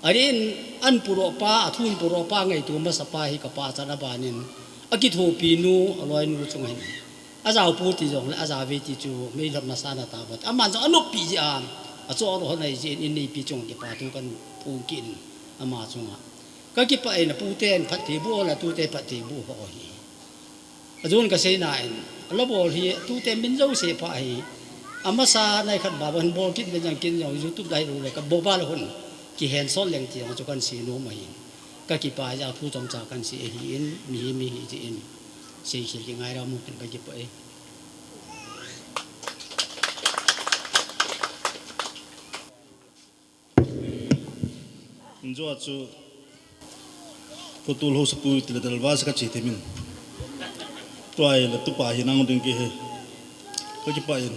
Arin an puro pa, athun puro pa ngaito masa pa hi ka pa chan abanin. Akithopi nu, aloinu chunga hin. Ajao pu ti jong le, ajao ve ti chu, meilhon masa na ta bat. Aman jong anop pi ji a, acho ro hon ai ji in, in neipi chung kipa thu kan phung kin, ama chunga. Ka kipah in, a pu ten phatthei boh, a tu te phatthei boh ho hi. Ajun ka sei na in, a la bol hi, a tu te min jo se pha hi. Amasa nai khat ba ban bol kit ben jang kin jong YouTube dai ru le ka bo ba la hun. Ki hen sol leng ti jong chu kan sei nom ahi. Ka kipah ja thu chom cha kan sei ahi in, mi hi mi hi ji in. Sei khel ki ngai ra mu kin ka kipah e. Injo a chu Pu Tulhou Sapu tile dalva sa ka chi themin. Tua hi la tupa hi nang ding ki he. Ka kipah in.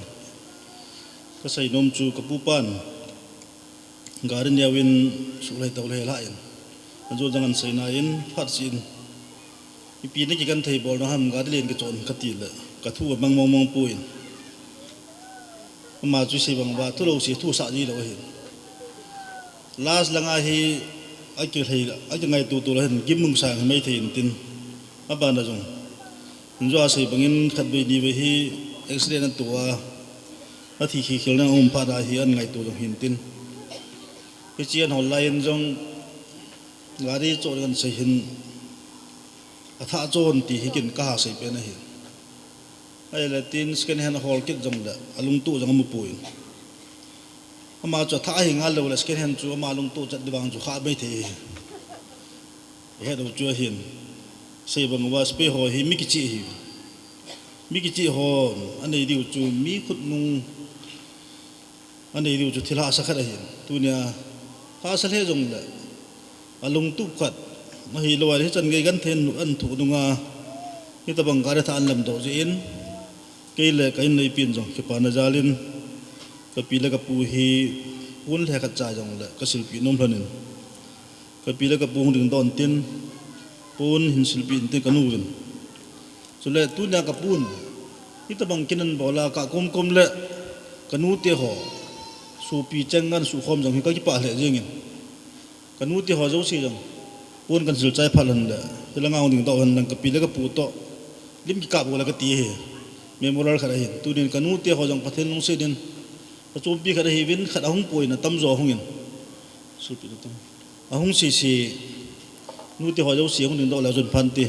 Ka sei nom chu ka pu pan. Gari neo in sulai tau le la in. Injo jang an sei na in phat sin. Ipi na kikan thei bol na ham gari len kichon ka ti le. Ka thu a mang mong mong pu in. Ama chu sei bang uva, thu lou sei thu sah ji lou ahin. Last langa hi, a kilhei, a kingaito to lou ahin, gimnung sang hi mai thei in tin. Abana jong. Injo a sei bangin khatvei nivei hi accident a to a, a thi khi khel na um phat a hi an ngaito jong hin tin. Hichi an hol lai in jong, gari chon kan sei hin, a tha chon ti hi kin ka ha sei pen ahin. Ahile tin second hand hol kit jong le, a lungtup jong amu poi. Ama chu a tha ahi ngal lou le second hand chu ama lungtup chat di vang chu kha mai thei. He do chu ahin. Sei bang uva spare ho hi mi kichi hi. Mi kichi ho, anei diu chu mi khut nung Anei diu chu thil hahsa khat ahin. Tunia, hahsa lheh jong le, a lungtup khat. Ahilou a, hichan gei genthei in an thu nunga, hitabang gari tha an lamdoh jeh in, kei le ka in neipin jong, kipana jal in, ka pi le ka pu hi, pon lheh khat cha jong le, ka silpeh nom lhon in. Ka pi le ka pu hung dingdoh in tin, pon hin silpeh in tin ka nu vin. Chule tunia ka pun, hitabang kin an bol a ka kom kom le ka nu te ho, sopi cheng an sukhom jong hi ka kipah lheh jeng in. Ka nu te ho jouse jong, pon kan sil chai phat lhon le, hilanga hung dingdoh hon lang ka pi le ka pu toh, lim kikap u le ka ti hi, memorial khat ahin. Tunin ka nu te ho jong Pathen lungset in, ka chompi khat ahiuvin, khat ahung poi na tamjo hung in. Sopi na tam. Ahung sese, nu te ho jouse hung dingdoh le jun phan te.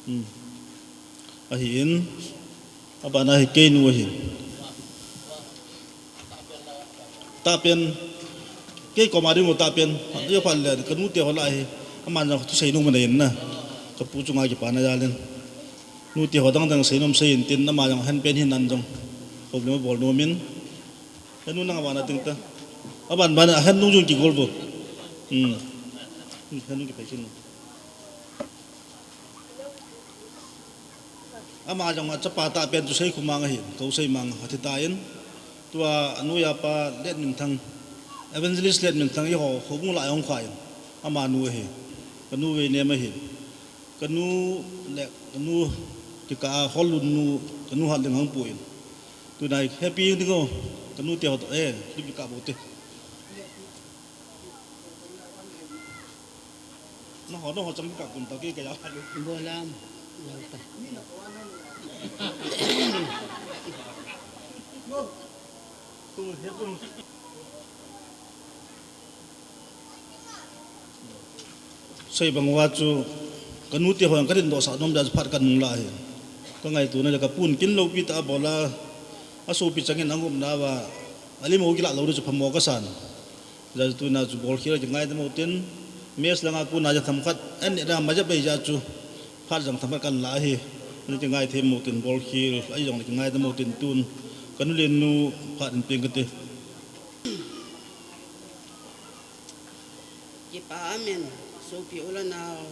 Hmm. Ahin, abana hi kei nu ahin. Tahpen, kei koma ding u tahpen, ajo phat le, ka nu te ho lah hi, aman jong thusei nom anei in na, ka pu chunga kipana jal in. Nu te ho dang dang sei nom sei in tin, ama jong ahin pen hin an jong, problem abol nom in. Henu nang abana ting ta. Aban bana, ahin nung jun kigol bo. Hmm. Henu kipai kin. Ama jong achapa tahpen chu sei khu mang ahin, kou sei mang athi tan. Tua anu apa Letminthang, Evangelist Letminthang, eiho, houbung lah a hung kha in. Ama nu ahi. Ka nu vei nem ahin. Ka nu le, ka nu kikah a hol lhun nu, ka nu hat leng hung pon. Tunai, happy ding o, ka nu te ho toh, eh, lim kikap u te. Nangho, nangho chang kikap kun ta kei ka ja. Bolam, lau ta. Tu, he tu. Sei bang uva chu, ka nu te ho jong ka dingdoh sah nom dia chu phat ka nung lah ahi. Ka ngaito na le ka pun kin loupi tah a bol a, asopi chang in angop nauva, alim ho kilah lou di chu phamo ka san. Hijeh chun tuna chu bol khel a kingai tamo tin, mess langa kona ja themkhat, an neh na ma ja bei ja chu, Phat jang themkhat kan la hi. Ani ti ngai thei mo tin bol khel, ahi jong le kingai da mo tin tun. Ka nu le nu phat in peng kate. Kipa amen, sopi u le nau,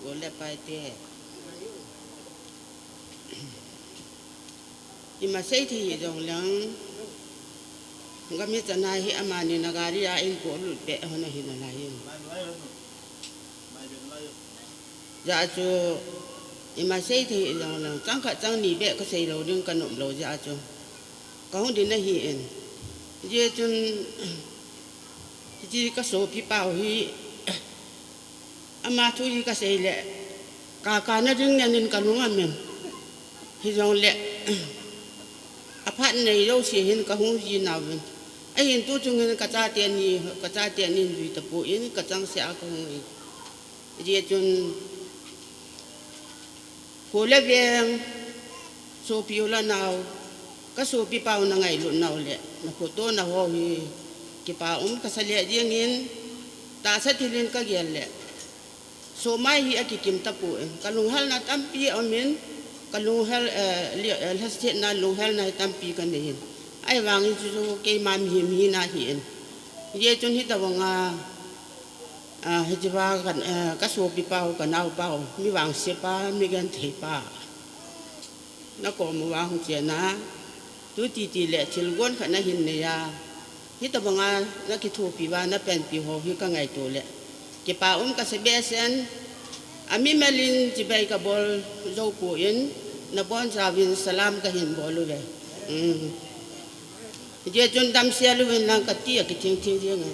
u le pai te. Ima sei thei hi jong leng, gam hi chana hi amani na gari a in ko lut be hon ahi nalai. Hijeh a chu ima sei thei hi jong leng, chang khat chang ni be ka sei lou ding ka nom lou jeh a chu. Ka hung din ahi in. Hijeh chun, hiche ka sopi pau hi, ama thu hi ka sei le, ka, ka na ding ngen in ka lung amen. Hijong le, aphat nei jouse hin ka hung ji nauvin. Ahin tu chung hin ka chate ni, ka chate ni jui tapon, ka chang se a ka hung in. Hijeh chun, kho le veng, sopi u le nau, ka sopi pau na ngailut nau le, na khoto na ho hi, kipa um ka sa le jing in, tahsa thil in ka gel le, somai hi akikim tapon, ka lunghelna tampi um in, ka lunghel, eh, li-, eh, lhasetna lunghelna hi tampi ka nei in. Ahivangin chu keima mihem hina hi in. Hijeh chun hitabang a, Ah, hiche va ka, eh, ka sopi pau, ka nau pau, mi vangse pa, mi genthei pa. Na kom uva hung chen a, tu titi le thil gon khat na hin nei a. Hitabang a na kithopi uva, na panpi ho hi ka ngaito le, kipa um ka sa behseh in, a mimal in chibai ka bol jou pon, na bonchauvin salam ka hin bol uve. Um. Hijeh chun damsel uvin lang ka ti a kithing thing jeng e.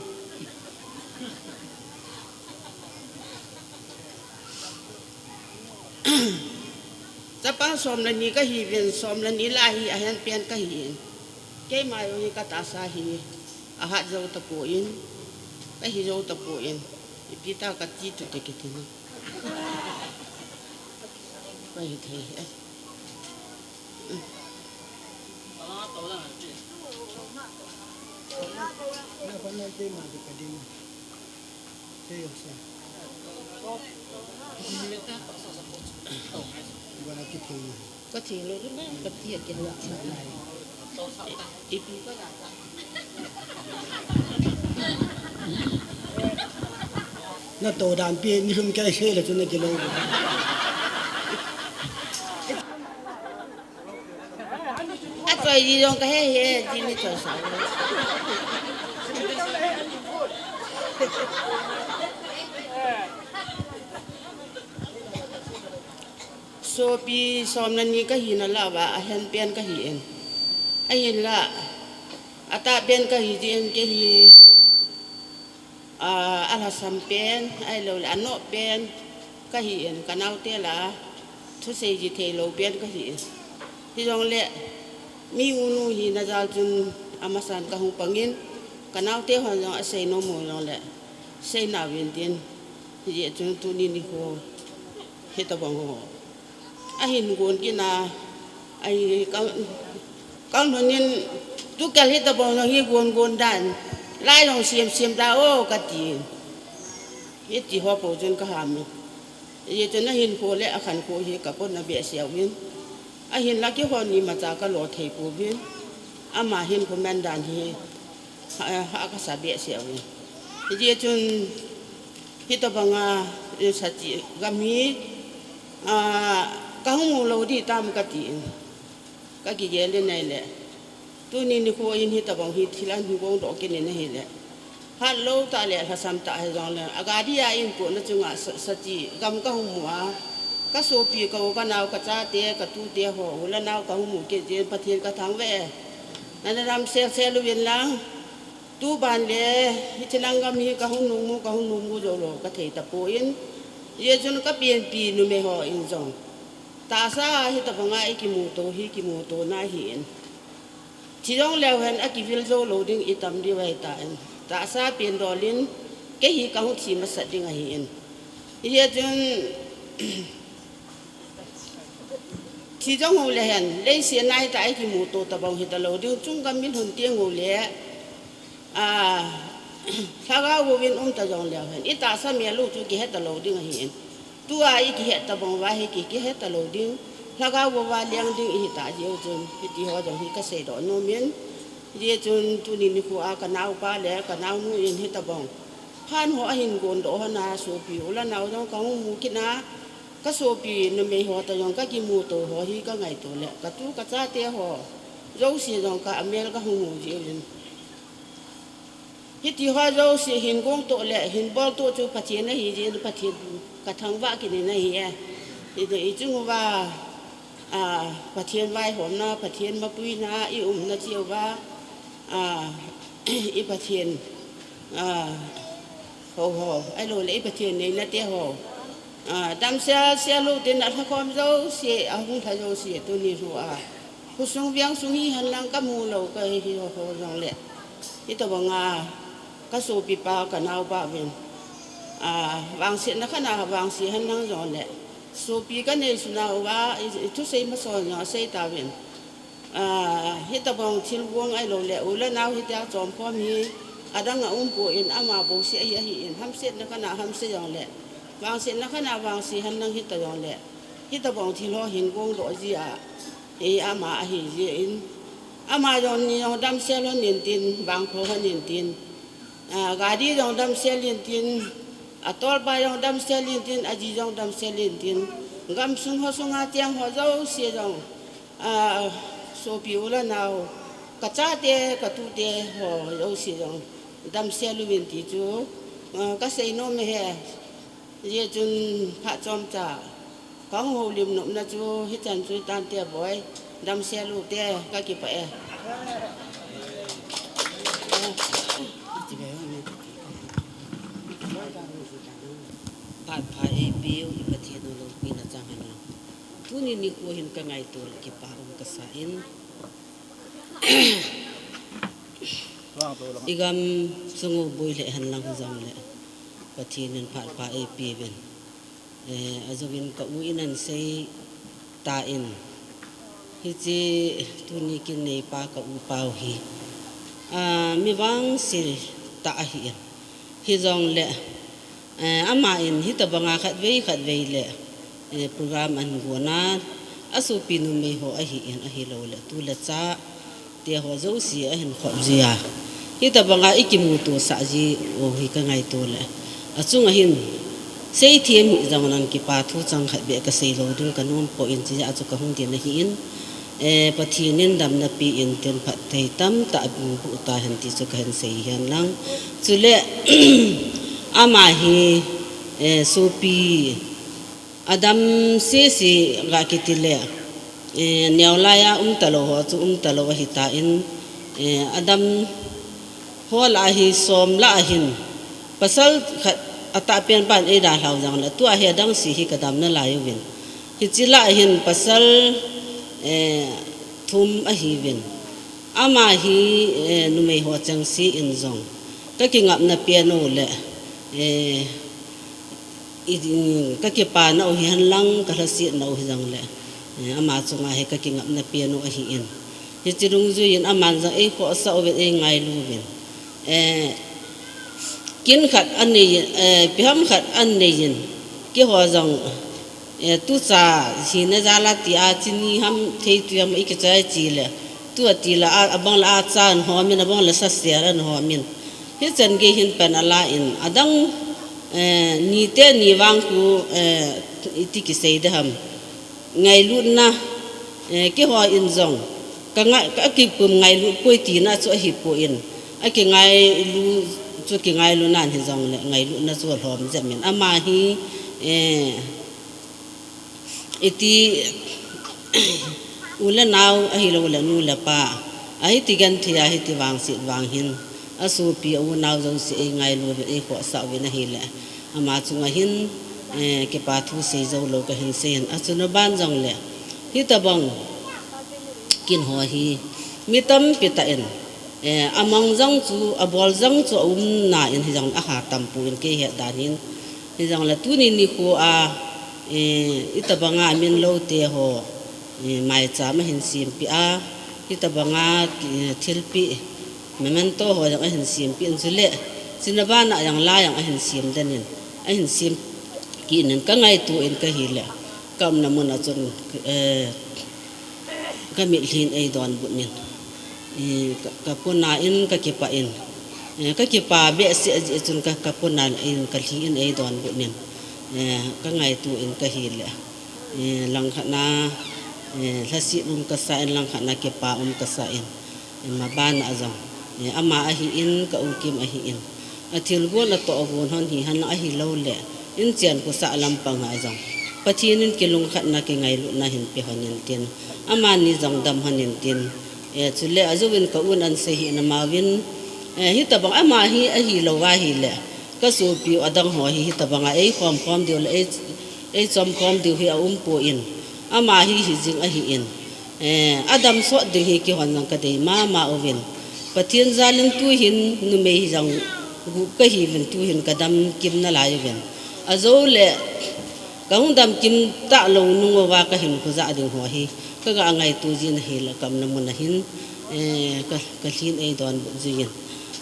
Chapang som le ni ka hiuvin, som le ni lah hi ahenpen ka hi in. Keima jong hi ka tahsa hi ahat jou tapon, ka hi jou tapon. Ipi ta ka ti tu te kiti na. Ka hi thei e. Ka thei lou na, ka ti a kei. Ipi ka la. Na to dan pi, ni lum kai se le chu na kilou. A choi ji jong ka he he, ji ni choi sa. Sopi som le ni ka hi na lah uva, ahenpen ka hi in. Ahinlah, atahpen ka hi jin, kei hi, ah, alhasam pen, ahilou le, anoh pen ka hi in, ka naote lah a, thusei ji thei lou pen ka hi in. Hijong le, mi unu hi na jal chun, amasan ka hung pang in, ka naote hon jong asei nom u jong le, sei nauvin tin, hijeh chun tuni nikho, hitabang ho. Ahin gon kit na, ahi ka, ka nun in, tu kal hitabang jong hi gon gon dan, lai jong siam siam da o ka ti. Hiti ho po chun ka ham in. Hijeh chun ahinkho le akhankho hi ka pon na behseh uvin. Ahinlah kihon ni macha ka lo thei pouvin. Ama hinkho man dan hi, ha, ha ka sa behseh uvin. Hijeh chun, hitabang a, eh, sachih gam hi, ah, ka hung mu lou di tam ka ti in. Ka kigel in ahile. Tuni nikho in hitabang hi thil ahin gong doh kit in ahile. Hat lou tah le lhasam tah hijong le. Agari a in ko na chunga sa, sachih gam ka hung mu a. Ka sopi ka u ka nao ka chate ka tute ho. U le nao ka hung mu kit jin Pathen ka thangvah e. Nana dam sel sel uvin lang. Tu ban le, hiche lang gam hi ka hung nung mu, ka hung nung mu jou lou, ka thei tapon. Hijeh chun ka pianpi numei ho in jong. Tahsa hitabang a i kimuto hi, kimuto na hi in. Thi jong leu hen a kivil jou lou ding i tam diu ahi tan. Tahsa pian dol in, kei hi ka hung thi masat ding ahi in. Hijeh chun, Thi jong hou le hen, leiset a hita i kimuto tabang hita lou ding, chung gam min hon tiang hou le, a, lhagao vovin um ta jong leu hen, i tahsa mel u chu kihe ta lou ding ahi in. Tua i kihet tabang uva hi ki, kihet talou ding. Lhagao uva leng ding i hita jeh u chun, hiti ho jong hi kasei doh nom in. Hijeh chun tuni nikho a ka naopa le ka naonu in hitabang phat ho ahin gon doh hon a, sopi u le nao jong kahung mu kit na, ka sopi numei ho toh jong ka kimuto ho hi ka ngaito le, ka tu ka chate ho jouse jong ka amel ka hung mu jeh uvin. Hiti ho jouse hin gong toh le hin bol toh chu Pathen ahi jeh in Pathen ka thangvah kit in ahi e. Hiti i chung uva, a, Pathen vaihomna, Pathen mapuina, i umna cheh uva, a, i Pathen, a, ho ho, ahilou le i Pathen neina te ho. A, damsel, sel lou tin alhakhom jouse, ahung lha jouse, tuni lhu a. Khosung vengsung hihen lang ka mu lou ka hi ho ho jong le. Hitabang a ka sopi pa ka naopa uvin. A, vangsetna khat a vangse hen lang jong le. Sopi ka nei suna uva, i, i thusei mason jong asei tauvin. A, hitabang thil guang ahilou le, u le nao hitia chomkhom hi, adang a um poi, ama bouseh ahi, ahi in, hamsetna khat a hamse jong le, vangsetna khat a vangse hen lang hita jong le, hitabang thil ho hin guang doh jeh a, hi ama ahi jeh in, ama jong ni jong damsel hon in tin, vangkho hon in tin, a, gari jong damsel in tin, atolpa jong damsel in tin, aji jong damsel in tin, gamsung ho sunga cheng ho jouse jong, a, sopi u le nao, ka chate, ka tute ho jouse jong damsel uvin ti chu, a, ka sei nom e he. Hijeh chun phat chomcha kahung houlim nopna chu hichan chu tante boi, damsel u te, ka kipah e. Phat pha eipeu i Pathen u loupina chang hen lang. Tuni nikho hin ka ngaito le kipa um kasa in. I gamsung u boi le hen lang jong le Pathen in phat pha eipeuvin. Eh, ajouvin ka u in ahin sei tan. Hiche tuni kin neipa ka u pau hi, a, mi vangse tah ahi in. Hijongle, eh, ama in hitabanga khatvei khatvei le, eh, program ahin gon a, asopi numei ho ahi in ahilou le, tu le cha, te ho jouse ahin khop jia. Hitabanga i kimuto sah ji u hi ka ngaito le. Achunga hin, seithem hih jong nang kipa thu chang khat beh ka sei lou ding ka nom poi in, chujeh a chu ka hung din ahi in. Eh, Pathen in damna pe in tin phatthei tamtah bu bu ta hen ti chu ka hin sei hen lang. Chule, ama hi, eh, sopi, adam sese ga kiti le, eh, neo lai a um talou ho chu um talou ahi tan, eh, adam ho lah a hi som lah a hin, pasal khat atah pen pan eidalhau jong le, tua hi adang se hi ka dam nalai uvin. Hiche lah a hin pasal, eh, thum ahiuvin. Ama hi, eh, numei ho chengse in jong ka kingapna pen u le, eh, i, ka kipana u hihen lang, ka lhasetna u hijongle, eh, ama chunga hi ka kingapna pen u ahi in. Hiche dungjui in aman jong eikhohsah uvin, eingailu uvin. Eh, kin khat anei in, eh, ipi ham khat anei in, keiho jong, eh, tucha hina jal a tia, chini ham, theitui ham, i kichai chi le, tua ti la a, abang la a cha an hom in, abang la sa sia an hom in. Hichan gei hin pan ala in, adang, eh, ni te ni vang khu, eh, iti kisei de ham. Ngailutna, eh, keiho in jong, ka ngai, ka kipum ngailut poi tina chu ahi poi in. A kingailu chu kingailu nan hijongle, ngailutna chu alhom jep in. Ama hi, eh, iti, u le nao ahilou le nu le pa, ahiti genthei a hiti vangset vang hin, asopi a u nao jouse eingailu uvin, eikhohsah uvin ahile, ama chunga hin, eh, kipa thu sei jou lou ka hin sei in, achuna ban jongle, hitabang kin ho hi, mi tampi tah in, eh, amang jong chu, abol jong chu aum nan hijongle aha tam poi in kei het dan hin, hijongle tuni nikho a, eh, itabanga min lou te ho, eh, maicham ahin sempeh a, hitabanga, eh, thilpeh, memento ho jong ahin sempeh in chule, chuna ban a jong la jong ahin sem den in, ahin sem, Kinin ka ngaito in ka hi le, ka umna mun a chun, eh, ka mitlhin ei donbut nin, eh, ka, ka puna in ka kipah in, eh, ka kipah behseh jeh chun ka, ka puna in ka lhi in ei donbut nin, eh, ka ngaito in ka hi le, eh, langkhat na, eh, lhasit um ka sa in, langkhat na kipah um ka sa in. Maban a jong, eh, ama ahi in, ka u Kim ahi in. A thilgon a tohgon hon hi hen lang ahi lou le, in chen kosah lampang a jong, Pathen in kilungkhatna kingailutna hin pe hon in tin. Amani jong dam hon in tin. Eh, chule a jou in ka un an sei hi na ma vin. Eh, hitabang ama hi ahi lou va hi le. Ka sopi u adang ho hi hitabang a ei khom khom diu le ei, ei chom khom diu hi a um poi. Ama hi hi jing ahi in. Eh, a dam sot ding hi kihon jong ka dei mama uvin. Pathen jal in tu hin numei hi jong gup ka hi uvin tu hin ka dam kim na lai uvin. A jou le ka hung dam kim ta lou nung uva ka hin khu ja ding ho hi. Ka ga ngaito jin ahi le ka umna mun a hin, eh, ka, ka lhin ei donbut jin.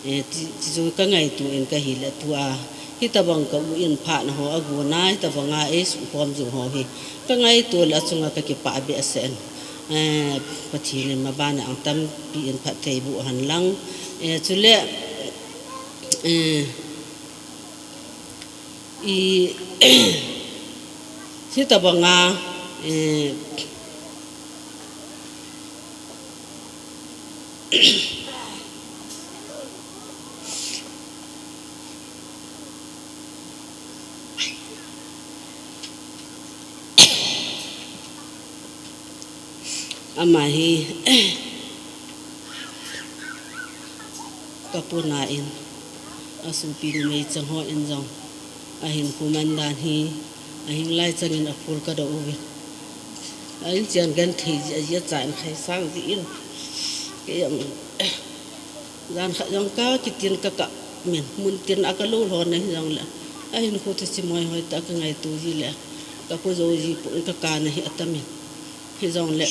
Eh, ti, ti chu ka ngaito in ka hi le tu a. Hitabang ka u in phat na ho a gon a, hitabang a ei sukhom jing ho hi. Ka ngaito le a chunga ka kipah behseh in. Eh, Pathen in maban a ang tampi in phatthei boh hen lang. Eh, chule, eh, i, hitabang a, eh, Ama hi ka puna in, a sopi numei chang ho in jong, a hinkho man dan hi, a hing lai chang in a phul ka doh uvin. A in chen genthei ji a, ji a cha in khai sang ji in. Kei jong, jan khat jong ka kitin ka kap min, mun tin a ka lou lhon na hi jong le, a hinkho thu chi moi hoi ta ka ngaito ji le, ka ko jou ji pon ka ka na hi a tam in. Hi jong le,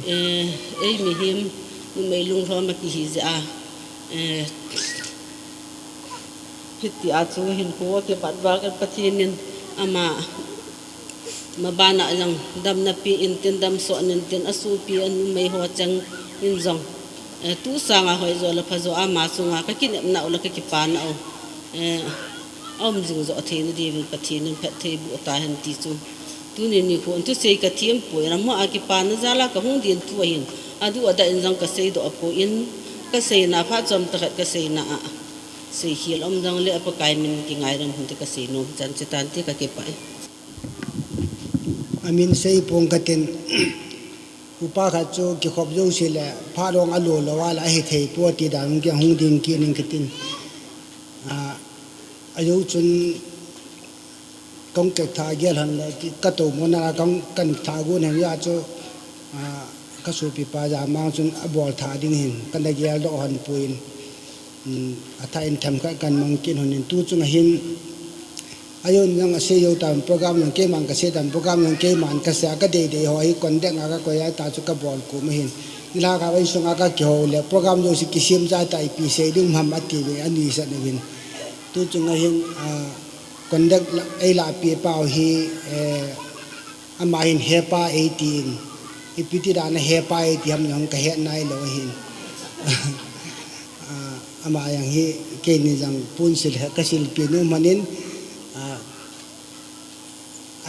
eh, ei mihem, numei lunglhom a kihi jeh a, eh, hiti a chu hinkho a kipat vang in Pathen in ama maban a jong damna pe in tin, dam sot in tin, a sopi a numei ho chang in jong, eh, tu sang a hoi jo le pha jo ama chunga ka kinepna u le ka kipana u, eh, a um jing jo thei na diuvin Pathen in phatthei boh ta hen ti chu. Tuni nikho in thusei ka them poi, ram ho a kipana jal a ka hung din thu ahin, adu ada in jong ka seidoh poi, ka seina phat chom ta khat ka seina a, seikhel um jong le a Pakai min kingai ram hon te ka seinom chan che tan ti ka kipah e. A min sei pong ka tin, upa khat chu kikhop jouse le, phat long a lo lou a le a hithei poi ti dan hung kihung ding kit ning ka tin. A, a jou chun, kong kek tha gel hen le, ka tou mo na la kong kan tha gon hen ya chu, a, ka sopi pa ja mang chun a bol tha ding hin, kan da gel doh hon poi. Um, a tha in themkhat kan mang kit hon in tu chung a hin, a jou jong a sei jou tan program jong keiman ka sei tan program jong keiman ka sei a ka dei dei ho hi conduct a ka koi a ta chu ka bol kum a hin. Nilhah kah a insung a ka kihou le program jouse kisem ja ta ipi sei ding ham a ti ve a ni sa na vin. Tu chung a hin, a, Conduct la, ei lahpi pau hi, eh, ama hin hepa ei tin, ipi ti dan a hepa ei ti ham jong ka het nai lou hin. Ah, ama jong hi keini jong pun sil he ka silpi nu manin, ah,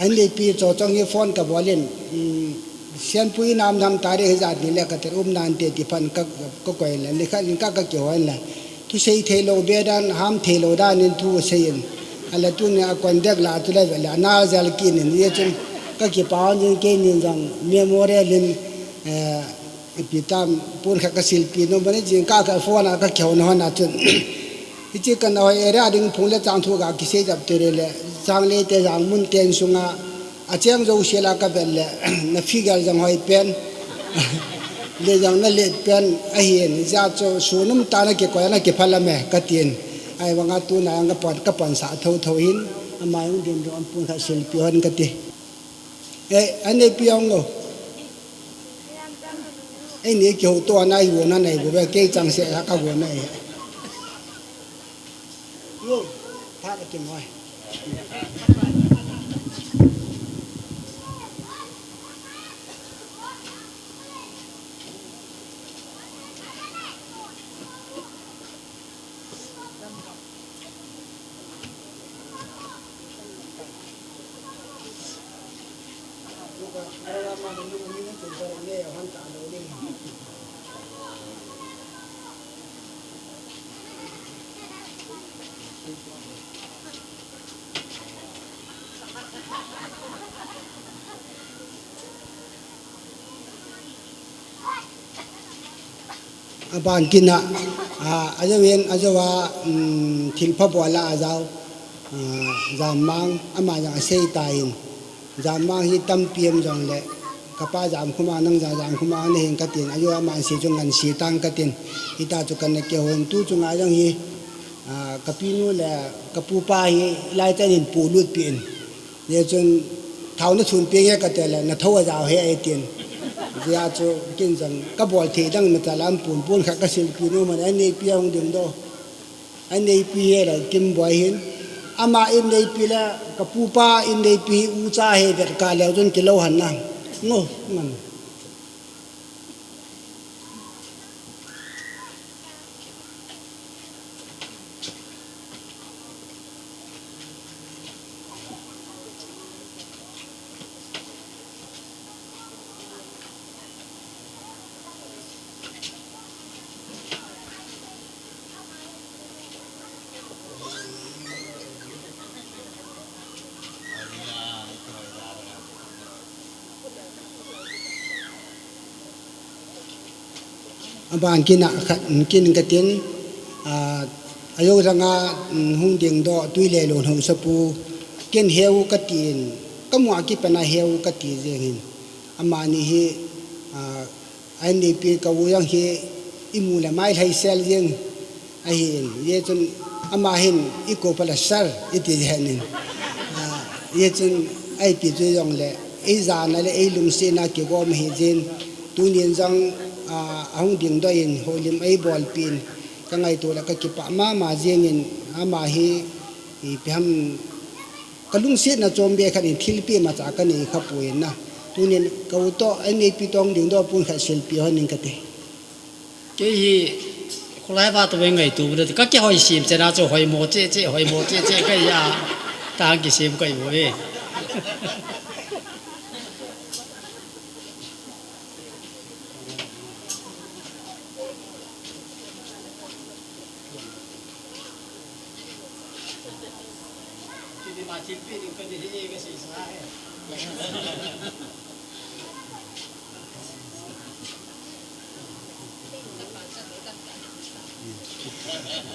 an leipi cho chong hi phone ka bol in, um, Sianpui nam nam ta re hi jat ni le ka ter um nan te ti phan ka, ka koi le, le kha in ka, ka kihou le. Thusei thei lou be dan, ham thei lou dan in thu sei in. A la tuni a conduct la tu le ve le, a na jal kit in, ye chun ka kipah in keini jong memorial in, eh, ipi tam pun kha ka silpi nu manin jing ka, ka phone a ka kihou na hon a chun. Hiche ka na hoi area ding phung le chang thu ka kisei jap te re le, chang le te jang mun ten sunga, a cheng jouse la ka vet le, na figure jong hoi pen, le jong na let pen, ahin, ja chu sun um ta na kikoi na kiphal a me, ka tin. Ahivang a tuna jong ka pon, ka pon sa tho tho hin, ama jong din jong pun kha silpi hon ka ti. Eh, an neipi jong lo. Eini kihou to a nai vo na nai vo ve, kei chang se a ka vo nai. Yo, phat a kingoi. Aban kit na, a, ajou in, ajou a, um, thilpha bol a ajao, a, Jammang, ama jong asei tan, Jammang hi tampi um jongle, kapa Jamkhomang, nang jong Jamkhomang nahin katin, ajou a ama sei chu ngansi tan katin, hita chu kana kihou in, tu chunga jong hi, a, kapinu le kapupa hi, lai chan in pulut pi in. Hijeh chun, thao nasun peng e kati le, nathao ajao e eitin. Hijeh chun, ken jong kabol thei dang mata lam pon pon khat kasilpi nom in, aneipi ahung dingdoh. Aneipi hi la Kimboi hin. Ama inneipi le, kapupa inneipi hi ucha hi vet kah leu chun kilou han na. Ngo, ngan. Aban kit na khat, ken katin, a, ajou jong a, hung dingdoh, Tuilelun haosapu, ken heu katin, kamu a kipat na heu kati jeng in. Amani hi, a, Aneipi ka u jong hi imu le mai lhaisel jeng ahin. Hijeh chun ama hin ikou phat le sir iti jeng in. A, hijeh chun ipi chu jongle, eijana le eilungsetna kigom ahi jeh in. Tunin jong, a, ahung dingdoh in, houlim eibolpin. Kangaito le kakipah mama jeng in ama hi ipi ham Kalungsetna chom beh khat in thilpeh imacha kanei khapoi na. Tunin ka u toh, aneipi toh dingdoh pon khat silpeh hon in kati. Kei hi kholai va toh ngaito le, kakihoi sem chena chu hoimo cheh cheh, hoimo cheh cheh kahi a, tang kisem kahi uve.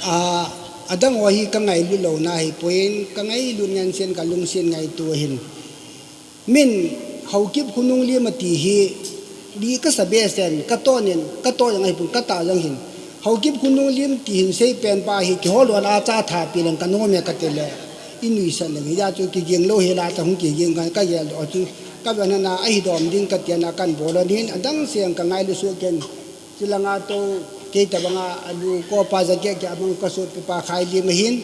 A, adang ho hi kangailut louna ahipoi, kangailut ngen sen kalungset ngaito ahin. Min, Haokip Khonunglim ati hi, di kasa behseh in, katoh in, katoh jong ahipon, katah jong ahin. Haokip Khonunglim ti hin seipen pa hi, kihol lou a cha thapi leng kanom e kati le, inuisat leng, hijeh chun kiging lou hela ta hung kiging kan, kagel doh chu, kaven hana, ahidom ding kati ana kanbol lou ahin, adang seng kangailu soh ken. Chulanga toh, kei tabanga alu kopa jacket kei abang kasut pipa Khailim ahin.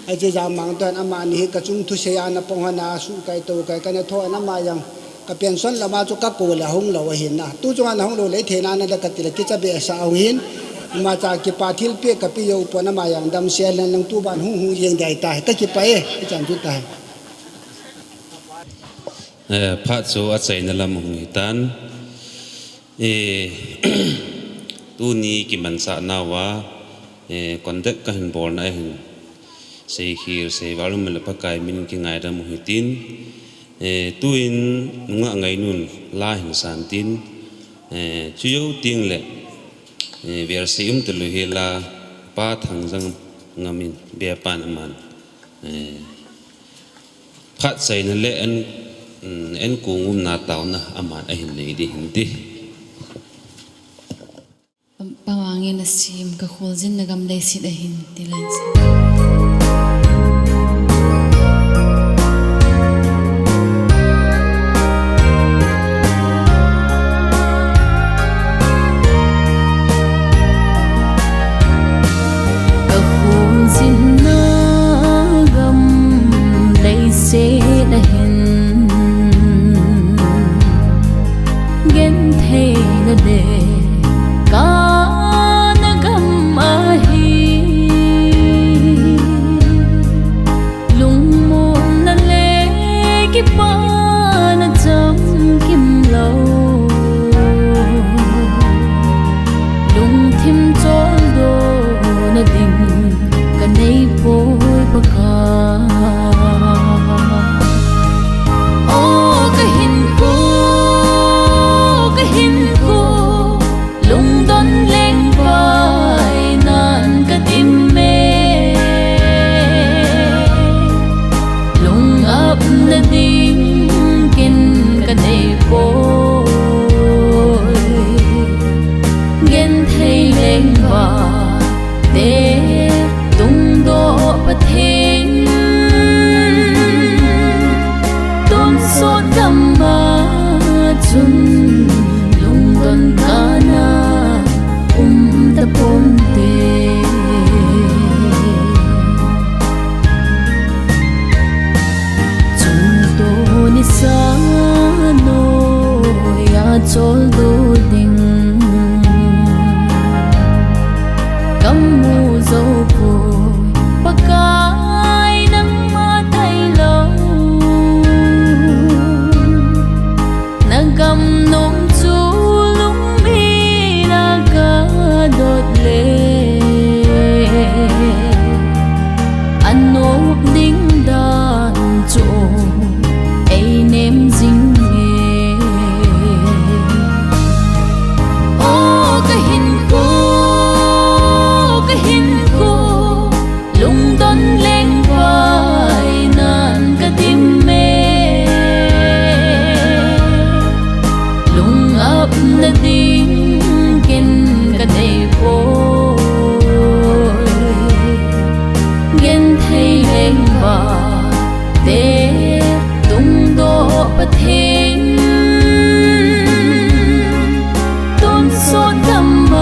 Ache Jammang toh amani hi kachung thusei a napong hana suhkai tohkai kana tho ana ama jong. Ka pension lama chu kakou le hung lou ahin na. Tu chunga nahung lou le theina nada kati le kicha behseh a hung hin. Imacha kipa thilpeh kapeh jou pon ama jong damsel leng leng tuban hung hung jeng ding ahitai. Kakipah e, ichan chu tai. Eh, phat chu achaina lam hung hitan. Eh, tuni kimanchah nauva, eh, conduct kahin bolna ahin. Seikhel, seival um le Pakai min kingaidam u hitin. Eh, tuin nungah ngainun la hin san tin. Eh, chujou teng le, eh, velsei um talou hela Pa Thangjang Ngam in bepan aman. Eh, Phat chaina le en, mm, en kong umna taona aman ahin nei ding ahi. Pa Mang in asem ka kholjin na gam leiset ahin ti lai se. Ka kholjin na gam leiset ahin, genthei na le ka na gam ahi. Nading ken kanei poi. Genthei lengva te tungdoh Pathen, tonsot gam a chun lungdon kana um taponte. Chungto nisa noiya choldo ding kamu jou poi, Pakai nangma tailou. Nagam nom chu lungmina kadot le, anop ding dan chu einem jing e. O kahinkho, kahinkho, lungdon lengvai nan kadim e. Lungapna ding ken kanei poi. Genthei lengva te tungdoh Pathen, tonsot gam a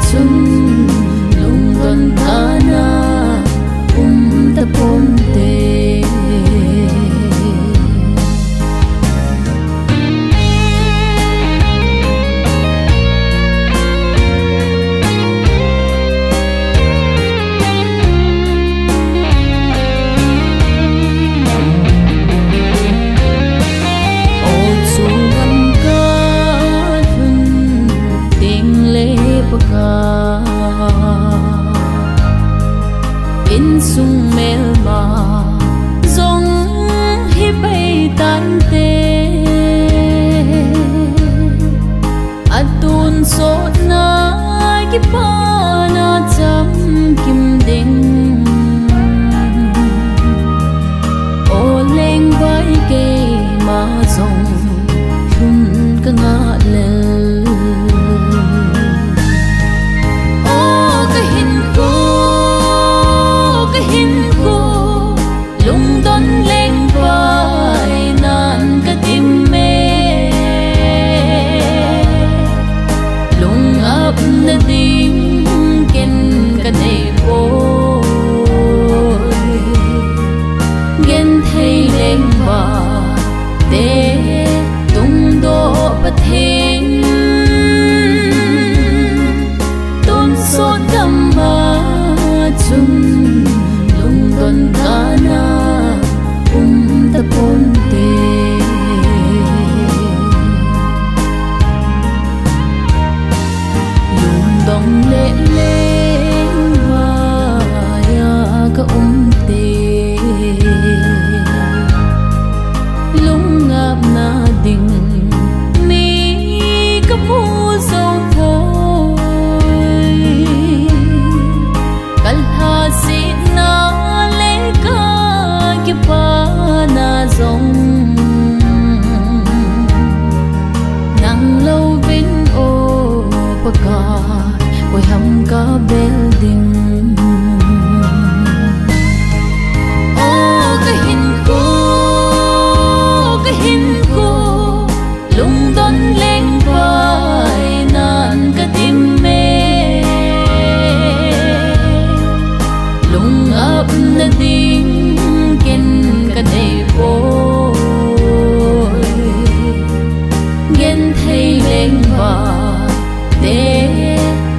chun lungdon kana um taponte. O chungam kalhun tengle Pakai, insung melma jong hipei tante. Atonsotna kipana chamkim ding. O lengvai keima jong lhun kangah lel. O kahinkho, kahinkho, lungdon lengvai nan kadim e. Lungapna ding ken kanei poi. Genthei lengva te tungdoh Pathen, tonsot gam a chun lungdon kana um taponte. Lungdong le lengvai a kaumte, lungapna ding mi kamu jou poi. Kalhasetna le kakipana jong nang louvin, O Pakai, koiham kabel ding. O kahinkho, kahinkho, lungdon lengvai nan kadim e. Lungapna ding ken kanei poi. Genthei lengva te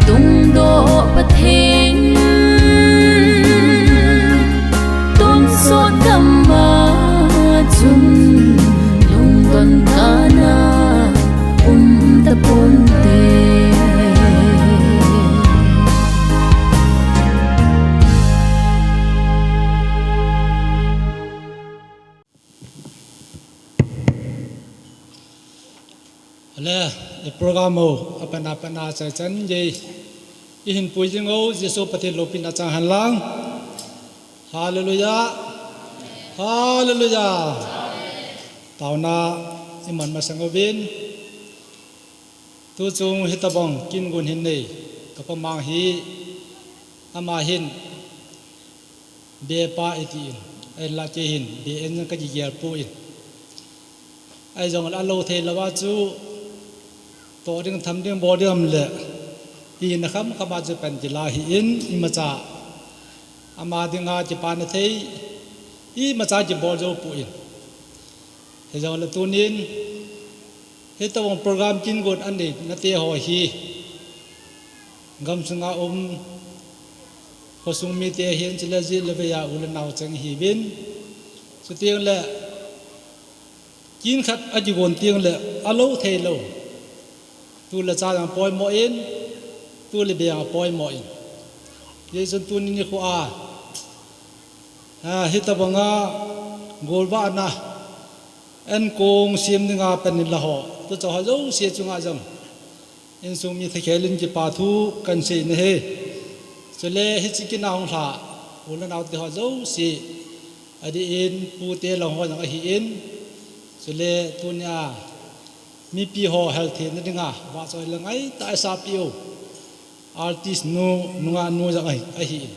tungdoh Pathen, tonsot gam a chun lungdon kana um taponte. Ale, i program ho, apat na, apat na, chai chan, jai. Ihin pui jing u, Jesu Pathen loupina chang hen lang. Hallelujah. Hallelujah. Taona iman masang uvin. Tuchung hitabang kin gon hin nei, kapa mang hi, ama hin, be pa iti in, ahinla kei hin, be en jong kaki gel poi. Ahi jongle alou thei louva chu, toh ding tham ding bol ding um le, ina kham kham a chu pan kila hi in, imacha ama dinga kipana thei imacha kibol jou poi. Hijongle tunin, hitabang program kin gon anei nate ho hi, gamsunga um, khosung mite hin, chule jit le vei a u le nao cheng hiuvin. Chuteng le, kin khat akigon teng le, alou thei lou. Tu le cha jong poimo in, tu le be jong poimo in. Hijeh chun tuni nikho a, a, hitabanga golvahna, ankong sem dinga pan in la ho, tucha ho jouse chunga jong, insung mi thakhel in kipa thu kahin sei nahi. Chule hiche kin a hung lha, u le nao te ho jouse, adeh in pute lang ho jong ahin. Chule tunia, mipi ho hel theina dinga, vahchoi le ngaitah a eisapeh u, artist nu, nungah nu jong ahi, ahin.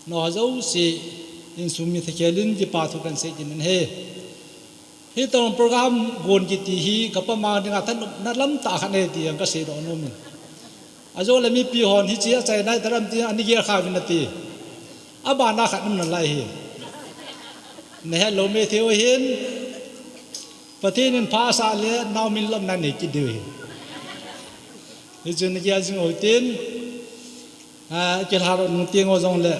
Nangho jouse, insung mi thakhel in kipa thu kahin sei kit in ahi. Hitabang program gon kiti hi, kapa mang dinga thanopna lamtah khat ahi ti jong kasei doh nomin. Ajole mipi hon hiche achaina ahi tadem ti, ana gel kha uvin ati. Abana khat um nalai hi. Nahet lou maithei u hin. Pathen in pha asah le, nao min lomna nei kit diu ahi. Hichun nagel jing u hitin, a, kilhadoh nung teng u jongle,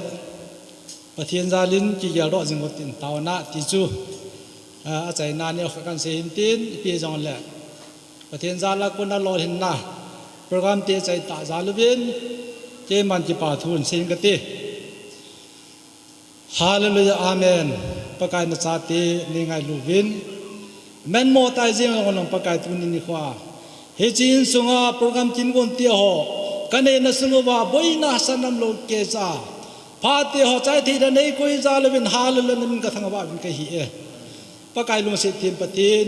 Pathen jal in kigeldoh jing u hitin, taona ti chu, a, achaina neokhat kahin sei hin tin, ipi jongle, Pathen jal a kona lolhinna program te achaitah jal uvin, keiman kipa thu hin sei inge kati. Hallelujah, amen. Pakai nachate nei ngailu uvin, menmo tai jeng jong un Pakai tuni nikho a, hiche insunga program kin gon te ho, kaneina sung uva boina hahsatna umlou keicha, phate ho chai thei dan neikoi jal uvin, hallelujah, namin kathangvah uvin kahi e. Pakai lungset them Pathen,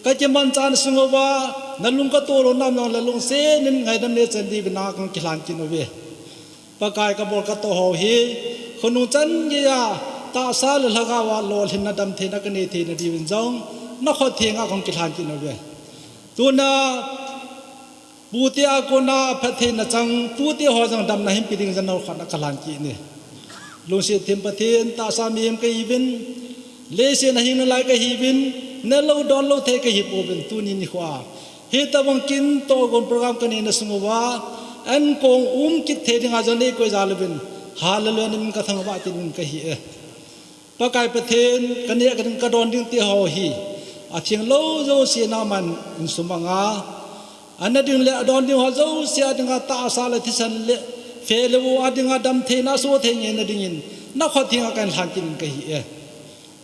kakimanchahna sung uva nalung katoh louna um jongle lungset in ngaidam neichan diuvin nangma kahung kilhan kit uve. Pakai, kabol katoh ho hi khonung chan geiya tahsa le lhagao a lolhinna damtheina kanei theina diuvin jong nakhut thenga kahung kilhan kit uve. Tuna pute a kona phattheina chang, pute ho jong damna hinpe ding jong nakhut a kalhan kit e. Lungset them Pathen, tahsa mihem kahiuvin, leiset a hing nalai kahiuvin, nelou donlou thei kahipouvin, tuni nikho a hitabang kin tohgon program kaneina sung uva, ankong um kit thei dinga jong neikoi jal uvin, hallelujah, namin kathangvah kit uvin kahi e. Pakai Pathen, kaneh kading kadon ding te ho hi athenglou jouse nangman hin sumang a, ana ding le adon ding ho jouse a dinga tahsa le thisan le fe le vo a dinga damtheina soh thei ngeina dingin nakhut thenga kahin lhan kit in kahi e.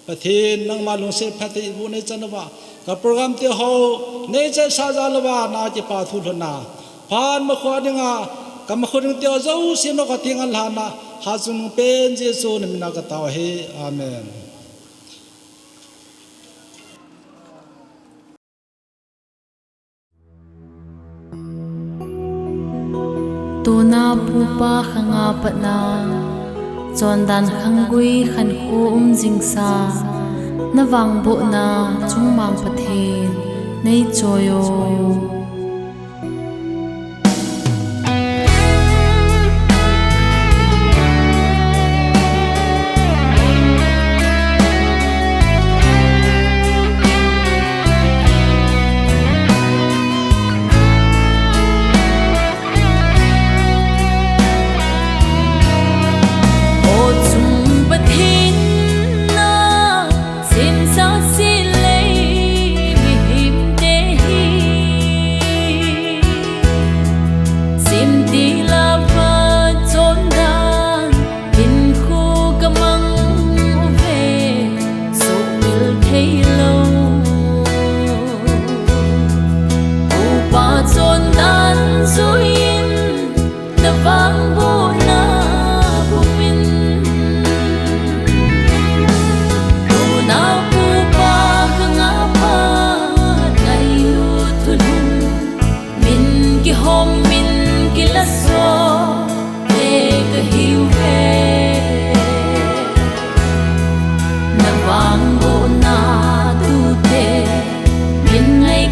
Pathen, nangma lungset phattheiboh neichan uva, ka program te ho neichaisah jal uva, na kipa thu lhunna phat makhoh dinga, kamakho ding te ho jouse nakhut thenga lhanna, hatchungnung pen Jesu namin a katao ahi. Amen. Tuna pupa khanga patna, chondan khanggui khankho um jingsa, navangbohna chungmang Pathen, neichoi o.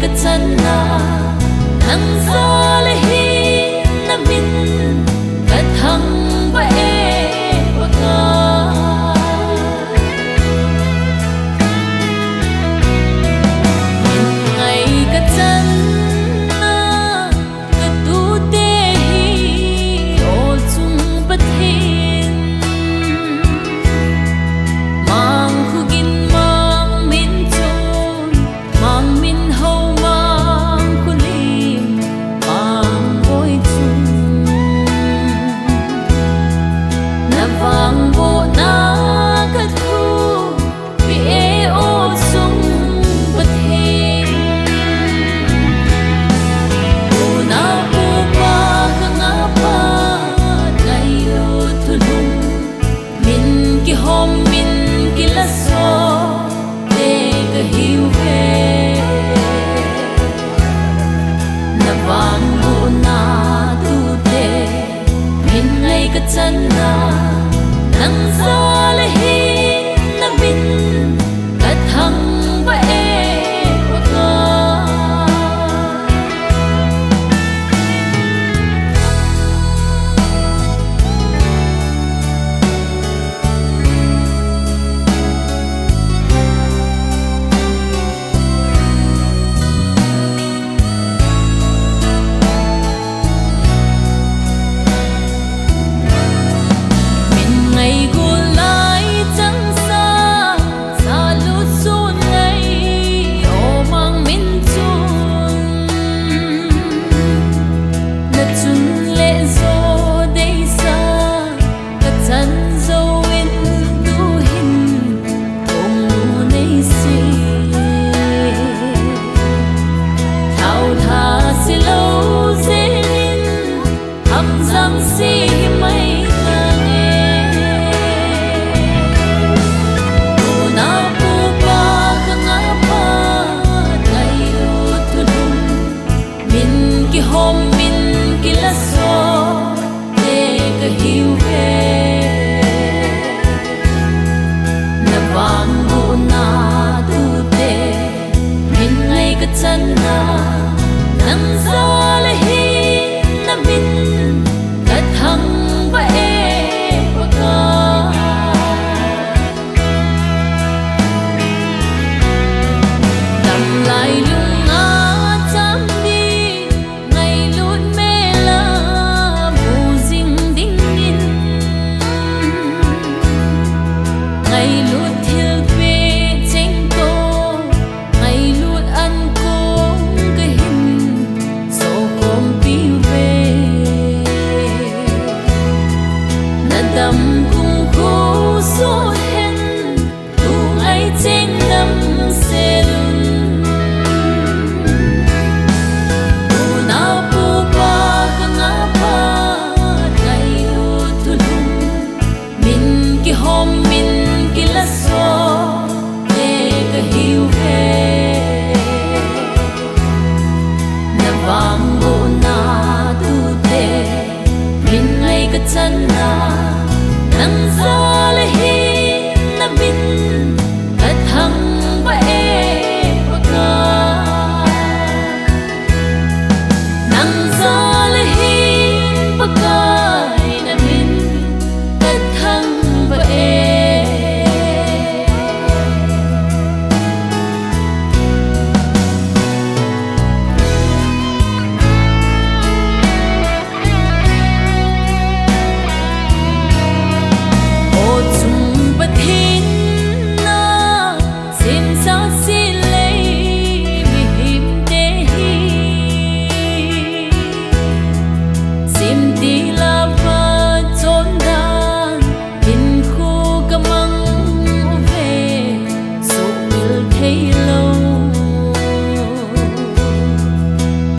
kachanna, nang jal ahi, namin kathangvah e Pakai. Min ngai kachanna, katute hi olchung Pathen. Mangkhu gin, Mangminchun, Mangminhou, Mangkhulim, Mangboichun, navangbohna kathu pi e olchung Pathen. Unau pupa khanga pat ngailut thulhun, min kihom, min kilaso te kahiuve. Navangbohna tute min ngai kachanna, nang jal ahi, namin kathangvah e Pakai. Min ngaigul lai changsa, jalut sun ngai, o Mangminchun, nachun le jo deisa kachan jouvin tuhin kong nu neise. Thaolha silou jengin hamjang se himai tange. Unau pupa khanga pat ngailut thulhun, min kihom, min kilaso te kahiuve. Navangbohna tute min ngai kachanna, nang jal ahi, namin kathangvah e Pakai. Damlai lung a cham ding ngailut mel a mu jing dingin, ngailut thilpeh cheng toh ngailut ankong kahin sokhompi uve. Nadam kumkho sot hen, tu ngai cheng damsel un. Unau pupa khanga pat ngailut thulhun, min kihom, min kilaso te kahiuve. Navangbohna tute min ngai kachanna, nang jal ahi, namin kathangvah e Pakai. Nang jal ahi Pakai, namin kathangvah e. O chung Pathen, na semsah sih lei mihemte hi, semtil a pachondan hinkho kamang uve, suhmil theilou.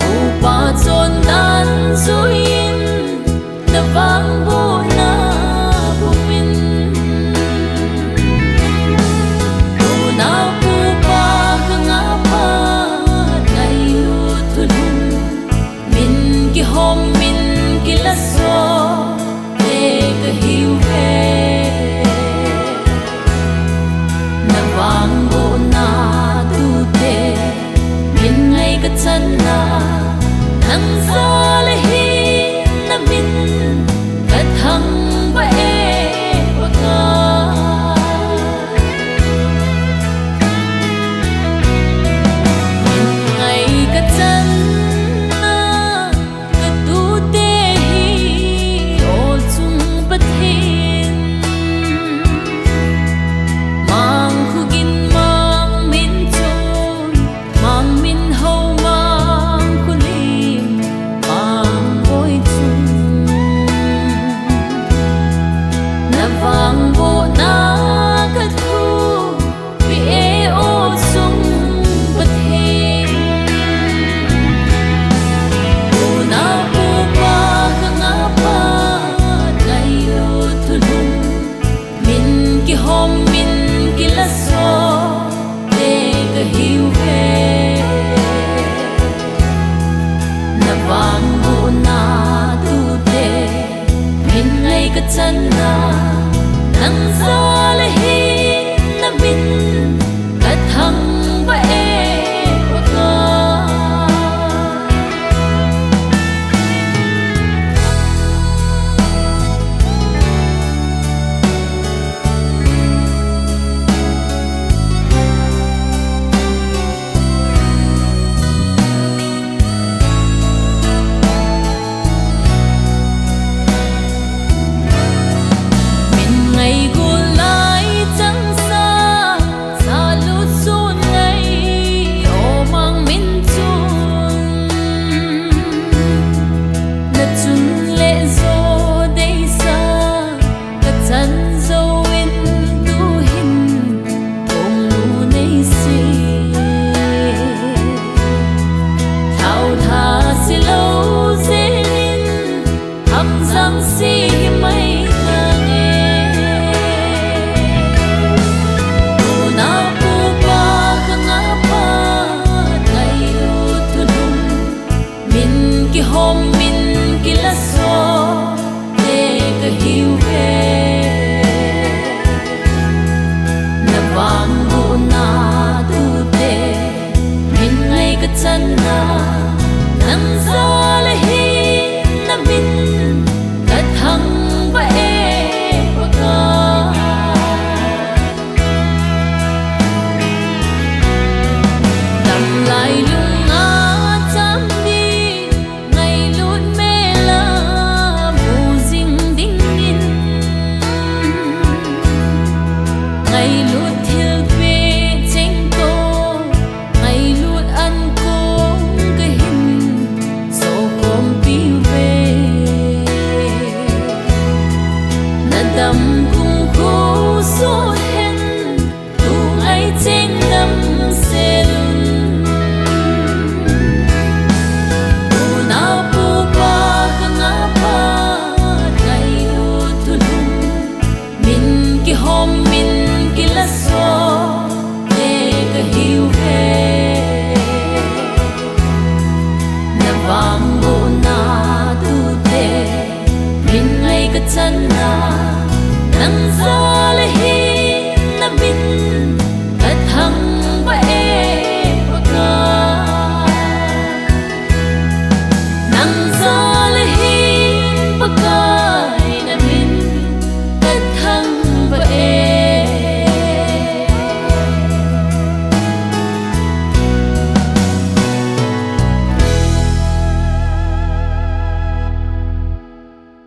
Upa chondan juiyin, navangbohna pumin. Unau pupa khanga pat ngailut thulhun, min kihom, min kilaso te kahiuve. Navangbohna tute min ngai kachan na, nang jo